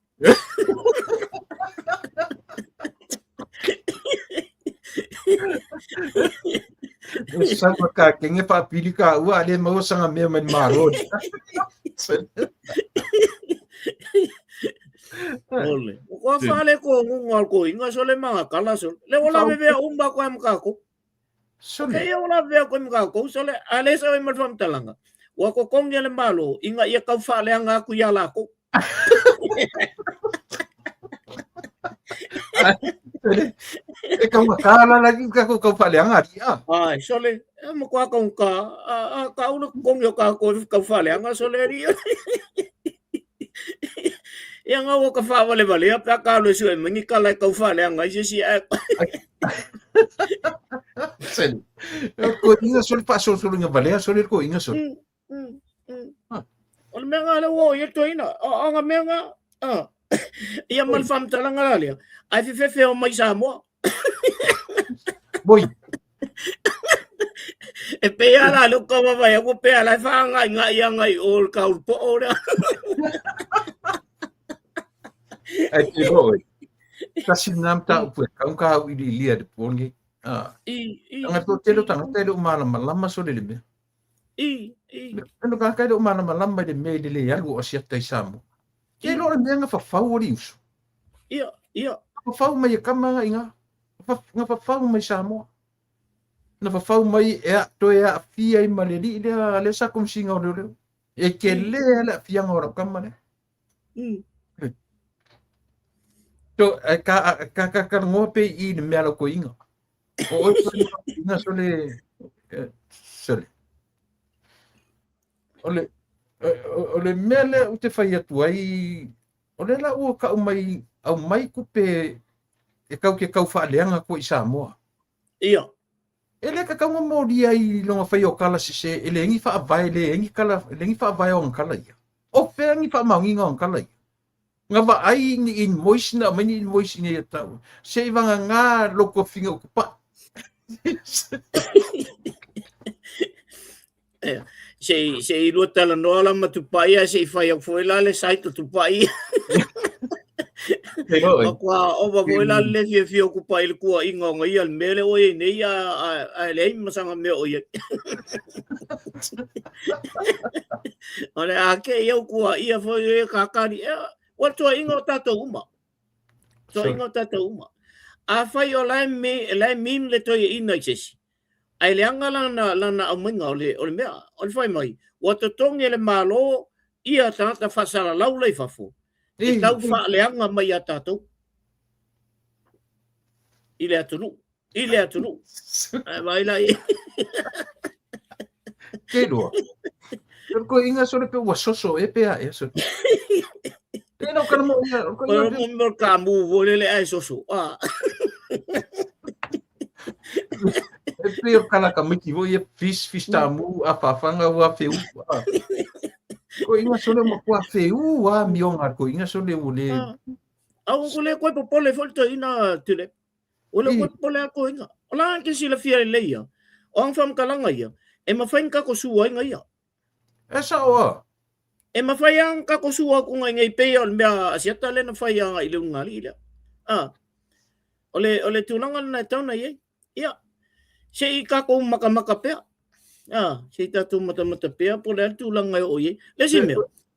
E sau ma ka kenge whaapili ka ua, a le maua sanga mea mai malo. Ole. O koa whale ko ngunga ko inga sole mga kala sole. Le ola vevea umba ko am kako. Sole. Kei ola vevea ko am kako sole. Ale sa ma whamtalanga. Ua ko kongi le malo inga ia kau whaleanga aku ia lako. E kau ka la la ki ka ko kau whaleanga ri a. Ai, sole, e mo koa kau ka, a ka ula kongi o ka ko kau whaleanga sole ri. Ia ngā o ka whawale wale, a pea ka lo sue mangi ka lai kau whaleanga i se si a. Sole. Ko inga sole pa sole sole nga valea sole ko inga sole. Ah. O le mea ngā le ua o ia toina, o o ngā mea ngā, ah. Ia ma le whamtalanga la lea, ai fefefe o mai Samoa. Moi. E pea la le ka wa vai ko pea la fa ngai ngai ia ngai o le ka po o lea. Ai te hoi. Kasi nam ta upu e kau ka au ili ilia te pōngi. Ah. I, i. Anga tō telo tangata e le umala malama so le le mea. I, i. Eno ka kai le umalamalama i le mea i le le alu o Asiata i Samoa. Ke loa le mea nga fafau o le uso. Ia, ia. Fafau mai e kama nga i nga. Nga fafau mai Samoa. Na fafau mai e a toe a fia i ma le lii lea le sa komsinga o leo leo. E ke le le fianga o rau kama lea. To, e ka, ka, ka, ka ngoa pe i le mea lau koinga. O oe koe ma inga sole, sole. O le, o le mea lea ou te fai atu ai, o lea la ua kau mai, au mai kupe e kau ke kau whaaleanga koe i Samoa. Ia. E le ka kaunga molia i longa whai o kala sese, e le engi whaavae, le engi kala, le engi whaavae o kala ia. O whea ngi whaamaungi ngā kala ia. Nga vaai ni invoice na aumai ni invoice ina ia tau. Se i vanga ngā loko finga o kupa. Se i, se i lua talanoa la ma tupai a se i whai au foi la le site o tupai. Te roi. Ma kua ova foi la le fia fia o kupai le kua inga o ngai al mele o e nei a le ai masanga mea o ia. O le a ke ia kua ia foi e kakari. E, ua toaiga o tātou uma. Toaiga o tātou uma. A whai o lae me, lae min le toi e ina i sesi. Ai le anga lana, lana aumainga o le, o le mea, o le whai mai, ua totongi e le malo ia tangata whasalalau lai fafo. E tau whaaleanga mai a tātou. I le atunuu. I le atunuu. Ai vai la i. Ke roa. Ko inga sore pe ua soso e pe a e so. Tēnā o kana mo ia. Ko inga mo mo ka mu vo le le ai soso. Ah. E pe o kana ka miki vo ia fis fis ta mu a whawhanga ua whiu. Ko inga sore mo kua whiu a mionga ko inga sore o le. Au ko le koe popole fo le ina tule. O le koe popole a ko inga. O la ke silafia le ia. O ang whamkalanga ia. E mawhai nga ko sua inga ia. E sa oa. E mawhai ang ka ko sua ko ngai ngai pe o le mea asiata le na whai anga i le ungali lea. Ah. O le tulanga na e tauna i ai. Ia. Se i ka ko makamaka pea. A, se i tatou matamata pea po o le a le tulaga e oo i ai. Le isi mea,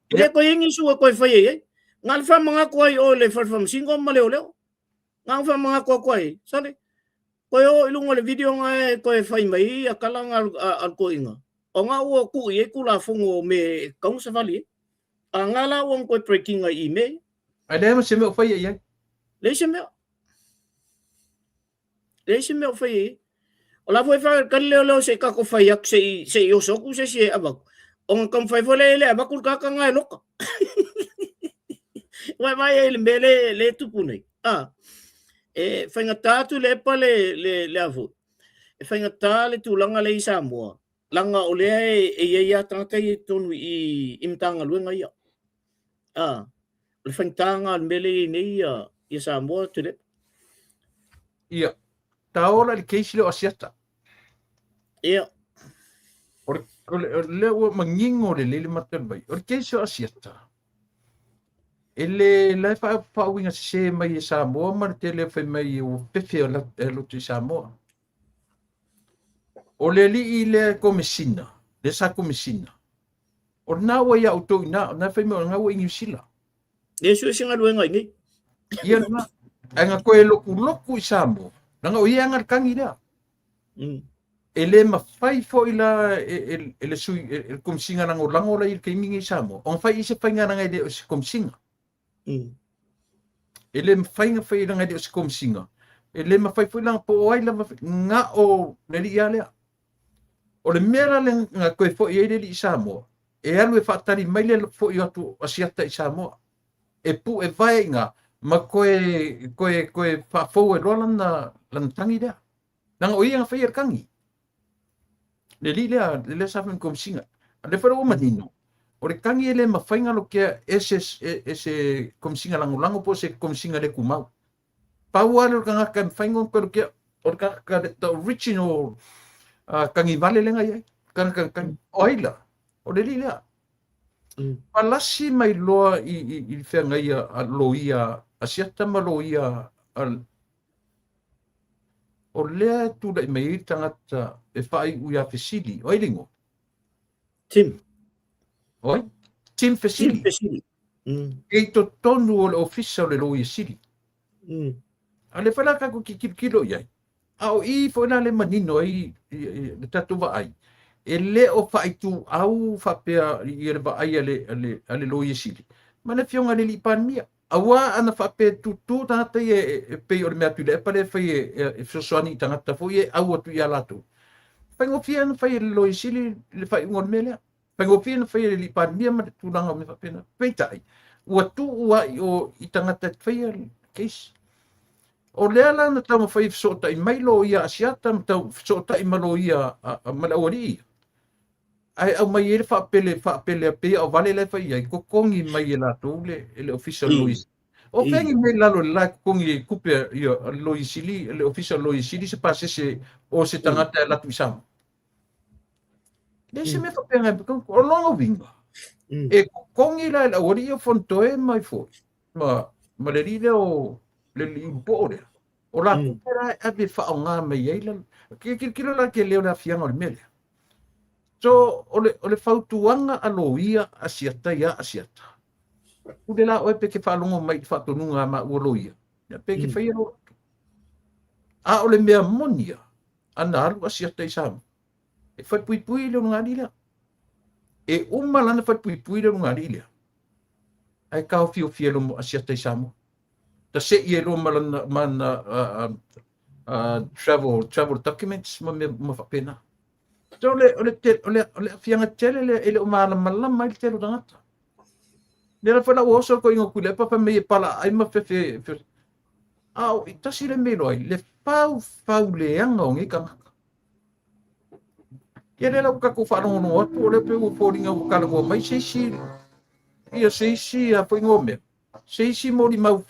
e le toe i ai ni sua e toe faia i ai. Na o le faamanatu ai i o i le fale faamasino ma leoleo. Na ona faamanatu atu ai, sole, toe oo i luga o le video na e toe fai mai ai ia tala na a le toeaina, ona ua tuu i ai Tulafono o mea e tatau ona savali ai. A na la ua na toe break ina i mea ia. Ae leai ma se mea o faia i ai. Leai se mea. Leai se mea o faia i ai. O la foi faatali leoleo se i tatou fai atu se i se i oso atu se isi e avatu. Ona taumafai foi lea e le avatu le tagata na e loka. Vaai ai le mea le le tupu nei. Ah, e faigata atu le epa le le le a foi. E faigata le tulaga lea i Samoa. Leaga o lea e i ai lava tagata ia i totonu i i Matagaluega ia. Ah, o le faigata lena o le mea lea e i ai nei ia, ia Samoa Tuilaepa. Ia, ta ola i le case lea o Asiata. Ia. O le, o le, o lea ua manino lelei le mata mai. O le case o Asiata, e le la e faauiga sese mai e Samoa ma le tele o fai mai ua fefe o loto i Samoa. O le alii lea e komesina, lea sa komesina, o lena ua ia outou i ina, o lena fai mai o lena ua i Niu Sila. E sue se galuega i nei. Ia lena, ae na toe lokuloku i Samoa, leaga o ia e ana le kagi lea. E le mafai foi la e, e, e le sui, e, e le komesina lagolago la i le taimi nei i Samoa, ona fai i se faiga leaga e le o se komesina. E le mafai ona fai leaga e le o se komesina. E le mafai foi la po o ai lava na o le alii lava lea. O le mea la lea na toe foi ai le alii i Samoa, e alu e faatali mai le foi atu Asiata i Samoa. E pue vae i ina ma toe, toe, toe faafou ai loa lana, lana tagi lea. Leaga o ia na faia le tagi. Le alii lea, le lea sa fai ma komesina. A lea foi la ua manino, o le tagi e le mafai ona lotea e se, e se komesina lagolago po o se komesina le tumau. Pau lava lea o le tagata e mafai ona toe lotea, o le tagata, the original tagivale lea na i ai. Tagata na tagi. O ai la? O le alii lea. Palasi mai loa i, i, i le feagaia a loia a Asiata ma loia a, O lea e tulai mai ai le tagata e faaiu ia Fesili. O ai le igoa? Tim. O ai? Tim Fesili. Tim Fesili. E i totonu o le ofisa o le Loia Sili. A lea foi la tatou te tilotilo i ai, a o i foi la le manino ai le tatou vaai, e le o faaituau faapea i le vaai a le, a le, a le Loia Sili ma le Afioga i le Alii Palemia. Aua ana faapea e tūtū tagata ia e pei o le mea Tuilaepa lea e fai e fesoasoani i tagata foi ia e au atu ia latou. Faigofie ona fai e le Loia Sili le faaiuga o le mea lea. Faigofie ona fai e le Alii Palemia ma le tulaga o mea faapena. Peitai, ua tuu lava i o i tagata e faia le case. O lea la na taumafai e fesootai mai loia Asiata ma tau fesootai ma loia ma le aualii ia. Ae aumai ai le faapele, faapele a pei a o vale la e fai i ai, totogi mai e latou le, le ofisa o le Loia Sili. O fea ni mea i lalo o le la e totogi ai tupe a, ia, a le Loia Sili, le ofisa o le Loia Sili se pasese o se tagata e alu atu i Samoa. Leai se mea faapena, o lona uiga, e totogi la e le aualii ia o Fonotoe mai foi, ma, ma le alii lea o, le alii ulupoo lea. O la tupe la e ave e faaaoga mai ai la, tilotilo la tele o le aafiaga o le mea lea. So, o le, o le fautuaga a loia Asiata iā Asiata, pule la oe pe te faalogo mai i le faatonuga a maua loia, ia pe te faia lou loto. A o le mea moni ia, ana alu Asiata i Samoa, e falepuipui le ulugalii lea. E uma lana falepuipui le ulugalii lea, ae taofiofia e lomo Asiata i Samoa. Ta se'i ai loa ma lana, ma ana travel, travel documents ma mea uma faapena. So o le, o le, o le, o le aafiaga tele lea e le o malamalama ai le tele o tagata. Lea la foi la ua oso le toeaina o Tuilaepa fai mai e palaaai ma fefe, fefe. A o i tasi le mea e iloa ai, le faufau leaga o nei tagata. Ia lea la ua tatou faalogologo atu, o lea pei ua foliga ua talanoa mai se isi, ia se isi a foi mea. Se isi molimau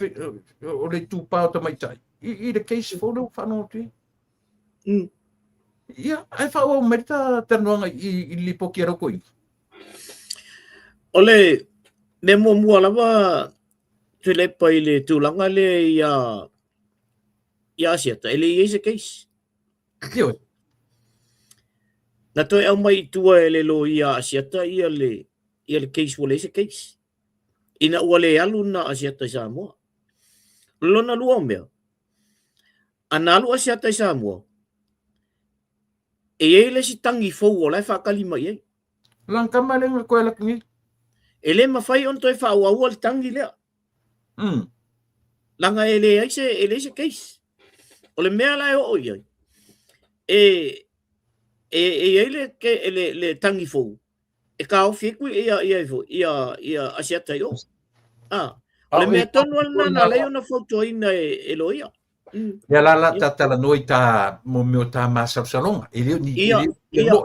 o le itupa o tamaitai i, i le case fou lea ua faalogo atu ai. Ia, ae faaauau mai le ta talanoaga i, i le lipoti a lau toeaina. O le mea muamua lava Tuilaepa i le tulaga lea ia ia Asiata, e le i ai se case. Ioe. Na toe aumai i tua e le loia a Asiata ia le, ia le case ua leai se case. Ina ua le alu na Asiata i Samoa. O le lona lua o mea, a na alu Asiata i Samoa, e i ai le isi tagi fou o la e faatali mai i ai. Lang kama le nga koe lak ni. E le mafai ona toe faaauaua le tagi lea. Leaga e leai se, e leai se case. O le mea la e oo i ai, e, e, e i ai le, le, le tagi fou, e taofi ai kui, ia, ia, ia, ia Asiata i o. Ah, o le mea tonu lena na ala ai ona fautuaina e, e loia. Ia la la ta talanoa i ta mo mea o ta masalosaloga. E le o ni e le ia.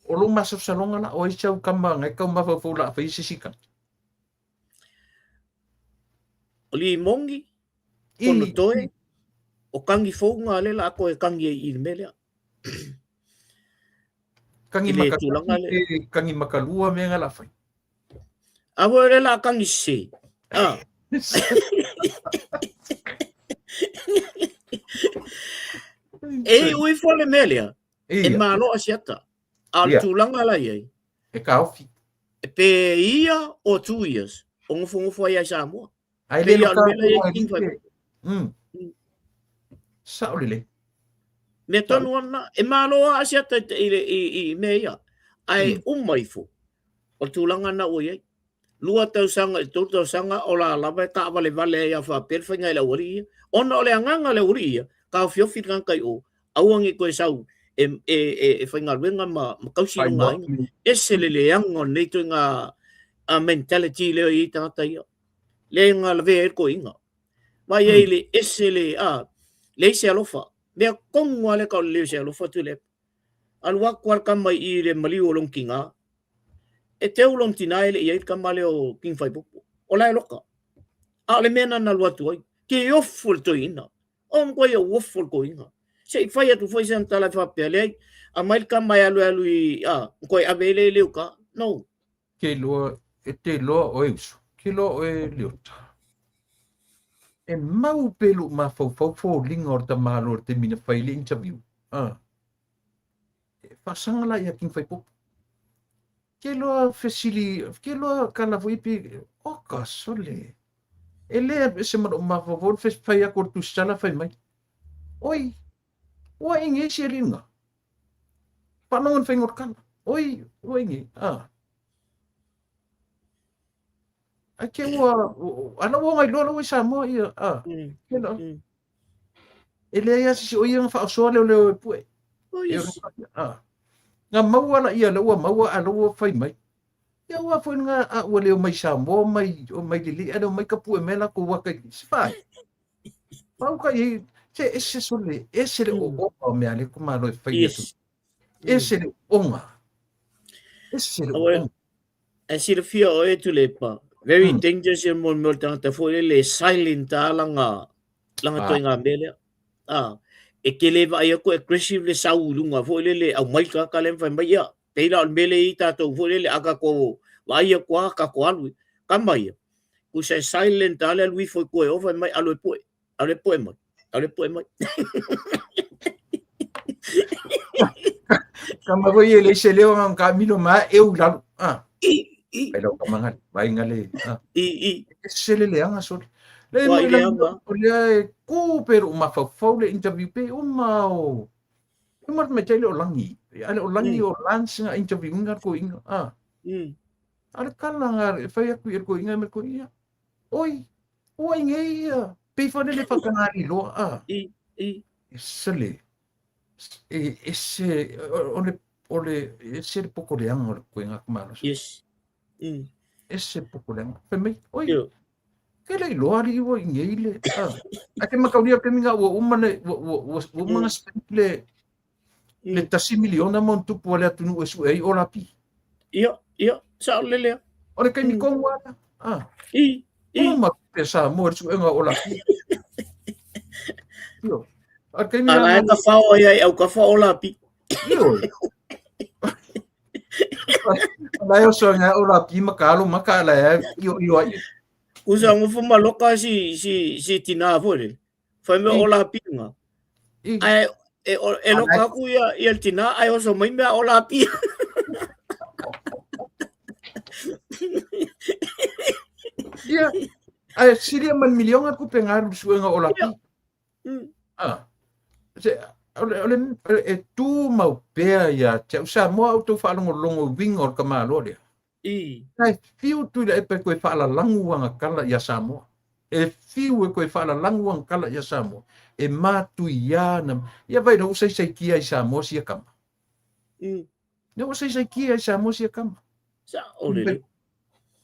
O lou masalosaloga la o ai sau kama ngai kau mafaufau la fai se sika. O Limongi, Fonotoe, o Kangi fou ngā le la koe kangi ai i le mea lea. Kangi maka tulaga le kangi makalua me nga la fai. A voi le la kangi se. Ah. E ui fo le mea lea. E malo Asiata. A o le tulaga la i ai. E kaofi. E pe ia or 2 years o nofonofo ai ai Samoa. Ai le lo ka Mm. Sao lelei. Mea tonu ana, e malo a Asiata i, i, i, i mea ia. Ae uma ifo, o le tulaga na ua i ai. 2 tausaga i le 3 tausaga o la lava e taavalevale ai a faapea le faiga i le aualii ia. Ona o le agaga o le aualii ia, taofiofi le tagata i o, aua ne i toe sau e, e, e, e faigaluega ma, ma tausi i lona aiga. Ese le leaga o lenei ituaiga mentality lea e i ai tagata ia. Lea na lavea ai le toeaina. Vaai ai le ese le, a, leai se alofa. Mea tonu lava lea tau o le leai o se alofa Tuilaepa. Alu atu lava le tama i i le maliu o lona tina, e teu lona tina e le i ai le tama lea o King Faipopo. O la e loka. A o le mea lena na alu atu ai, ke ofo le toeaina. O matua ou ofo le toeaina. Se i fai atu foi sana tala e faapea, leai, aumai le tama e alu e alu i, a, toe ave ai lea i le uka. No. Ke iloa, e te iloa oe uso, ke iloa oe Leota. E mau pea i lou mafaufau foliga o le tamaloa i le taimi na fai ai le interview. Ah. E faasaga la ia King Faipopo. Ke iloa fesili, ke iloa kala foi pe, oka sole. E le ese ma lou mafaufau le fai aku o le tusitala fai mai. Oi, ua inge isi alii nga. Faalogo le faiga o le kala. Oi, ua inge, ah. Ai ke ua, ala ua ngai loa lau i Samoa ia, ah. Ke la. E leai a sisi o ia nga whaosoa leo leo e pue. Oh, yes. E, ah. Nga maua la ia, la ua maua a la ua fai mai. Ia ua foi nga a ua leo mai Samoa mai o mai lili a leo mai ka pue me la ko waka i se whai. Pau ka i se ese sole ese le o o mea le kumalo e fai atu. Ese le onga. Ese le onga. E silafia oe Tuilaepa, very dangerous ia mo le mea o le tagata foi lele e silent a lana lana ituaiga mea lea. Ah, e te le vaai atu e aggressive le sau i luga foi lele aumai le tagata lea ma fai mai ia, pei la o le mea lea e i ai tatou foi lele a tatou vaai atu lava tatou alu, tama ia, tusa e silent lava le alu ifo i tua i o fai mai alu e pue. Alu e pue mai. Alu e pue mai. Kama foi e leai se leo nga ka milo ma e u lalo. Ah. I, i. Ai lau kama ngali, vai ngale. Ah. I, i. Ese le leanga sole. Le Ua mo i la leanga. o lea e ku pe ro mafaufau le interview pe uma o. Uma me tele o langi. Ale o langi o lance nga interview nga ko inga. Ah. Ale kala nga e fai aku i ko inga me ko ia. Oi, ua inge ia. Pei fa lele whakangari loa a. I, i. Ese le, e, ese, o le, o le, ese le poko leanga o le koe ngā kumalo. Yes. Ese poko leanga. Fai mai, oi, ke le iloa ali ua inge i le, a. A ke makaulia ke minga ua uma le, ua, ua, ua, ua uma nga spend le, le 1 miliona ma ona tupu a le atunuu e sue ai o lapi. Ia, ia, sao le lea. O le kaimi kongu ala. Ah. I, i. Uma pe Samoa le suega o lapi. Io. A kaimi Ala e ka whao ai ai au ka whao lapi. Io. Ala e oso nga o lapi ma ka alo ma ka ala e io io ai. Usa ngofo maloka si si si tina foi le. Fai mea o lapi nga. Ae E, o, e loka aku ia, ia le tina, ai oso mai mea o la pia. Ia, ae silia ma le miliona tupe na alu i le suega o Lapi. Ah, se, o le, o le, e tumau pea ia te au Samoa au tou faalogologo i uiga o le tamaloa lea. I. Ae fiu Tuilaepa e toe faalalagu ana tala ia Samoa. E fiu e toe faalalagu ana tala ia Samoa. E matuia na... Ia vai ua saisaitia i Samoa sia kama. Ia ua saisaitia i Samoa sia kama. Sa o lele.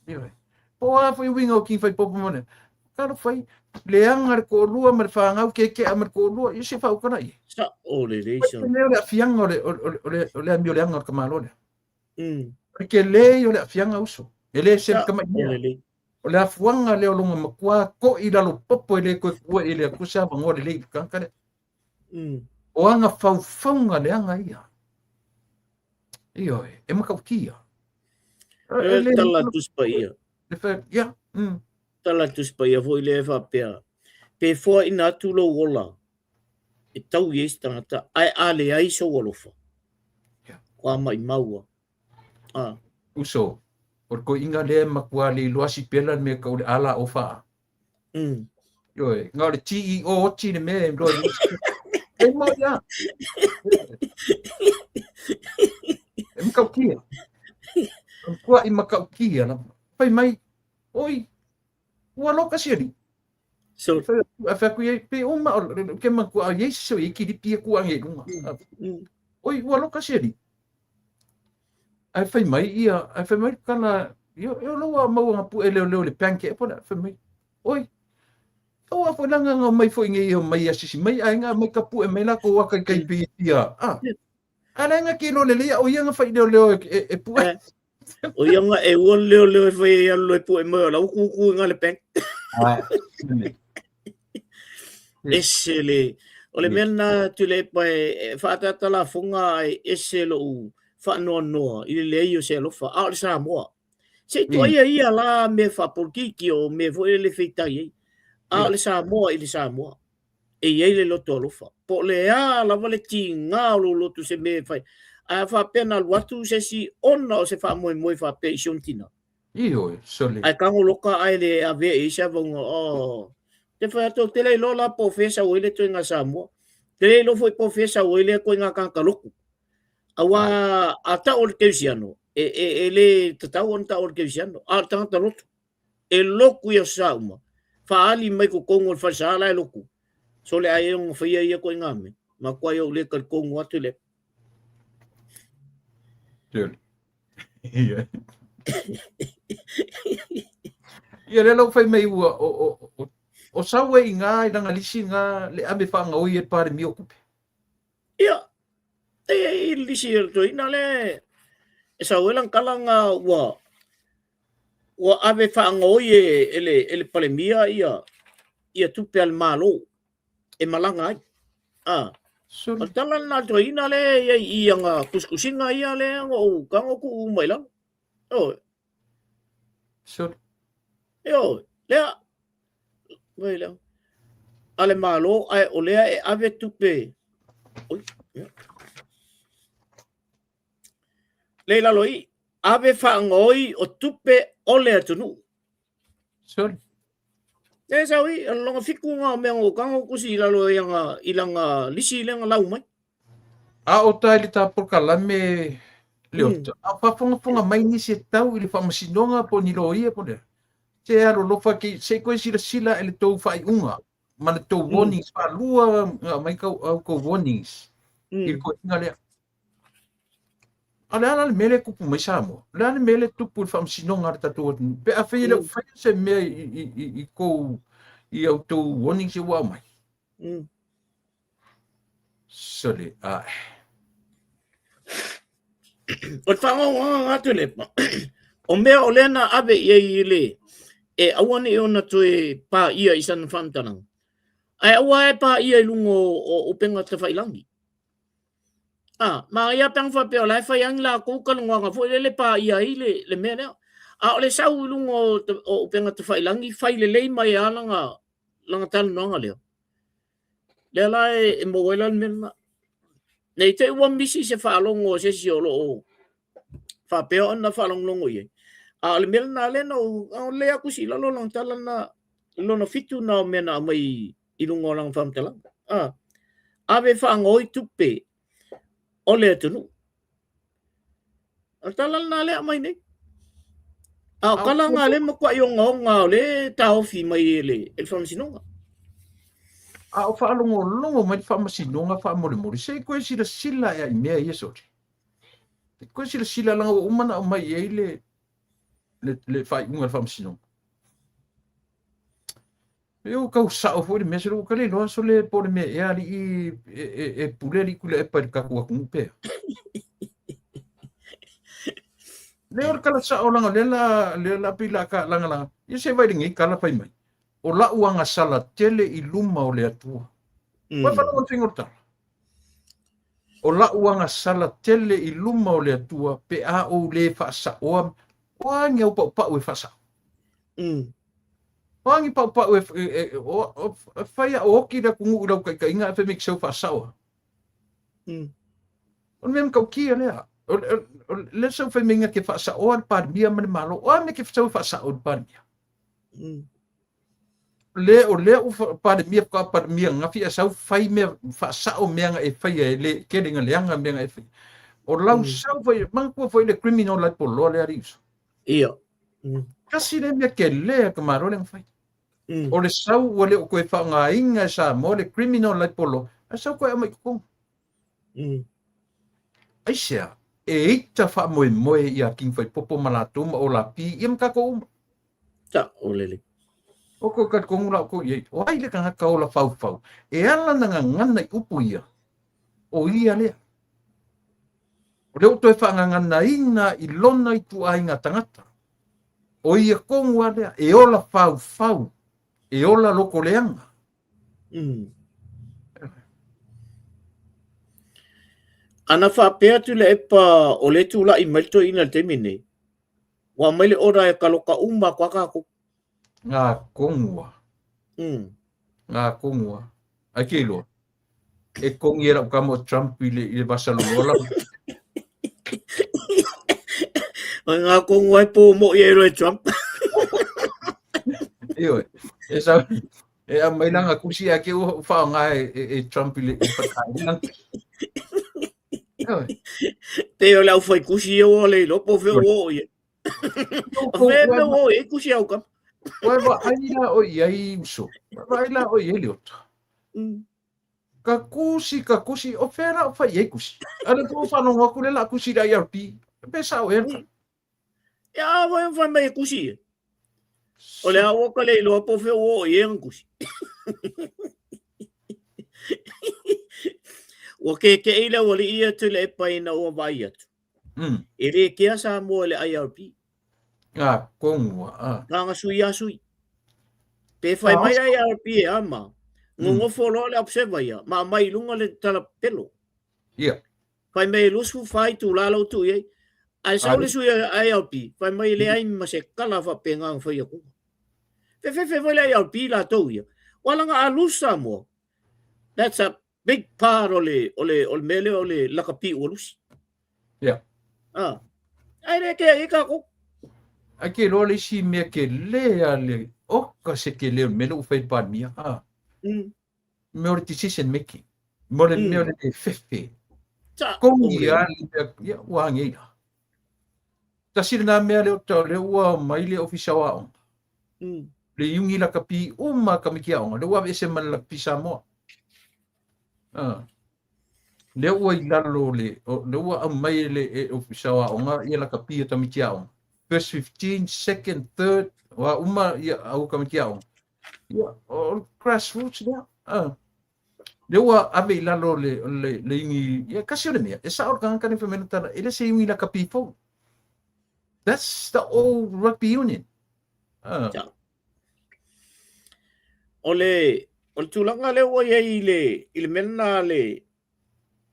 Ioe. Po o a foi uiga o King Faipopo ma le... Talofa i, leaga le toalua ma le fanau, keke'a ma le toalua, ia se faautala i. Sa o lele. Sa. O le aafiaga o le, o le, o le, o le amioleaga o le tamaloa lea. O le tele ia o le aafiaga uso. E le se tamai mea. O le afuaga lea o lona matua to'i i lalo popo e le toe tuua i le Atua se avanoa lelei i le tagata lea. O ana faufauga leaga ia. Ioe, e matautia. E le tala Tusi Paia. Ia. Tala Tusi Paia foi lea e faapea, pe foaina atu lou ola e tau i ai se tagata, ae a leai sou alofa, ua maimau lava. Ah. Uso, o le toeaina lea e matua le iloa sipela le mea e tau o le ala o faa. Ioe, na o le TEO oti le mea e iloa e mo ia. E matautia. E matua i matautia lava. Fai mai, oi, ua loka si alii. So, A fai atu i ai, pe uma, ke matua au iai se i kilipi e kua nge lunga. Oi, ua loka si alii. Ae fai mai ia, ae fai mai kala, io, io lo a mau anga pu e leo leo le bank e pona, fai mai, oi, o a foi langa nga mai foi nge ia mai asisi mai ai nga mai ka pu e mai la ko waka kai pe ia. Ah. A la nga ke lo le le o ia nga fai leo leo e, e pu. Eh. O ia nga e ua leo leo e fai e alu e pu e mai o la uku uku nga le bank. Ah. Ese le, o le mea lena Tuilaepa e faaataata lafoga ae ese lou faanoanoa i le leai o se alofa, a o le Samoa. Se i toaia ia la mea faapolokiki o mea foi lele feitai ai. A o le Samoa i le Samoa, e i ai le loto alofa. Po o le a lava le tiga o lou loto se mea e fai, ae a faapea na alu atu se isi ona o se faamoemoe faapea i si ona tina. Ioe, sole. Ae tago loka ae le avea i ai se avauga, oh. Te whai atu, te le iloa la po o fea sau ai le toenga Samoa. Te le iloa foi po o fea sau ai le koinga tagata loku. Aua a tau o le kerisiano, e, e, e le tatau ona tau o le kerisiano, a o le tagata lotu. E loku i aso sa uma. Faaali mai totonu o le falesa la e loku. Sole ai e ona faia ia koinga mea. Makuai ou le talitonu atu le. Tele. Ia. Ia lea lau fai mai ua o o o o sau e i ngā i langa lisi ngā le ame whaangaoi e Palemia o tupe. Ia, e i lisi e roto ina le e sau e lang kala ngā ua ua ave whaangaoi e, e le, e le Palemia ia ia tupe al malo. e malaga ai. A, o le tala lena a le toeaina lea e i ai i ana tusitusiga ia lea na ou tago tuu uma i lalo. Ioe. Sure. Ioe, lea, vai lea, a le Malo, ae o lea e ave tupe, oi, ia. Lea i lalo i, ave faagaoi o tupe o le atunuu. Sorry. E sau i, o lona fiku ngā o mea ngō kango kusi i lalo i anga, i langa lisi le anga lau mai. A o tae le tapolkalame Leota, a faafogafoga mai nisi e tau i le faamasinoga po o ni loia po o le a, se alolofa ke se i toe silasila i le tou faaiuga ma le tou warnings, faalua aumai au tou warnings i le toeaina lea. A o le a la le mea lea e tupu mai Samoa? O le a le mea lea e tupu i le faamasinoga a le tatou atunuu? Pe afai e le o faia se mea i, i, i, i tou, i au tou warnings ua aumai. Sole, ae. O le faagaogaga atu le o mea o lea na ave i ai i le e aua ne i ona toe paia i sana faamatalaga. Ae aua e paia i luga o upega tafailangi. A, manaia pe ana faapea o la e fai lava ni latou talanoaga foi lele e paia ai le, le mea lea. A o le sau i luga o, o upega tafailangi, fai lelei mai lava lana, lana talanoaga lea. Lea la e, e maua ai la le mea lena. Ne i te i ua misi se faalogo a se isi o lo o faapea ona faalogologo i ai. A o le mea lena lea na ou lei lava tusi i lalo lana tala lena, lona fitu lena o mea na aumai i luga o lana faamatalaga. A, ave e faagaoi tupe o le atunuu. O le tala lena lea aumai nei. A o tala na lea e matuai ogaoga o lea e taofi mai e le, e le faamasinoga. A o faalogologo mai le faamasinoga faamolemole, se i toe silasila ea i mea ia sole. Se i toe silasila leaga ua uma ona aumai i ai le, le, le faaiuga a le faamasinoga. E ua tau sao foi le mea sole, ua ta le iloa sole po o le mea ea alii e, e, e pule alii Tuilaepa i le tatou atunuu pea. Le o le tala sao leaga o lea la, lea la pei la ta lagalaga. Ia se vaai i lenei tala fai mai. O la'u agasala tele i luma o le Atua. Ua faalogo i le faiga o le tala. O la'u agasala tele i luma o le Atua pe a ou le faasaoa. O a ni au paupau e faasao? O a ni paupau e, e, e, o, o, e fai a o oki le atunuu i lau taitaiga ae fai mai e te sau faasaoa. O le mea matautia lea. O, o, o lea sau fai mai na te faasaoa le Palemia ma le Malo. O a mea e te sau e faasao i le Palemia? Le o lea ua Palemia faatoa Palemia ananafi ae sau fai mea faasao mea na e faia e le tele na leaga mea na e faia. O lau sau foi, manatua foi le criminal libel law lea alii uso. Ia. Tasi lea mea tele a ka Malo lea na fai. O le sau ua le o toe faaaogaina e Samoa le criminal libel law, ae sau toe aumai i totonu. Aisea, e ita faamoemoe ia King Faipopo ma latou ma Olapi ia ma tatou uma. Saolele. O ko talitonu la outou i ai, o ai le tagata ola faufau e ala na gagana i upu ia, o ia lea. O lea ua toe faagaganaina i lona ituaiga tagata. O ia tonu lava lea, e ola faufau, e ola lotoleaga. Ana faapea Tuilaepa o lea e tulai mai le toeaina i le taimi lenei, ua aumai le order e taloka uma atu lava tatou. Ngā kongua. Ngā kongua. Ai ke iloa. E kongi e lau kama o Trump i le, i le vasa loloa lau. O ngā kongua e pō mo i e roe Trump. Ioe. E sau, e aumai lana kusi a ke ua whaonga e, e, e Trump i le, i le whakae. Ioe. Te o le au whai kusi e o le iloa po fe o ia. O fe me o e kusi au kama. Ua vaai la o i ai uso. Ua vaai la o i ai le ota. Ka kusi, ka kusi, o fea la o fai ai kusi. A le tou whanongo aku le la kusi le IRP. Pe sao e ka. Ia, a wai whai mai e kusi e. O le aua ka le iloa po fe o i e ang kusi. Ua ke ke i le wali ia Tuilaepa ina ua vai atu. E le kea Samoa i le IRP. Ngā kongua, a. Ngā sui a sui. Pe whai mai IRP e ama, ngongofo loa le observer ia, ma mai i lunga le tala pelo. Ia. Whai mai e 24 itulā lau tuu i ai. Ae sau le sui a IRP, whai mai e leai ma se kala whapenga ang whai aku. Whewhewhe foi le IRP latou ia. Ua langa a lose Samoa. That's a big part o le, o le, o le mea lea o le lakapi ua lusi. Yeah. Ah. Ai le ke i ka ko. Ai ke loa le isi mea ke le a le oka se ke le o le mea lea ua fai Palemia. Ah. Mea o le decision making. Mea o le mea o le le fefe. Kongi a le mea, ia, ua age ia. Tasi lena mea lea o lea ua omai le Ofisa o Aoga. Le iugi lakapi uma tamaiti aoga, lea ua aveese ma le lakapi Samoa. Ah. Lea ua i lalo le, lea ua aumai e le e Ofisa o Aoga ia lakapi a tamaiti aoga. First 15, second, third, ua uma ia au tamaiti aoga. Ia, o grassroots lea. Ah. Lea ua ave i lalo le, le, le iugi, ia kasi o le mea, e sao le tagata nei fai mai tala, e le se iugi lakapi fou. That's the old rugby union. Ah. O le, o le tulaga lea ua i ai i le, i le mea lena le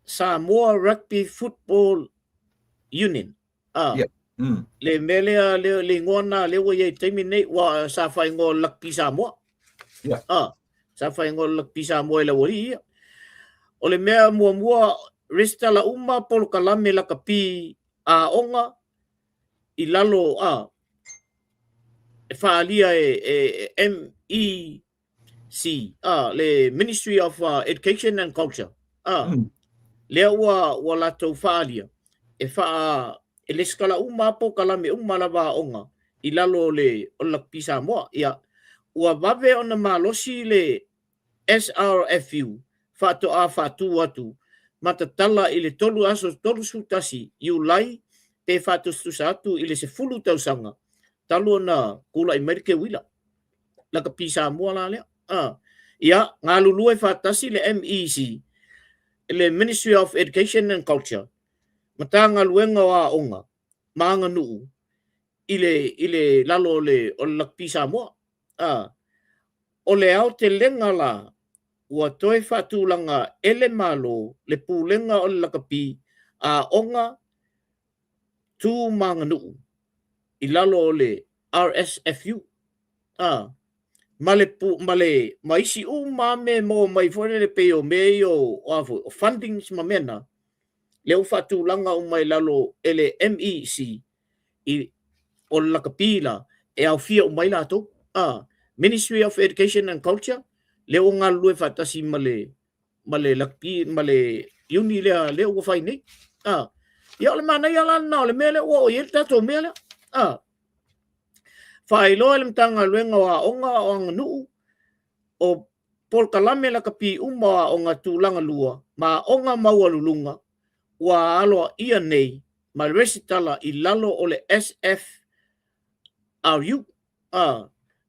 Samoa Rugby Football Union. Ah, Yeah. Le mea lea, le, le ingoa na lea ua i ai i le taimi nei, ua sa faaigoa Rugby Samoa. Yeah. Ah, sa faaigoa Rugby Samoa e le aualii ia. O le mea muamua, resitala uma polokalame lakapi aoga i lalo a e faaalia e MEC, a le Ministry of Education and Culture, a lea ua latou faaalia e faa e lesitala uma polokalame uma lava aoga i lalo o le Lakapi Samoa. Ia, ua vave ona malosi le SRFU faatoa faatu atu ma tatala i le 3 aso 31 Iulai pe faatusatusa atu i le 10 tausaga talu ona tulai mai le teuila. Lakapi Samoa la lea. Ia, galulue faatasi le MEC, le Ministry of Education and Culture, Matagaluega o Aoga ma Aganuu i le lalo o le Lakapi Samoa. O le aotelega la, ua toe faatulaga e le Malo le pulega o le lakapi aoga tu ma aganuu i lalo o le RSFU. Ma le ma le ma isi uma mea e maua mai foi lele pei o mea ia o a foi, o fundings ma mea na, lea ua faatulaga uma i lalo e le MEC i o le lakapi la e aofia uma ai latou. Ministry of Education and Culture, lea ua galulue faatasi ma le ma le lakapi ma le uni lea lea ua fai nei. Ia o le manaia la lena o le mea lea ua oo i ai le tatou mea lea. Faailoa e le Matagaluega o Aoga o Aganuu o polokalame lakapi uma o aoga tulaga lua ma aoga maualuluga ua aloaia nei ma resitala i lalo o le SFRU,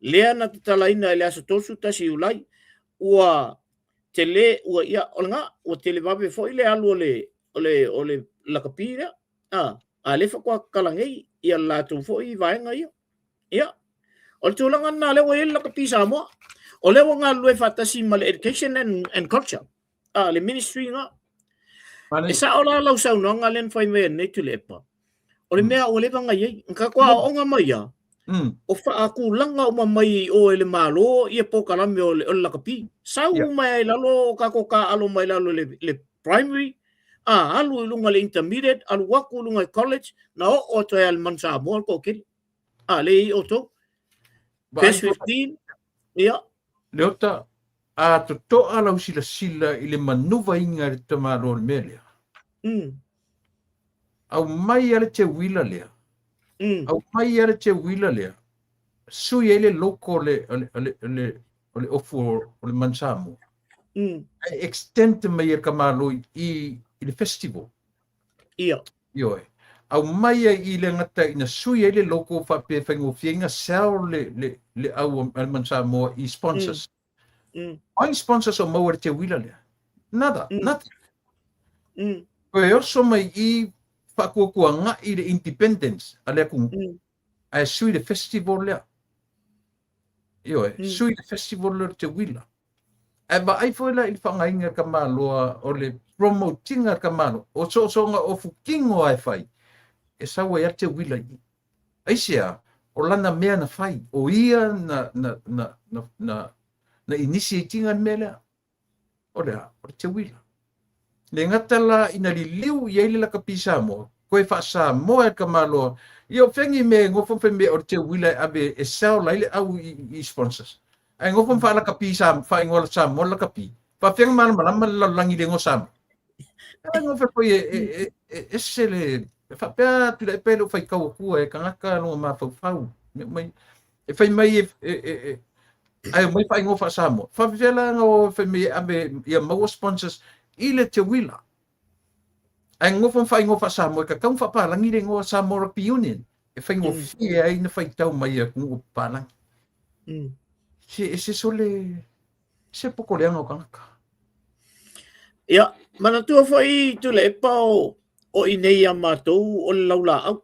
lea na tatalaina i le aso 31 Iulai, ua tele, ua, ia, o lena, ua televave foi le alu o le, o le, o le lakapi lea, a lea faatoa tatala nei ia latou foi vaega ia. Ia, o le tulaga lena lea ua i ai le lakapi Samoa. O lea ua galulue faatasi ma le Education and Culture, le ministry na. E sao la lau saunoaga lea na fai mai nei Tuilaepa. O le mea ua leva ona i ai. Na tatou aooga mai ia, o faatulaga uma mai i o e le Malo ia polokalame o le lakapi. Sau uma ai i lalo o tatou taaalo mai lalo i le primary, alu i luga i le intermediate, alu atu i luga i college, na oo atu ai i le Manu Samoa le toatele. Le i outou. Verse 15, ia. Leota, a totoa lau silasila i le manuvaina e le tamaloa o le mea lea. Aumai a le teuila lea. Aumai a le teuila lea. Sui ai le logo o le, o le, o le, o le, o le ofu o le Manu Samoa. Ae extend mai e le tamaloa i le festival. Ia. Ioe. Aumai ai i le gata ina sui ai le logo faapea e faigofie ai na sell le au a le Manu Samoa i sponsors. O ai sponsors o maua i le teuila lea? Nada, nothing. Toe oso mai i faakuakuagai le independence a le atunuu, ae sui le festival lea. Ioe, sui le festival lea o le teuila. Ae vaai foi la i le faaaogaina e Kamaloa o le promote-ina e Kamaloa, o soosooga ofu kino lava e fai, e sau ai lava le teuila i i. Aisea, o lana mea na fai, o ia na initiate-ina le mea lea. O le a? O le teuila. Le gata la ina liliu i ai le lakapi Samoa, koe faa-Samoa e Kamaloa, ia o fengi me nofo ma fai mai o le teuila e ave e sell ai le au i sponsors. Ae nofo ma faalakapi Samoa, faaigoa Samoa le lakapi. Faafeaga malamalama le lalolagi i le igoa Samoa. Ae nofo foi e ese le faapea Tuilaepa e le o faitau atua e tagata lona mafaufau. Mai e fai mai e ae omai faaigoa faa-Samoa. Faafefea la na o fai mai e ave ia maua sponsors i le teuila. Ae nofo ma faaigoa faa-Samoa e tatau ona faapalagi le igoa Samoa Rugby Union e faigofie ai na faitau mai e atunuu o papalagi. Se ese sole se pokoleaga o tagata. Ia, manatua foi Tuilaepa o i nei ia matou o le laulaau.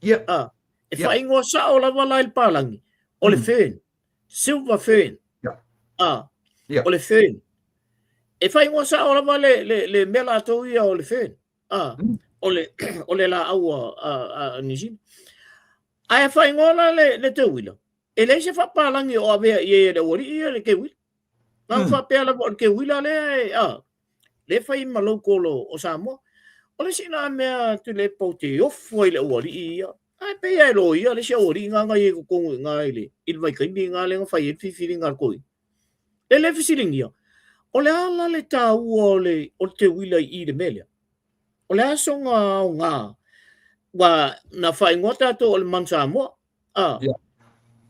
Ia. E faaigoa sao lava la i le palagi, o le fern, silver fern. O le fern. E faaigoa sao lava le mea latou ia o le fern. O le laau a Niu Sila. Ae faaigoa la le teuila, e leai se faapalagi o avea i ai e le aualii ia le teuila. Na faapea lava o le teuila lea e, Lea e fai ma local o Samoa. O le isi lena mea Tuilaepa ou te ofo ai i le aualii ia. Ae pei lava e loia le isi aualii na na i ai i totonu i ina i le i le vaitaimi lena lea na fai ai le filifiliga a le toeaina. E le fesiligia, o le a la le taua o le o le teuila i i le mea lea? O le a sona aoga? Ua na faaigoa tatou o le Manu Samoa. A, Yeah.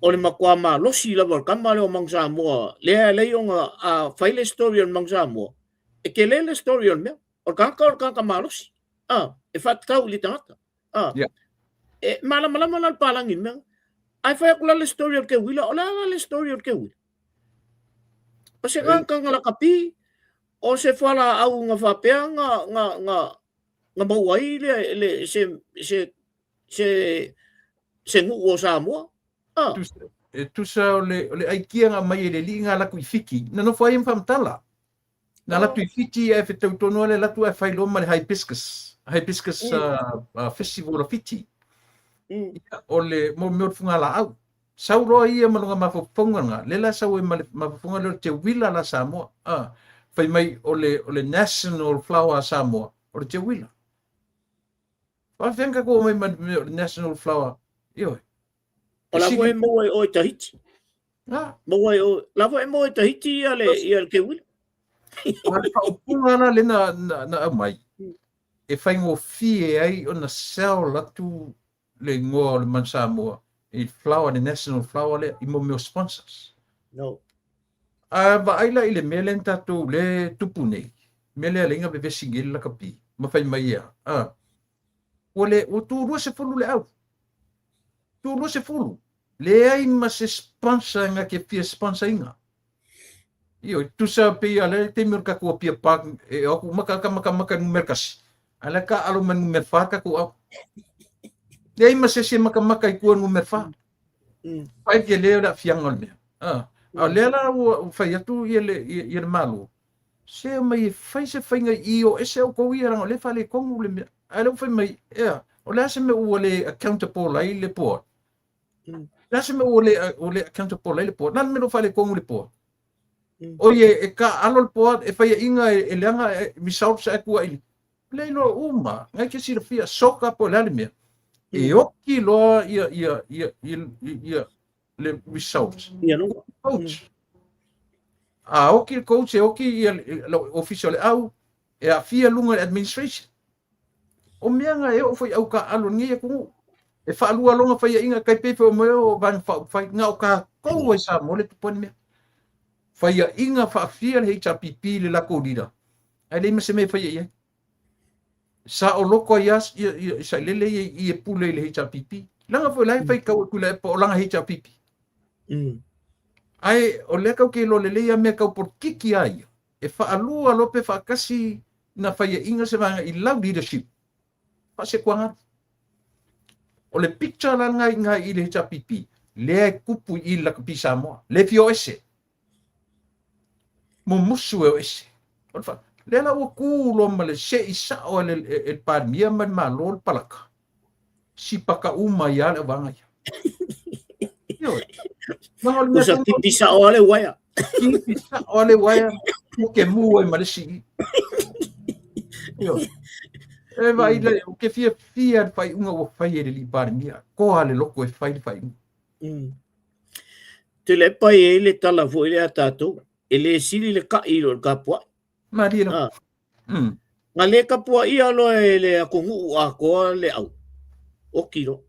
o le matua malosi lava o le tama lea o Manu Samoa, lea e ala ai ona a fai le story o le Manu Samoa, e tele le story o le mea. O le tagata o le tagata malosi. A, e faatatau i le tagata. A, Yeah. e malamalama la le palagi i le mea. Ae fai atu la le story o le teuila, o le a la le story o le teuila? O se tagata lakapi, o se fualaau na faapea na, na, na, na maua ai le, le, se, se, se, se nuu o Samoa. Ah. E tusa o le, o le aikia nga mai e le lii nga latu i Fiti. Na nofo ai ma whamtala. Na latu i Fiti e whetau tonu ale latu e whai ma le hibiscus. Hibiscus festival o Fiti. Ia, o le mo mea o le funga laau. Sau loa ia ma lona mafaufauga lena, lea la sau ai ma le mafaufauga lea o le teuila la Samoa. Ah, fai mai o le, o le national flower a Samoa, o le teuila. Faafefea na tatou omai ma le mea o le national flower, ioe. O la foi e maua e oe Tahiti. Ah. Maua e oe. La foi e maua e Tahiti ia le, ia le teuila. A le faaupuga la lea na, na, na aumai, e faigofie ai ona sell atu le igoa o le Manu Samoa i flower, le national flower lea, i mo mea o sponsors. No. A vaai la i le mea lea na tatou le tupu nei, mea lea lea na vevesi nei le lakapi, ma fai mai ea, a, ua le, ua tu 20 le au. Tu 20. Leai ma se sponsor nga ke fia sponsor inga. Ioe, tusa pei a le taimi o le tatou Apia Park, e o atu maka ka maka maka numera kasi. A le ka alo ma numera fa tatou au. Leai ma se isi e makamaka i tua numera fa. Fai ke lea o le aafiaga o le mea. A, a o lea la ua fai atu ia le, ia, ia le Malo, se omai e fai se faiga i o ese outou ia leaga o lea e faaletonu le mea. A o lea ua fai mai, ea, o le a se mea ua le accountable ai le board? Le a se mea ua le, ua le accountable ai le board? Na le mea ua faaletonu le board? Oi e, e taaalo le board, e faiaina e, e leaga e, results ae tua i le iloa uma, ngai ke silafia, soka po o le a le mea. E oki loa ia, ia, ia, ia, ia, le results. Ia luga. Coach. A oki le coach, e oki ia le ofisa o le au, e aafia luga le administration. O mea nga e oo foi au taaalo i lenei atunuu. E faalua lona faiaiga kai pei foi o mea o vaega faaupufai na o tatou ai Samoa le tupu ai le mea. Faiaiga faafia le HRPP i le latou leader ae leai ma se mea e faia i ai. Saoloto ai lava ia, ia, Sailele ia i e pule i le HRPP. Leaga foi la e faitau e Tuilaepa o lana HRPP. Ae o lea tatou te iloa lelei lava mea tau polokiki a ia. E faalua loa pe faatasi na faiaina se vaega i lau leadership, faasekuagalu. O le picture la lena i ina i le HRPP, lea e tupu i i le lakapi Samoa, le fia o ese. Mumusu e o ese. O le fa, lea la ua tu loa ma le sei sao e le, e, e le Palemia ma le Malo le palaka. Sipaka uma ai lava le auvaega ia. Ioe. Leaga o le mea Usa tonu- tipi sao a le uaea. Tipi sao a le uaea, mo ke mu ai ma le sii. Ioe. E vaai le, o ke fiafia le faaiuga ua fai e le alii Palemia. Koa le loto e fai le faaiuga. Tuilaepa e i ai le tala foi lea a tatou, e le sili le kai i lo le tapuai. Malie lava. Ah. Na le tapuaia loa e le atunuu atoa le au, oki loa.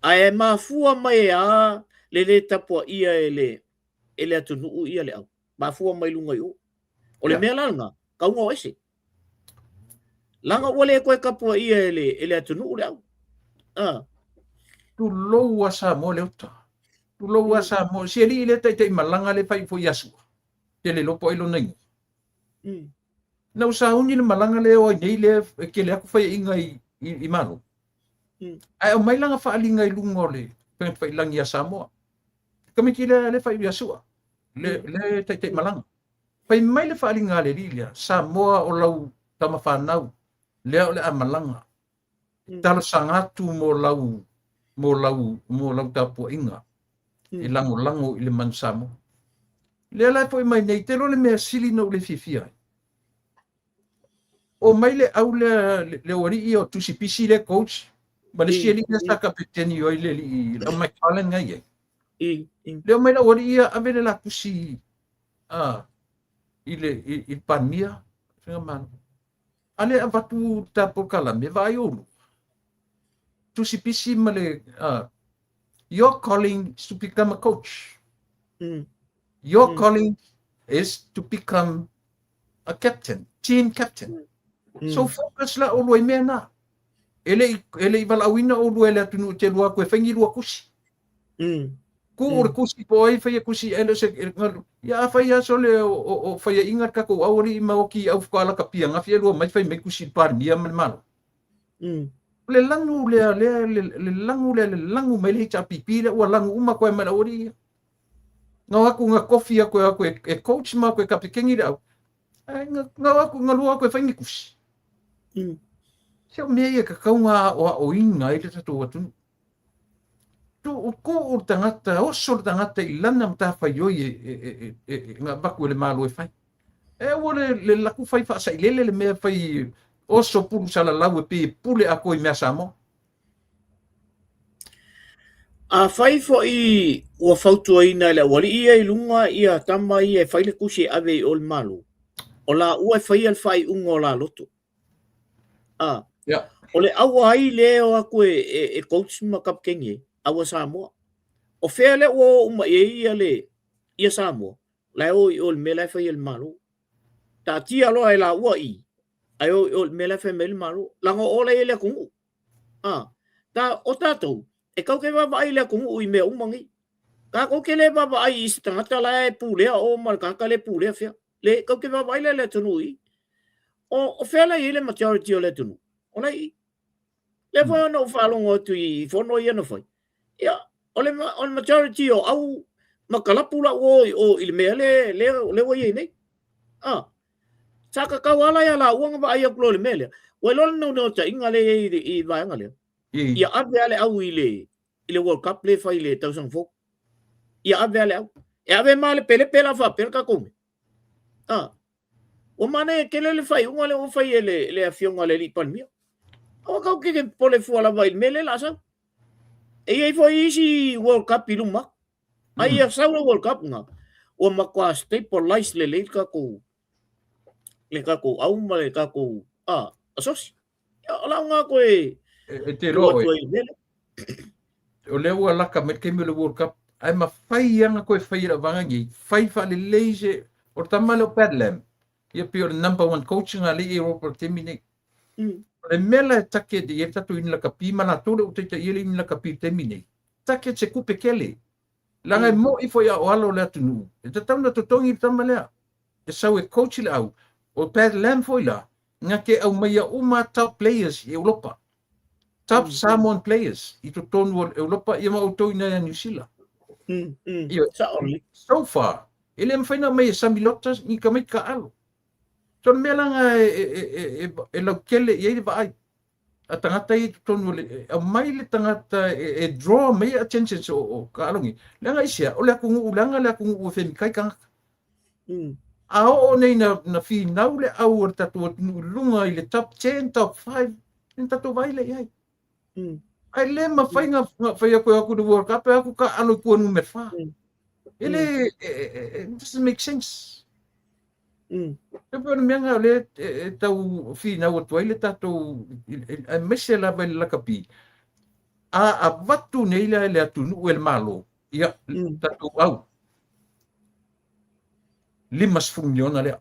Ae mafua mai e a le le tapuaia e le, e le atunuu ia le au. Mafua mai luga i o. O le mea la lena, tau o ese. Leaga ua le toe tapuaia e le, e le atunuu le au. Ah. Tulou a Samoa le uta. Tulou a Samoa. Si alii le taitai malaga le fai foi ia Sua. Te le lopo ai lona igoa. Na ua sauni le malaga lea o ai nei lea e kele atu faiaina i, i, i Malo. Ae aumai lana faaaliga i luga o le upegatafailagi a Samoa. Kamiti lea le fai ia Sua, le, le taitai malaga. Fai mai le faaaliga a le alii lea, Samoa o lau tama fanau, lea o le a malaga. Talosaga atu mo lau, mo lau, mo lau tapuaiga e lagolago i le manu Samoa. Lea la e foi mai nei, te iloa le mea sili na ou le fiafia ai. O mai le au lea le aualii o Tusi Pisi le coach ma le isi alii lea sa kapeteni ai le alii le McFarlane nga i ai. Le omai le aualii ia ave le la tusi i le i le Palemia Faigamalo. A le avatu ta polokalame vaai oulua. Tusi Pisi ma le your calling is to become a coach. Your calling is to become a captain, team captain. So focus la oulua i mea na. E le i valaauina oulua e le atunuu e te alu atu e fai ni lua kusi. Ku o le kusi po o ai faia kusi e le o se ia a fai aso le o faiaʻiga le tatou aualii ma oki au faatoa lakapia gafi e lua mai fai mai kusi i le Palemia ma le Malo. O le lanu lea lea le lanu lea le lanu mai le HRPP lea ua lanu uma atu ai ma le aualii ia. Na o atu na tofi atu e o atu e coach ma o atu e kapekeni le au. Ae na o atu na lua atu e fai ni kusi. Se o mea ia e tatau ona aoaoina ai le tatou atunuu. Tuutuu le tagata, oso le tagata i lana matafaioi e na avatu e le Malo e fai. E aua le laku fai faasailele le mea fai oso pulu salalau e pei e pule atoa i mea Samoa. Afai foi ua fautuaina e le aualii ia i luga ia tama ia e fai le tusi e ave i o le Malo, o laua e faia le faaiuga o la loto. A, o le aua ai lea e o atu e coach ma kapekeni ai, aua Samoa. O fea lea ua o uma i ai ia le ia Samoa, la e o i o i le mea la e fai e le Malo. Taatia loa e laua i, ae o i o i le mea la e fai mai ai le Malo. Leaga o o la e i ai le atunuu. A, ta, o tatou, e tatou te vaavaai i le atunuu i mea uma nei. Tatou te le vaavaai i se tagata la e pulea o ma le tagata le pulea fea. Le, tatou te vaavaai la i le atunuu i. O, o fea la e i ai le majority o le atunuu? O la e i i. Lea foi ona ou faalogo atu i fono ia na fai. Ia, o le, o le majority o au ma kalapu la ua o i o i le mea le, le, le ua i ai nei. A, sa tatau lava la ia laua ona vaai atu loa i le mea lea. Ua iloa le naunautaiga lea e i ai i vaega lea. Ia ave lava le au i le, i le World Cup lea e fai i le tausaga fou. Ia ave lava le au. E ave ma le pelepe la faapea le tatou mea. A, ua manaia tele le faaiuga lea ua fai e le, le afioga i le alii Palemia. Aua tatou te popole fua lava i le mea lea o le a sau. E i ai foi isi World Cup i luma atu. Ae ia sau le World Cup lena, ua matua stabilize lelei le tatou le tatou au ma le tatou asosi. O lau lena toe E te loa oe. O lea ua laka mai le taimi o le World Cup, ae mafai lava ona toe fai e le vaega nei, fai faalelei se... O le tama lea o Pat Lam, ia pei o le number one coach lena lea e i Europa i le taimi nei. O le mea la e target i ai le tatou Ini Lakapi ma latou lea ua taitaia le Ini Lakapi i le taimi nei, target se tupe tele. Leaga e moni foi a o alo o le atunuu, e tatau ona totogi le tama lea e sau e coach le au. O Pat Lam foi la, na te aumaia uma top players i Europa. Top Samoan players i totonu o Europa ia ma outou i inā ia Niu Sila. Ioe. So far, e le mafai ona aumai e Sami Lotas ni tamaiti taaalo. So o le mea la lena e lautele i ai le vaai a tagata ia i totonu o le, aumai le tagata e draw mai attentions o taaalo nei. Leaga aisea? O le atunuu, leaga le atunuu e femikai tagata. A oo nei na finau le au o le tatou atunuu i luga i le top 10, top 5, na tatou vaai lea i ai. Ae le mafai na fai atu e o atu i le World Cup e o atu taaalo i tua numera 4. E le, it doesn't make sense. E pei o le mea lena o lea e tau finau atu ai le tatou, aemaise lava i le lakapi, a avatu nei la e le atunuu e le Malo, ia, tatou au, 50 miliona lea,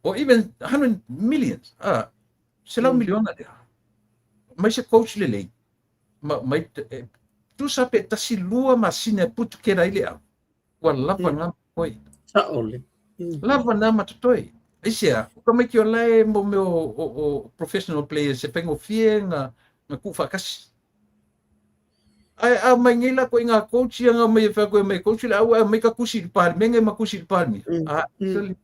or even 100 millions, 100 miliona lea, mai se coach lelei, ma, mai, tusa pe tasi lua masina e put together ai le au, ua lava na ma totoe. Sao le. Lava na ma totoe. Aisea, o tamaiti o la e mo mea o professional players e faigofie na tuufaatasi. Ae a aumai nei la koe i ngā coach ia nga aumai e whea koe mai coach le au e aumai ka kusi i le Palemene ma kusi i le Palemia. A, sali.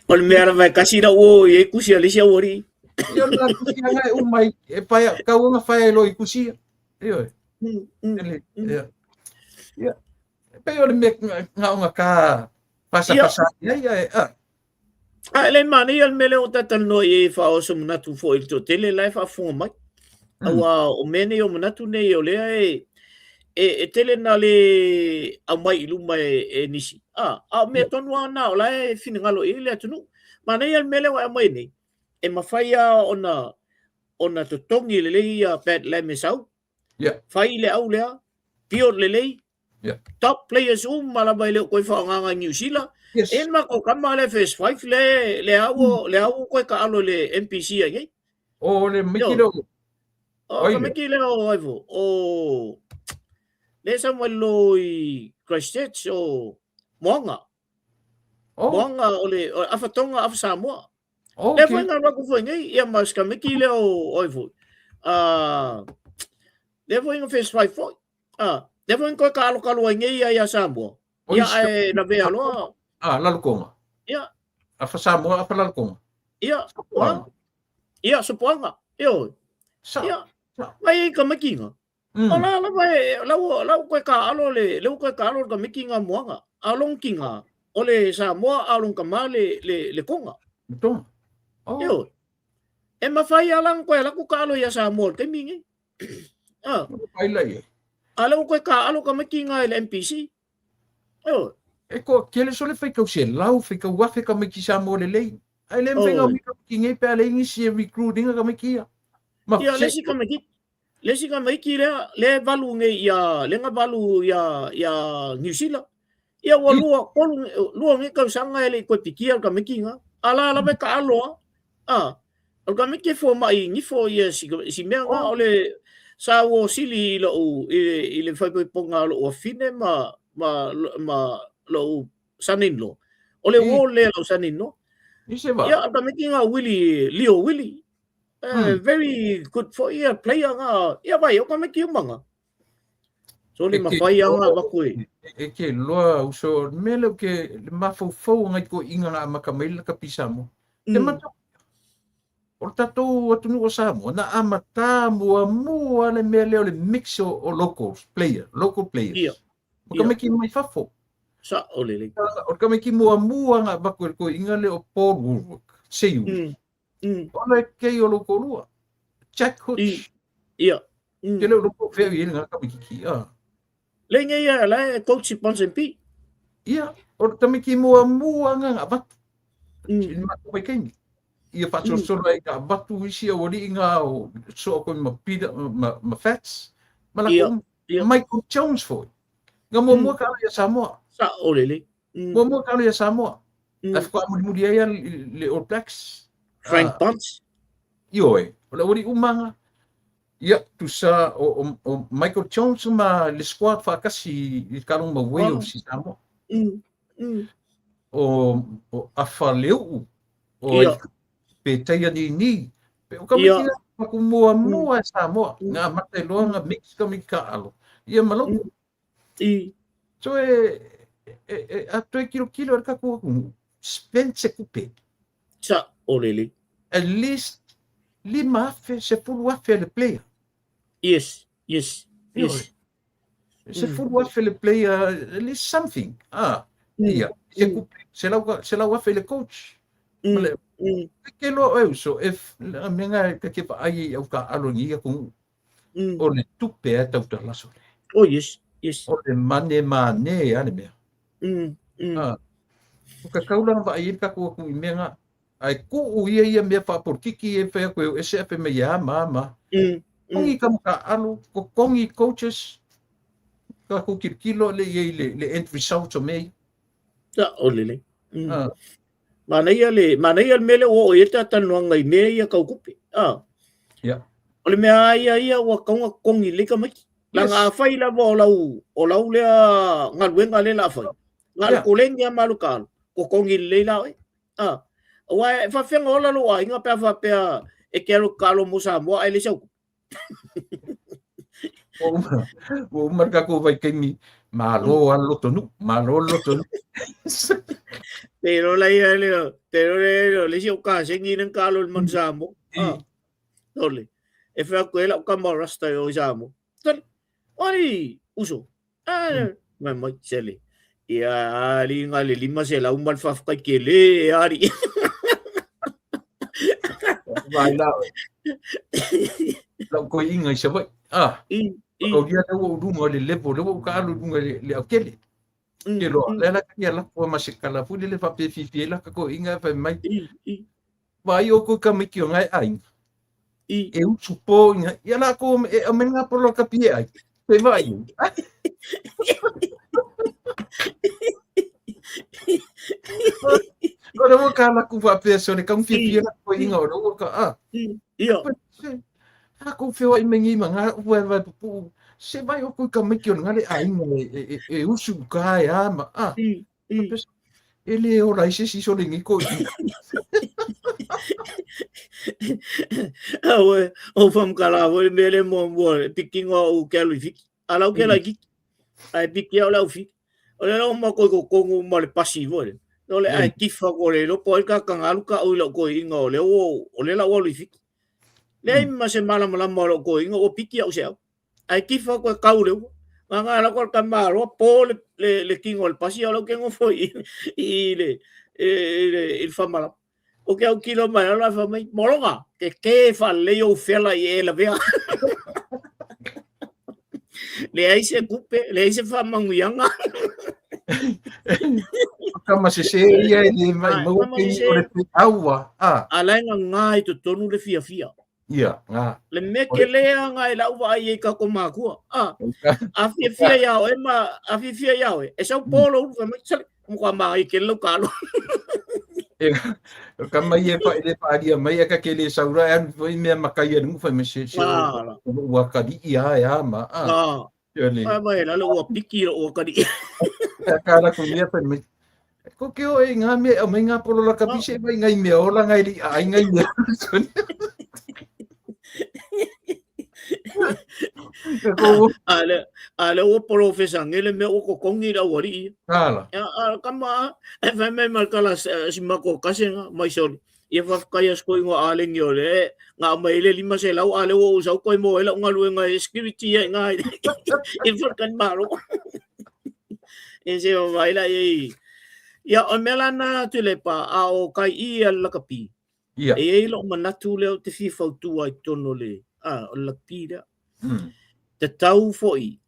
O le mea lava e kasi lau o i ai kusi a le isi aualii. Ia o le kusi anga e uma i, e whaia, kau anga whaia e loi kusi ia. Ioe. Ia. Ia. E pei o le mea nga o nga ka Pasapasa ai ai a. A e le manaia le mea lea ua ta talanoa i ai e faaoso manatu foi i le toatele la e faafofoga mai. Aua o mea nei o manatu nei o lea e e tele na le aumai i luma e nisi. A o mea tonu lava na o la e finagalo i ai le atunuu. Manaia le mea lea ua e aumai nei, e mafai lava ona totogi lelei ia Pat Lam e sau, fai le au lea, build lelei, top players uma lava e le o toe faaaogaina i Niu Sila. E le matou tama le first five le le au le au koe taalo i le NPC ai nei. O le miki leo. O le miki leo ai fo. O le sa mai lo i Christchurch o Moanga. Moanga o le afa Tonga afa Samoa. Okay. Le foi nga aku foi nei ia ma skamiki leo oi foi. Le foi nga first five foi. Ah, lea foi koe kaalokalo ai nei ia ia Samoa. Ia ae lavea loa. Ah, lalokonga. Ia. Afa Samoa, afa lalokonga. Ia. Sopoaga. Ia, sopoaga. Ioe. Sa. Ia. Mai ka makinga. O la lava e lau lau koe kaalo le leu koe kaalo le ka makinga moanga. A long kinga o le Samoa a long kama le le le konga. Le tonga. Oh. Ioe. E mawhai alang koe laku kaalo ia Samoa le taimi ngi. Ah. Ai la ia. A leu koe ka alo ka maki ngā i le MPC. Oh. E ko kele sole fai kau se lau fai kau afe ka maki Samoa le lei. Ai le mfai ngā ka maki ngei pe a le ingi e recruiting ka maki ia. Ma ia le si ka maki. Le si ka maki lea le valu ngei ia le nga valu ia ia New Zealand. Ia ua lua tolu lua nge tausaga e le i toe pikia le tamaiti-na, a la lava e taalo lava, a, o le tamaiti e fua mai nifo ia si, si mea na, o le sa ua sili i lou, i le, i le faaipoipoga a lou afine ma, ma, ma lou son-in-law. O le uo lea lau son-in-law. Ia, o le tamaiti na Willie, Leo Willie. Very good for ia player na. Ia vai, o tamaiti uma na. So le mawhai anga wako e. E ke loa uso me le ke le mafaufau ngai ko inga nga maka mai la kapi Samoa. Te mata o le tatou atunuu o Samoa na amata muamua le mea lea o le mix o locals player, local players. Ia. Ma ka meki mai fafo. Sa o lelei. O le tamaiti muamua nga avatu e le toeaina lea o Paul Woolworth, Seiuli. O le kei o lou toalua, Jack Hutch. Ia. Ke leo loko fea i ngā tamaiti a. Le nge ia la e coach i Ponsonby. Ia, o le tamaiti muamua nga nga avatu. I le matou vaitaimi. Ia faasolosolo ai nga avatu isi aualii nga o soa koe ma Peter, ma, ma Fats, ma latou Michael Jones foi. Nga muamua ka alo ia Samoa. Sa o lelei. Muamua ka alo ia Samoa. Ae faatoa mulimuli ai le All Blacks. Frank Bunce. Ioe, o le aualii uma nga. Ia, tusa o, o, o Michael Jones ma le squad faatasi i le taaloga ma Wales i Samoa. O, o Afa Leuu, o Ia. Petaia Nini, pe o tamaiti la aku muamua e Samoa, nga amata ai loa nga mix tamaiti taalo, ia ma lou. So e, e, e, a toe kilokilo e le tatou atunuu, spend se tupe. Sa, o lelei. At least 5,000, 10,000 le player. Yes, yes, yes. 10,000 le player, at least something. Ah, ia, se tupe, 100,000 le coach. Ma le, ke loa oe uso, e, a mea nga e ke vaai i au taalo ni ia atunuu. O le tupe a tau talaso le. Oh, yes, yes. O le mane mane a le mea. Ah, o ka kaulana vaai i le tatou atunuu i mea nga. Ae tuu ia ia mea faapolitiki e fai atu e o ese afe mai ia ma ma. Totogi tama taalo, totogi coaches, tatou tilotilo le i ai le end result o mea ia. Ia, o lelei. Manaia le, manaia le mea lea ua oo i ai le ta talanoaga i mea ia tau tupe. Ah. Ia. O le mea lava ia ia ua tatau ona totogi lelei tamaiti. Leaga afai lava o lau, o lau lea galuega lea o le a fai, na o le koleni lava ma alu taalo, totogi lelei la oe. Ah. Aua e faafefea ona ola lou aiga pe a faapea e te alu taalo mo Samoa ae leai sau tupe. Ua uma le tatou vaitaimi, malo lava le lotonuu, malo le lotonuu. Te iloa la ia le, te iloa le, le isi o kasegi lea na taalo i le Manu Samoa. Ah, sole. E fai atu ai lau tama o Rasta i o i Samoa. Sole, o ai, uso. Ah, mai mai, sele. Ia, alii nga le 500 ma le faafetai tele e alii. Vai la. Lau koiiga i Savaii. Ah. I. O ia lea ua ou luga o le level, lea ua ou taaalo i luga i le autele. Ke loa, lea la ia lako ma se kala foi lele faapea e fiafia ai laka toeaiina ae fai mai, I, i. Vaai outou i tamaiti o nae aiga, I. e usu po ina, ia latou e aumai ngā polo a kapi e ai. Pe vaai ai. O le ua ka laku faapea sole kau fiafia la toeaiina o le ua ka, ah. Ia. A kou feoai mai nei ma ngā upu e vai pupuu, se vai outou i tamaiti o le ngale aiga e usu uka e a ma, ah. E le ola ai se isi sole nei toeaiina. Aue, o whamkala foi le mea le muamua, le pikinga o ke alu i Fiti. A lau ke la i Fiti. Ai piki au le au Fiti. O le lau ma koi kokongu ma le pasi foi le. O le ai tifa ko le loko ai ka kangalu ka ui lau koiinga o le o, o le lau alu i Fiti. Leai ma se malamalama o lou koiinga ua piki au se au. Ae tifa koe kau le ua. Nga nga la koe ka maloa po le le le kingo le pasi au lau ke ngofo i i le i le i le whamalama. O ke au kilo mai ala fa mai molonga ke ke fa le yo fela i e la vea. Le ai se kupe, le ai se fa manguianga. Kama se se ia e le mai mau Kama ke se o le se. aua. Ah. A la nga ngai to tonu le fia fia. Ia, ngā. Le mea kelē a ngā e lau vaai ai ka ko mākua. A, a fiafia iā oe ma, a fiafia iā oe. E sau pō lou ulu whai mai, sale, mo kua mā i kele lau kālo. E, ka mai e wha, le whaaria mai e ka kele saura e anu foi mea makai anu whai me se, se Ngā, o, ua kari i a e a ma, a. ngā. Ia le. Whai mai lalo ua piki ua kari. Ka ka la ku mea whai mai. Ko ke o e ngā mea, o mai ngā polo la kapi se mai ngai mea ola ngai li ai ngai mea. A le, a le ua polofesa ngele mea ua kokongi la ua lii. Kala. A, kama, e whai mai mai kala si mako kasenga, mai soli. Ia faafetai a siko ingoa a lengi o le nga mai le 500 a le ua ou sau koe mo ai lau galuega e security ai iga i le faletalimalo. E se vaai la i ai. Ia o le mea la lena Tuilaepa a o kai i a le lakapi. Ia. E i ai lou manatu lea ou te fia fautua i totonu o le o le lakapi lea. Tatau foi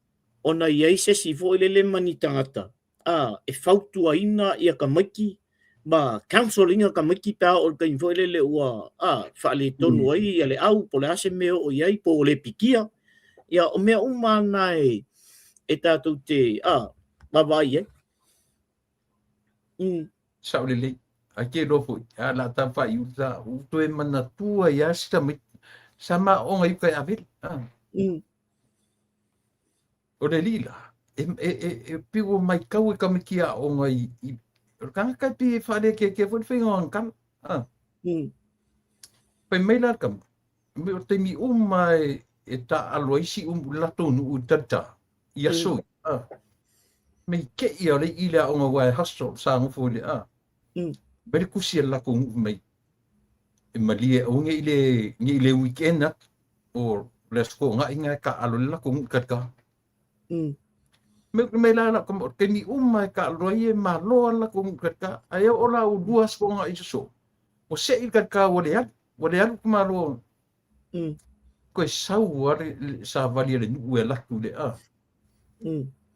ona i ai se isi foi lele ma ni tagata a, e fautuaina ia tamaiti ma counsel ina tamaiti pe a oo i le taimi foi lele ua a, faaletonu ai ia le au po o le a se mea e oo i ai po ua le pikia. Ia o mea uma lava na e, e tatou te a, vaavaai i ai. Sao lelei. Ai ke iloa foi, a la ta faaiu sa u toe manatua ai lava si tamaiti sa maooga i uka e avele. A. O le alii la, e, e, e, e pei ua maitau e tamaiti aoga i, i, o le tagata e pei e faalekeakea foi le faiga o ana tala. Ah. Fai mai la le tama, mai o taimi uma e, e taaalo ai si umu latou nuu i talita, i aso ia. Ah. Mei kei a o le i le aoga ua e hustle sa nofo i le ah. Mai le kusi a le latou nuu mai, e malie aua nei le, nei le weekend atu. O le aso toonai na e taaalo ai le latou nuu i talita. Me mai la la kama o taimi uma e taaalo ai e malo a le latou nuu i talita. Ae oo la ua lua aso toonai i soso, ua sei le talita ua le alu, ua le alu ka malo. Koe sau a le savali a le nuu e alu atu le a.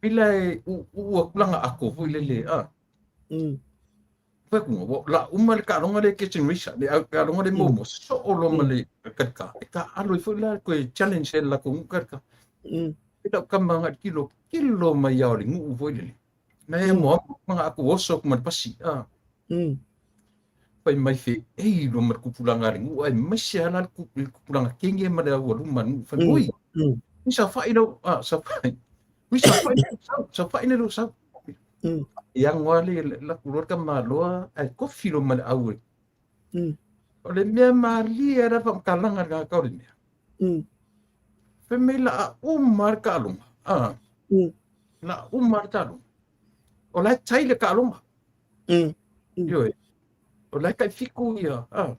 Pila e uu atu lana ako foi lele a. Fai atu, ua la uma le taaloga lea kitchen racer, le taaloga lea muamua, sosoo loa ma le talita. E taaalo ai foi la toe challenge ai le latou nuu talita. E lau tama agai le kilo, kilo mai lava o le nuu foi lele. Na e amoamo ma aku oso atu ma le pasi. A. Fai mai feei loa ma le tupulaga a le nuu, aemaise lava la le tupulaga kenge ma le aualuma a le nuu. Fai mai, oi, ui saofai lau, a, saofai. Ui saofai lau sau, saofai lou sau. Ia ago lava le laku loa le tamaloa ae kofi loa ma le au e. O le mea malie lava le faamatalaga a le tagata o le mea. Fai mai la a uma lava le taaloga. A. La a uma lava le taaloga. O la e tai le taaloga. Ioe. O la e tai 7 ia. A.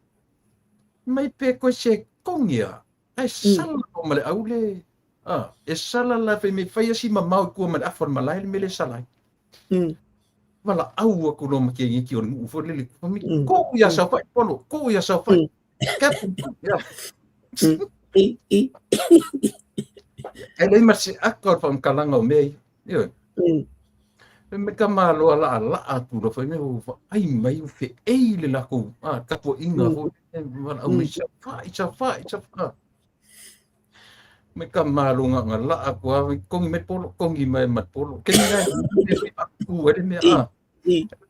Mai pe koe se kogi a. Ae sala loa ma le au le, a, e sala la fai mai faia si mamao i tua ma le afa o le malae le mea lea e sala ai. Valaau aku loa ma keigiki o le nuu foi lele. Fai mai, Kuu iā saofai, Polo, kuu iā saofai. Captain, ia. E leai ma se aka o le faamatalaga o mea ia. Ioe. Fai mai ka Malo a laalaa atu loa fai mai ua vaai mai ua feei le latou tapuaiga foi valaau mai saofai, saofai, saofai. Mai ka Malo na ona laa atu lava, togi mai Polo, togi mai ma le Polo. Taimi lena e faatutu ai le mea a.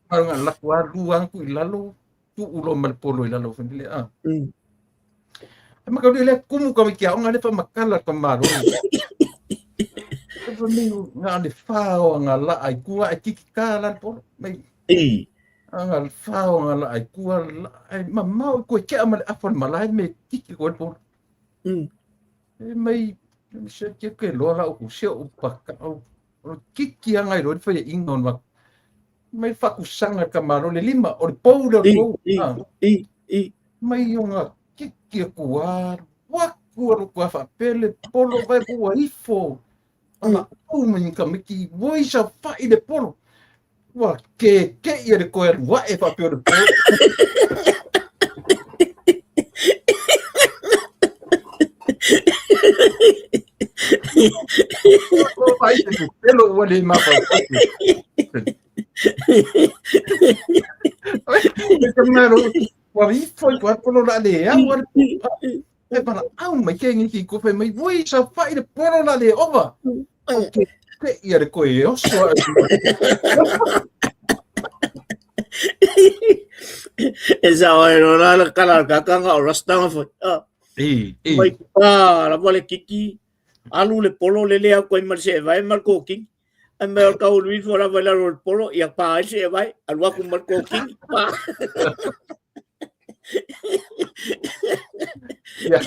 Malo na ona alu atu lava lua atu i lalo, tuu loa ma le Polo i lalo foi lele a. E makauli lea kumu ka wiki aoga lea faamatala ka Malo. E fai mai na o le fao a ngā laa i tua e kiki kā la le Polo. Mai a ngā fao a ngā laa i tua e mamao i koe kea ma le afa o le malae me kiki koe le Polo. E mai se ke ke loa la uku se o paka o kiki anga i loa le faiaʻiga o le mai faakusaga ka Malo le lima o le pou le o le pou mai ona kiki aku a waku alu aku a faapea le polo vai ua ifo ala ou mai ka miki voi saofaʻi le polo ua kekeʻi le koe alu aʻe faapea o le polo. Vai te pelo ua le mafaufau. Ka Malo ua ifo i koe polo la le au a le e valaau mai ke ngi ko fai mai voi saofaʻi le polo la le ova. Ke ke ia le koe e oso a E sa oi ro la la kala ka ka nga o rasta nga foi. Ah. I, i. Mai pa la le kiki alu le polo le le aku ai ma le se vai ma le koki. Ai mai o ka ulu ifo la vai la le polo ia pa ai se vai alu aku ma le koki. Pa. Ia.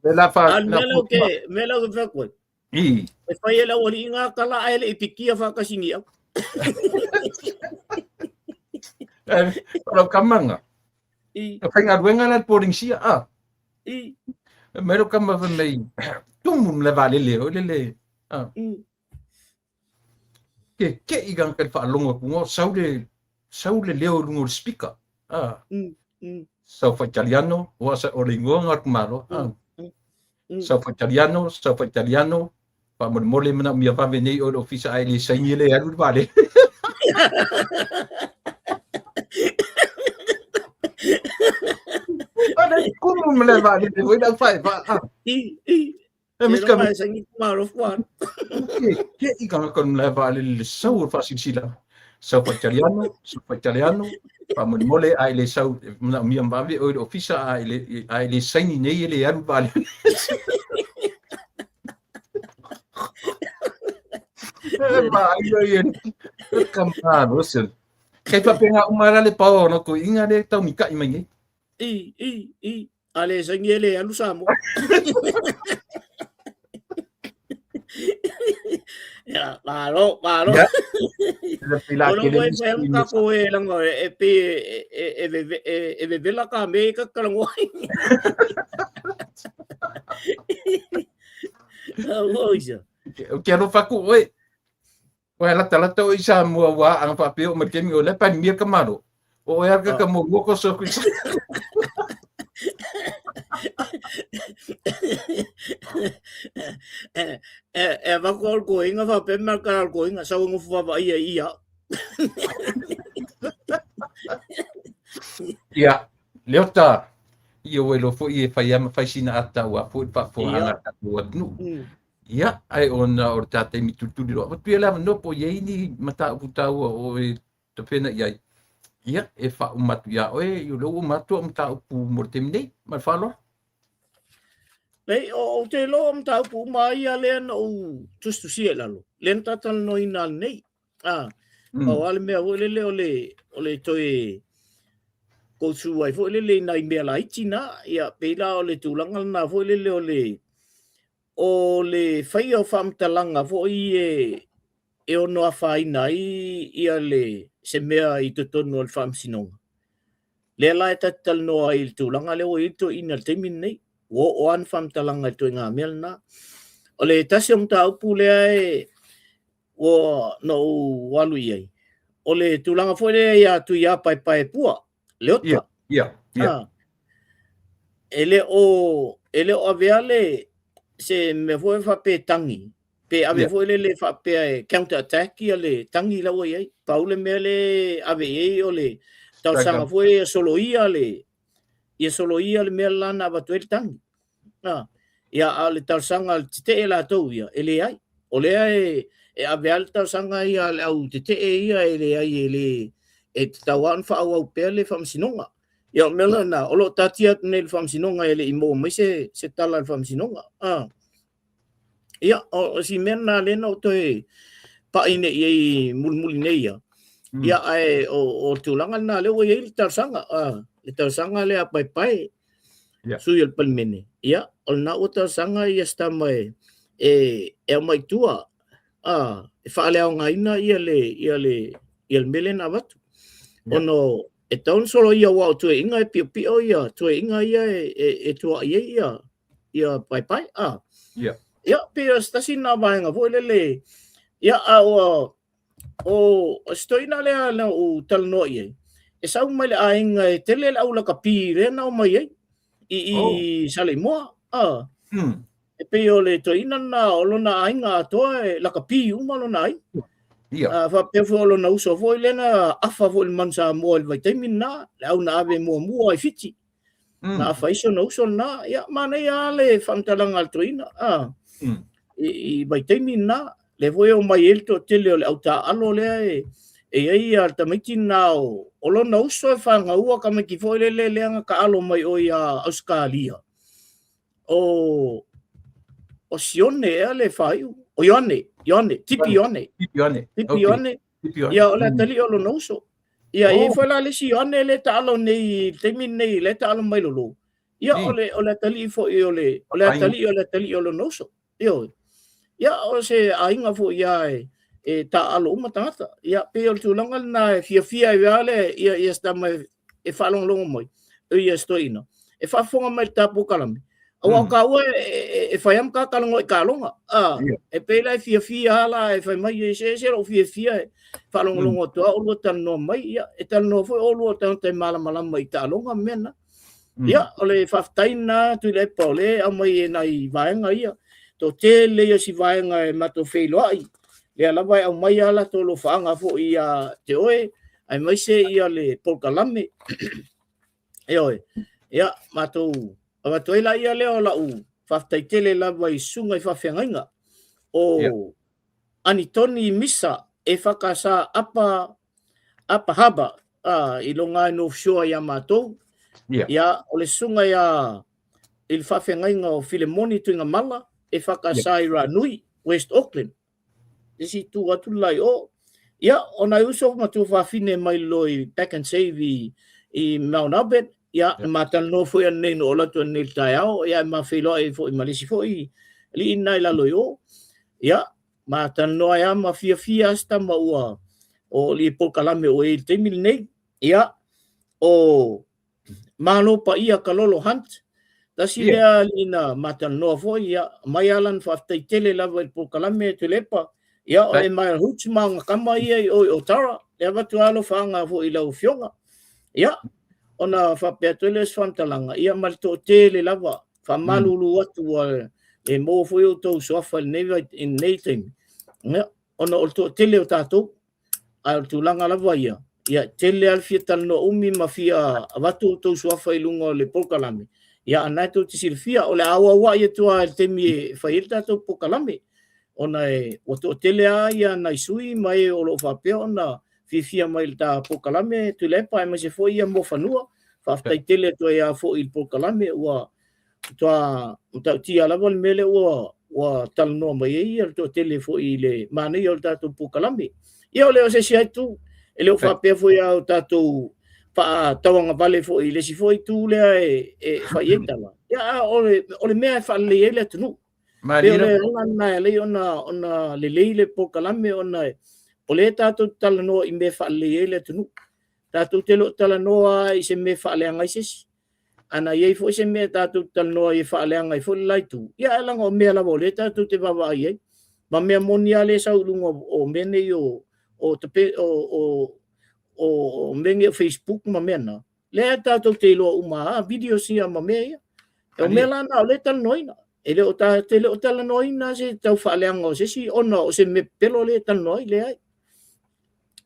Le la fa la mea lau ke mea lau ke whakoi. I. E whai e lau ali ngā kala ai le i pikia whakasingi au. E, lau kamanga. I. E whaingaluenga la le Polynesia, a. I. E mai lau kama fai mai, tumu le vaalele oi lele. A. Ke ke i ka le faalogo atu ngo sau le sau le leo i luga o le speaker. A. Sau faitaliano, ua sa o le ingoa nga ku malo. A. Sau faitaliano, sau faitaliano, faamolemole manaomia vave nei oe i le ofisa ae le saini le alu le vaalele. Ana i kumu ma le vaalele foi le aufaevaa. I, i. E mis ka saini malo fuan. Ke ke i ka ka le vaalele le sau o le faasilasila. Sau faitaliano, sau faitaliano, faamolemole ae le sau manaomia vave oe i le ofisa ae le ae le saini nei e le alu le vaalele. E vaai ia e ka malo se. Kei faapena uma la le pao o ko inga le tau mikaʻi mai nei. I, i, i. A le saini e le alu Samoa. Ia, malo, malo. Ia. Pila Ono ke le koe whai amu ka koe langa e pe e e e e vevela ka me ka kalangoa. Au isa. Ou te alofa atu oe. Oe latalata oe i Samoa ua aaga faapea oo mai le taimi o lea Palemia ka Malo. O oe lava ka muamua koso atu i Samoa. E e avatu au le toeaina faapea ma le tala o le toeaina sau e nofo vaavaai ai ia. Ia, Leota, ia ua iloa foi e fai lava ma fai sina ata aua foi le faafofogaaga a le tatou atunuu. Ia, ae ona o le ta taimi tulituli loa. Avatu ia le avanoa po o i ai ni mataupu taua o oe tapena i ai. Ia, e faauma atu iā oe, o lea ua uma atu au mataupu mo le taimi nei. Ma le faaaloalo. Nei, o te iloa o mataupu uma ai ia lea na ou tusitusia i lalo. Lea na talatalanoaina nei. Ah, pau lava le mea foi lele o le, o le toe go through ai foi lele i nai mea laiti na. Ia, pei la o le tulaga lena foi lele o le, o le faia o faamatalaga foi e, e ono afaina ai ia le, se mea i totonu o le faamasinoga. Lea la e ta te talanoa ai i le tulaga lea ua i ai le toeaina i le taimi lenei. Ua oo lava ni faamatalaga i le ituaiga mea lena. O le tasi o mataupu lea e, ua na ou alu i ai, o le tulaga foi lea ia Tuiapaepaepua, Leota. Ia, ia, ia. E le o avea le se mea foi faapea tagi, pe ave foi lele faapea e counter attack ia le tagi la ua i ai. Pau le mea le ave i ai o le talosaga foi ia soloia le ia soloia le mea la na avatu ai le tagi. Ia, a o le talosaga a le tetee latou ia, e leai. O lea e ave lava le talosaga ia a le au tetee ia, e leai, e le e tatau lava ona faaauau pea le faamasinoga. Ia, o le mea lena, o lo o taatia atu nei i le faamasinoga, e le i maua mai se tala a le faamasinoga. Ia, o si mea lena lea na ou toe pai nei i ai mulimuli nei ia. Ia, ae o le tulaga lena lea ua i ai le talosaga, le talosaga lea a Paepae, sui o le Palemene. Ia, o lena ua talosaga ia se tama e aumai i tua, e faaleaogaina ia le mea lea na avatu. Ona e tatau ona soloia, aua o tuuaiga e piopio ia tuuaiga ia e tuuai ai ia Paepae. Ia, pei o se tasi lena vaega foi lele. Ia, a ua o se toeaina lea na ou talanoa i ai, e sau mai le aiga e tele le au lakapi lea na omai ai i Saleimoa. E pei o le toeaina lena, o lona aiga atoa e lakapi uma lona aiga. Faapea foi o lona uso foi lea na afa foi i le Manu Samoa i le vaitaimi lena, le au na ave muamua i Fiti. Na afa ai si ona uso lena. Ia, manaia lava le faamatalaga a le toeaina i vaitaimi lena. Lea foi e omai ai le toatele o le au taaalo lea e i ai le tamaiti lena o lona uso e fangaua tamaiti foi lele lea na taalo mai o ia Ausetalia. O Sione ea le faaiu? O Ioane, Ioane, Tipi Ioane. Tipi Ioane. Tipi Ioane. Tipi Ioane. Ia, o le atalii o lona uso. Ia, e i ai foi la le isi Ioane le taalo nei i le taimi lenei, le taalo mai lolo. Ia, o le atalii foi o le atalii o le atalii o lona uso. Ioe. Ia, o se aiga foi ia e taaalo uma tagata. Ia, pei o le tulaga lena e fiafia ai lava le ia se tama e faalogologo mai, ia se toeaina, e faafofoga mai i le ta polokalame. Aua o taua e fai lava ma ta talanoa i taaloga. E pei la e fiafia lava la e fai mai, e se ese lou fiafia e faalogologo atu lava oulua talanoa mai. Ia, e talanoa foi oulua o tagata e malamalama i taaloga ma mea na. Ia, o le faafetai lena Tuilaepa o lea e aumai e nai vaega ia. Toatele ia si vaega e matou feiloai. Lea lava e aumai lava latou alofaaga foi ia te oe, aemaise ia le polokalame. Ioe. Ia, matou avatu ai la ia lea o lau faafetai tele lava i susuga i faafeagaiga o Anitoni Misa e whakasa apa apa haba i longa e North Shore ia matou. Ia, o le susuga ia i le faafeagaiga o Filemoni Tuigamala e whakasa i Ranui, West Auckland. Isi tu atu la i o. Ia, o nai uso ma tuafafine mai lalo i Pak'nSave i Mount Albert. Ia, na matalanoa foi ananei na oo atu ananei i le taeao, ia e mafeiloai foi ma le isi foi alii lena i lalo i o. Ia, matalanoa ai lava ma fiafia lava si tama ua o li polokalame ua i ai i le taimi lenei. Ia, o Malo Paia Kalolo Hunt, tasi lea alii na matalanoa foi, ia, mai lava lana faafetai tele lava i le polokalame Tuilaepa. Ia, o Emile Hoots ma ona tama ia i o i Otara, e avatu lava alofaaga foi i lau afioga. Ia, ona faapea atu ai lea o se faamatalaga, ia ma le toatele lava, faamalulu atu ua le maua foi outou suafa i lenei taimi, ia, ona o le toatele o tatou, ae o le tulaga lava ia, ia tele lava le fia talanoa umi ma fia avatu outou suafa i luga o le polokalame, ia a na e tou te silafia, o le a auauai atu lava i le taimi e fai ai le tatou polokalame, ona ua toatele lava ia nai sui ma e o lo o faapea ona fiafia mai i le ta polokalame Tuilaepa, aemaise foi ia Muafanua. Faafetai tele atu ai lava foi i le polokalame, ua matua matautia lava le mea lea ua talanoa mai ai ia le toatele foi i le manaia o le tatou polokalame. Ia, o le o se isi itu, e le o faapea foi a o tatou faatauagavale foi i le isi foi itu lea e fai ai tala. Ia, a o le mea e faalelei ai le atunuu. Pei o le ala lena e ala ai ona lelei le polokalame, ona o lea tatou te talanoa i mea e faalelei ai le atunuu. Tatou te le o talanoa i se mea e faaleaga ai se isi. Ana i ai foi se mea tatou te talanoa ai e faaleaga ai foi le la itu, ia ae leaga o mea lava o lea tatou te vaavaai ai. Ma mea moni lava lea e sau i luga o mea nei o o tape o o o o mea nei o Facebook ma mea na, lea tatou te iloa uma a videos ia ma mea ia. E o mea la na o lea e talanoaina. E le o ta te le o talanoaina se tau faaleaga o se isi ona o se mea pepelo lea e talanoa ai, leai.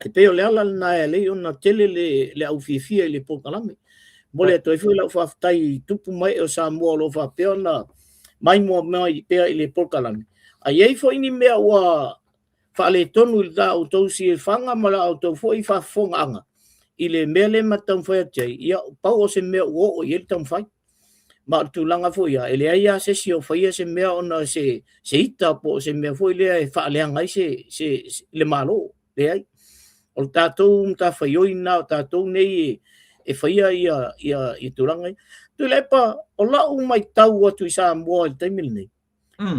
E pei o le ala lena e ala ai ona tele le, le au fiafia i le polokalame. Momoli atu ai foi lau faafetai i tupu ma ee o Samoa o lo o faapea ona maimoa mai pea i le polokalame. A i ai foi ni mea ua faaletonu i la outou silafaga ma la outou foi faafofogaaga i le mea lea ma taumafai atu ai, ia, pau o se mea ua oo i ai le taumafai. Ma o le tulaga foi ia, e leai lava se isi o faia se mea ona se, se ita po o se mea foi lea e faaleaga ai se, se, se, le Malo. Leai. O le tatou matafaioi lena o tatou nei e, e faia ia, ia, ia tulaga ia. Tuilaepa, o lau matau atu i Samoa i le taimi lenei,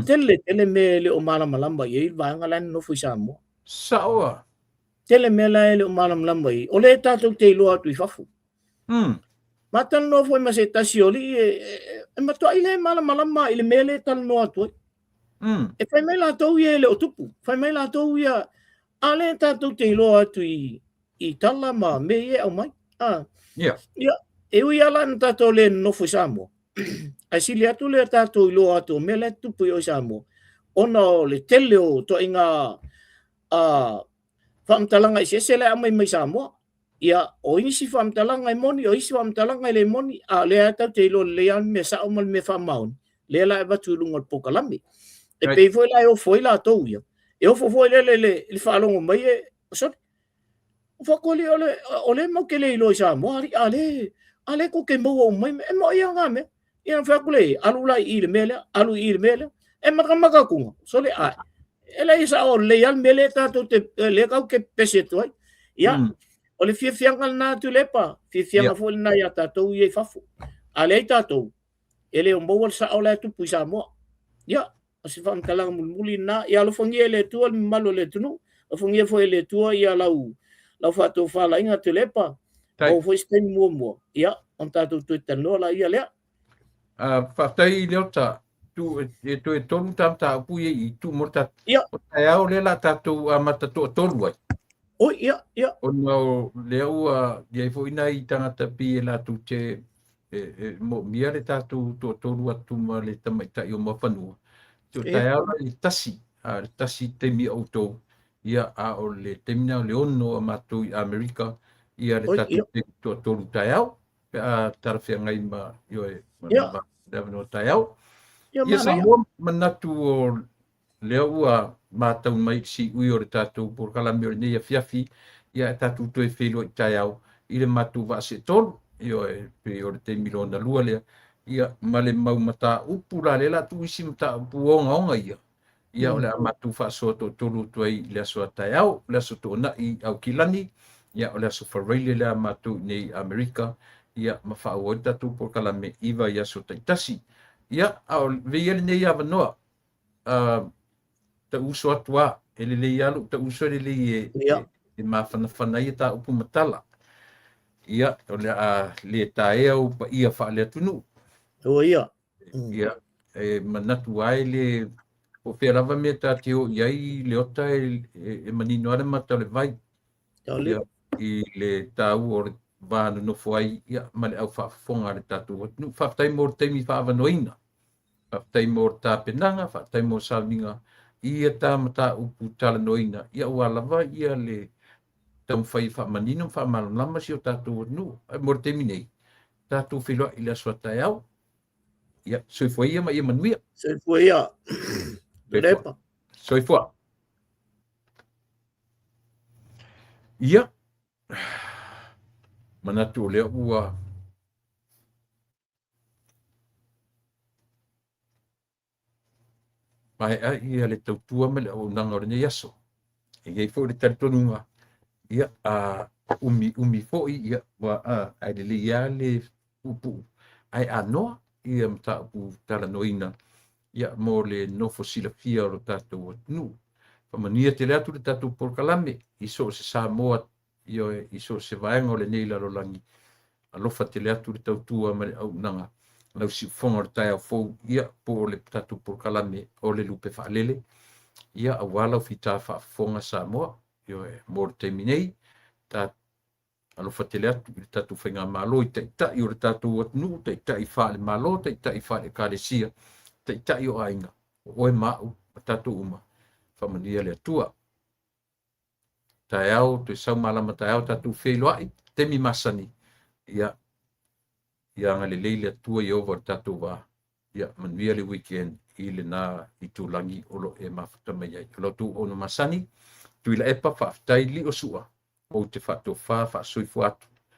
tele tele mea e le o malamalama i ai le vaega la e nonofo i Samoa. Sao a. Tele mea la e le o malamalama i ai. O lea tatou te iloa atu i fafo. Ma talanoa foi ma se tasi o alii e, e, e matuai le malamalama i le mea lea e talanoa atu ai. E fai mai latou ia e le o tupu. Fai mai latou ia, a lea tatou te iloa atu i, i tala ma mea ia e aumai. Ah. Ia, e ui lava la ina tatou le nonofo i Samoa, ae sili atu le tatou iloa atu o mea la e tutupu i o i Samoa, ona o le tele o ituaiga faamatalaga eseese la e aumai mai Samoa. Ia, o isi faamatalaga e moni, o isi faamatalaga e le moni, a o lea lava tatou te iloa lelei lava le mea sao ma le mea faamaoni, lea la e avatu i luga o le polokalame. E pei foi la e ofo ai latou ia, e ofo foi lele i le faalogo mai e, sole, Faatoli o le o le mau te le iloa i Samoa alii a le a le tou te maua uma mai e moi a ngā mea. Ia na fai atu le alu la i le mea lea, alu i le mea lea. E matamata atu sole a e leai e sao lelei lava le mea lea tatou te lea tatou te pepesi atu ai. Ia, o le fiafiaga lena Tuilaepa, fiafiaga foi lena ia tatou ia i fafo. A leai tatou, e le o maua le sao la e tupu i Samoa. Ia, o se faamatalaga mulimuli lena. Ia alofagia e le Atua le mamalu o le atunuu, alofagia foi e le Atua ia lau, lau faatofalaiga Tuilaepa, maua foi se taimi muamua, ia, ona tatou toe talanoa laia lea. Faafetai Leota, tu, e toe tolu ta mataupu ia i tuu mo le tatou. Ia. O taeao lea la tatou amata toatolu ai. Oi, ia, ia. Ona o lea ua i ai foi nai tagata pei e latou te e, e moomia le tatou toatolu atu ma le tamaitai o Muafanua. Tuu taeao la i le 1, a le 1 taimi a outou, ia, a o le taimi na o le 6 a matou i Amerika, ia le tatou taimi toatolu taeao, pe a talafeagai ma, ioe, ma le avanoa taeao. Ia, Samoa, manatu o lea ua matau mai i le siui o le tatou polokalame o lenei afiafi, ia e tatou toe feiloai taeao i le matou vaa seetolu, ioe, pei o le taimi lona lua lea, ia, ma le mau mataupu la lea o le a tuu isi mataupu ogaoga ia, ia o le a matou faasoa toatolu atu ai i le aso a taeao, le aso Toonai i Aukilani, ia o le aso Faraile lea a matou i nei i Amerika, ia ma faaauau ai le tatou polokalame i vaiaso taitasi. Ia, a o veia lenei avanoa, tau uso atu a, e lelei lava lou tau uso e lelei e, e, e mafanafana ai ta upu ma tala. Ia, o le a le taea ou paia faale-atunuu. Ua ia. Ia, e manatu ai le, po o fea lava mea ta te o i ai Leota e, e, e manino lava le mata o le vai. Ia, i le taua o le va nonofo ai ia, ma le au faafofoga a le tatou atunuu. Faafetai mo le taimi faaavanoaina. Faafetai mo le tapenaga, faafetai mo sauniga i ia ta mataupu talanoaina, ia aua lava ia le taumafai e faamanino ma faamalamalama si o tatou atunuu. Ae mo le taimi nei, tatou feiloai i le aso a taeao. Ia, soifua ia ma ia manuia. Soifua ia. Soifua. Soifua. Ia, manatu o lea ua Maea ia le tautua ma le auaunaga o lenei aso. E i ai foi le talitonuga, ia, a umi umi foi, ia, ua, a, ae lelei lava le puupuu, ae anoa ia mataupu talanoaina, ia, mo le nofo silafia o lo tatou atunuu. Faamanuia tele atu le tatou polokalame i so o se Samoa Ioe, i so o se vaega o lenei lalolagi, alofa tele atu le tautua ma le auaunaga, lau siufofoga o le taeao fou, ia, po o le tatou polokalame o le Lupe Faalele, ia, aua lau fita faafofoga Samoa. Ioe, mo le taimi nei, ta alofa tele atu i le tatou faigamalo, i taitai o le tatou atunuu, taitai faale-Malo, taitai faale-Ekalesia, taitai o aiga, o oe ma au ma tatou uma, faamanuia le Atua. Taeao, toe sau malama taeao tatou feiloai, taimi masani, ia, ia agalelei le Atua Ieova i le tatou va. Ia, manuia le weekend i lena itulagi o lo o e mafuta mai ai. O la outou auauna masani, Tuilaepa, faafetai Lio Sua, ou te faatofa faasoifua atu.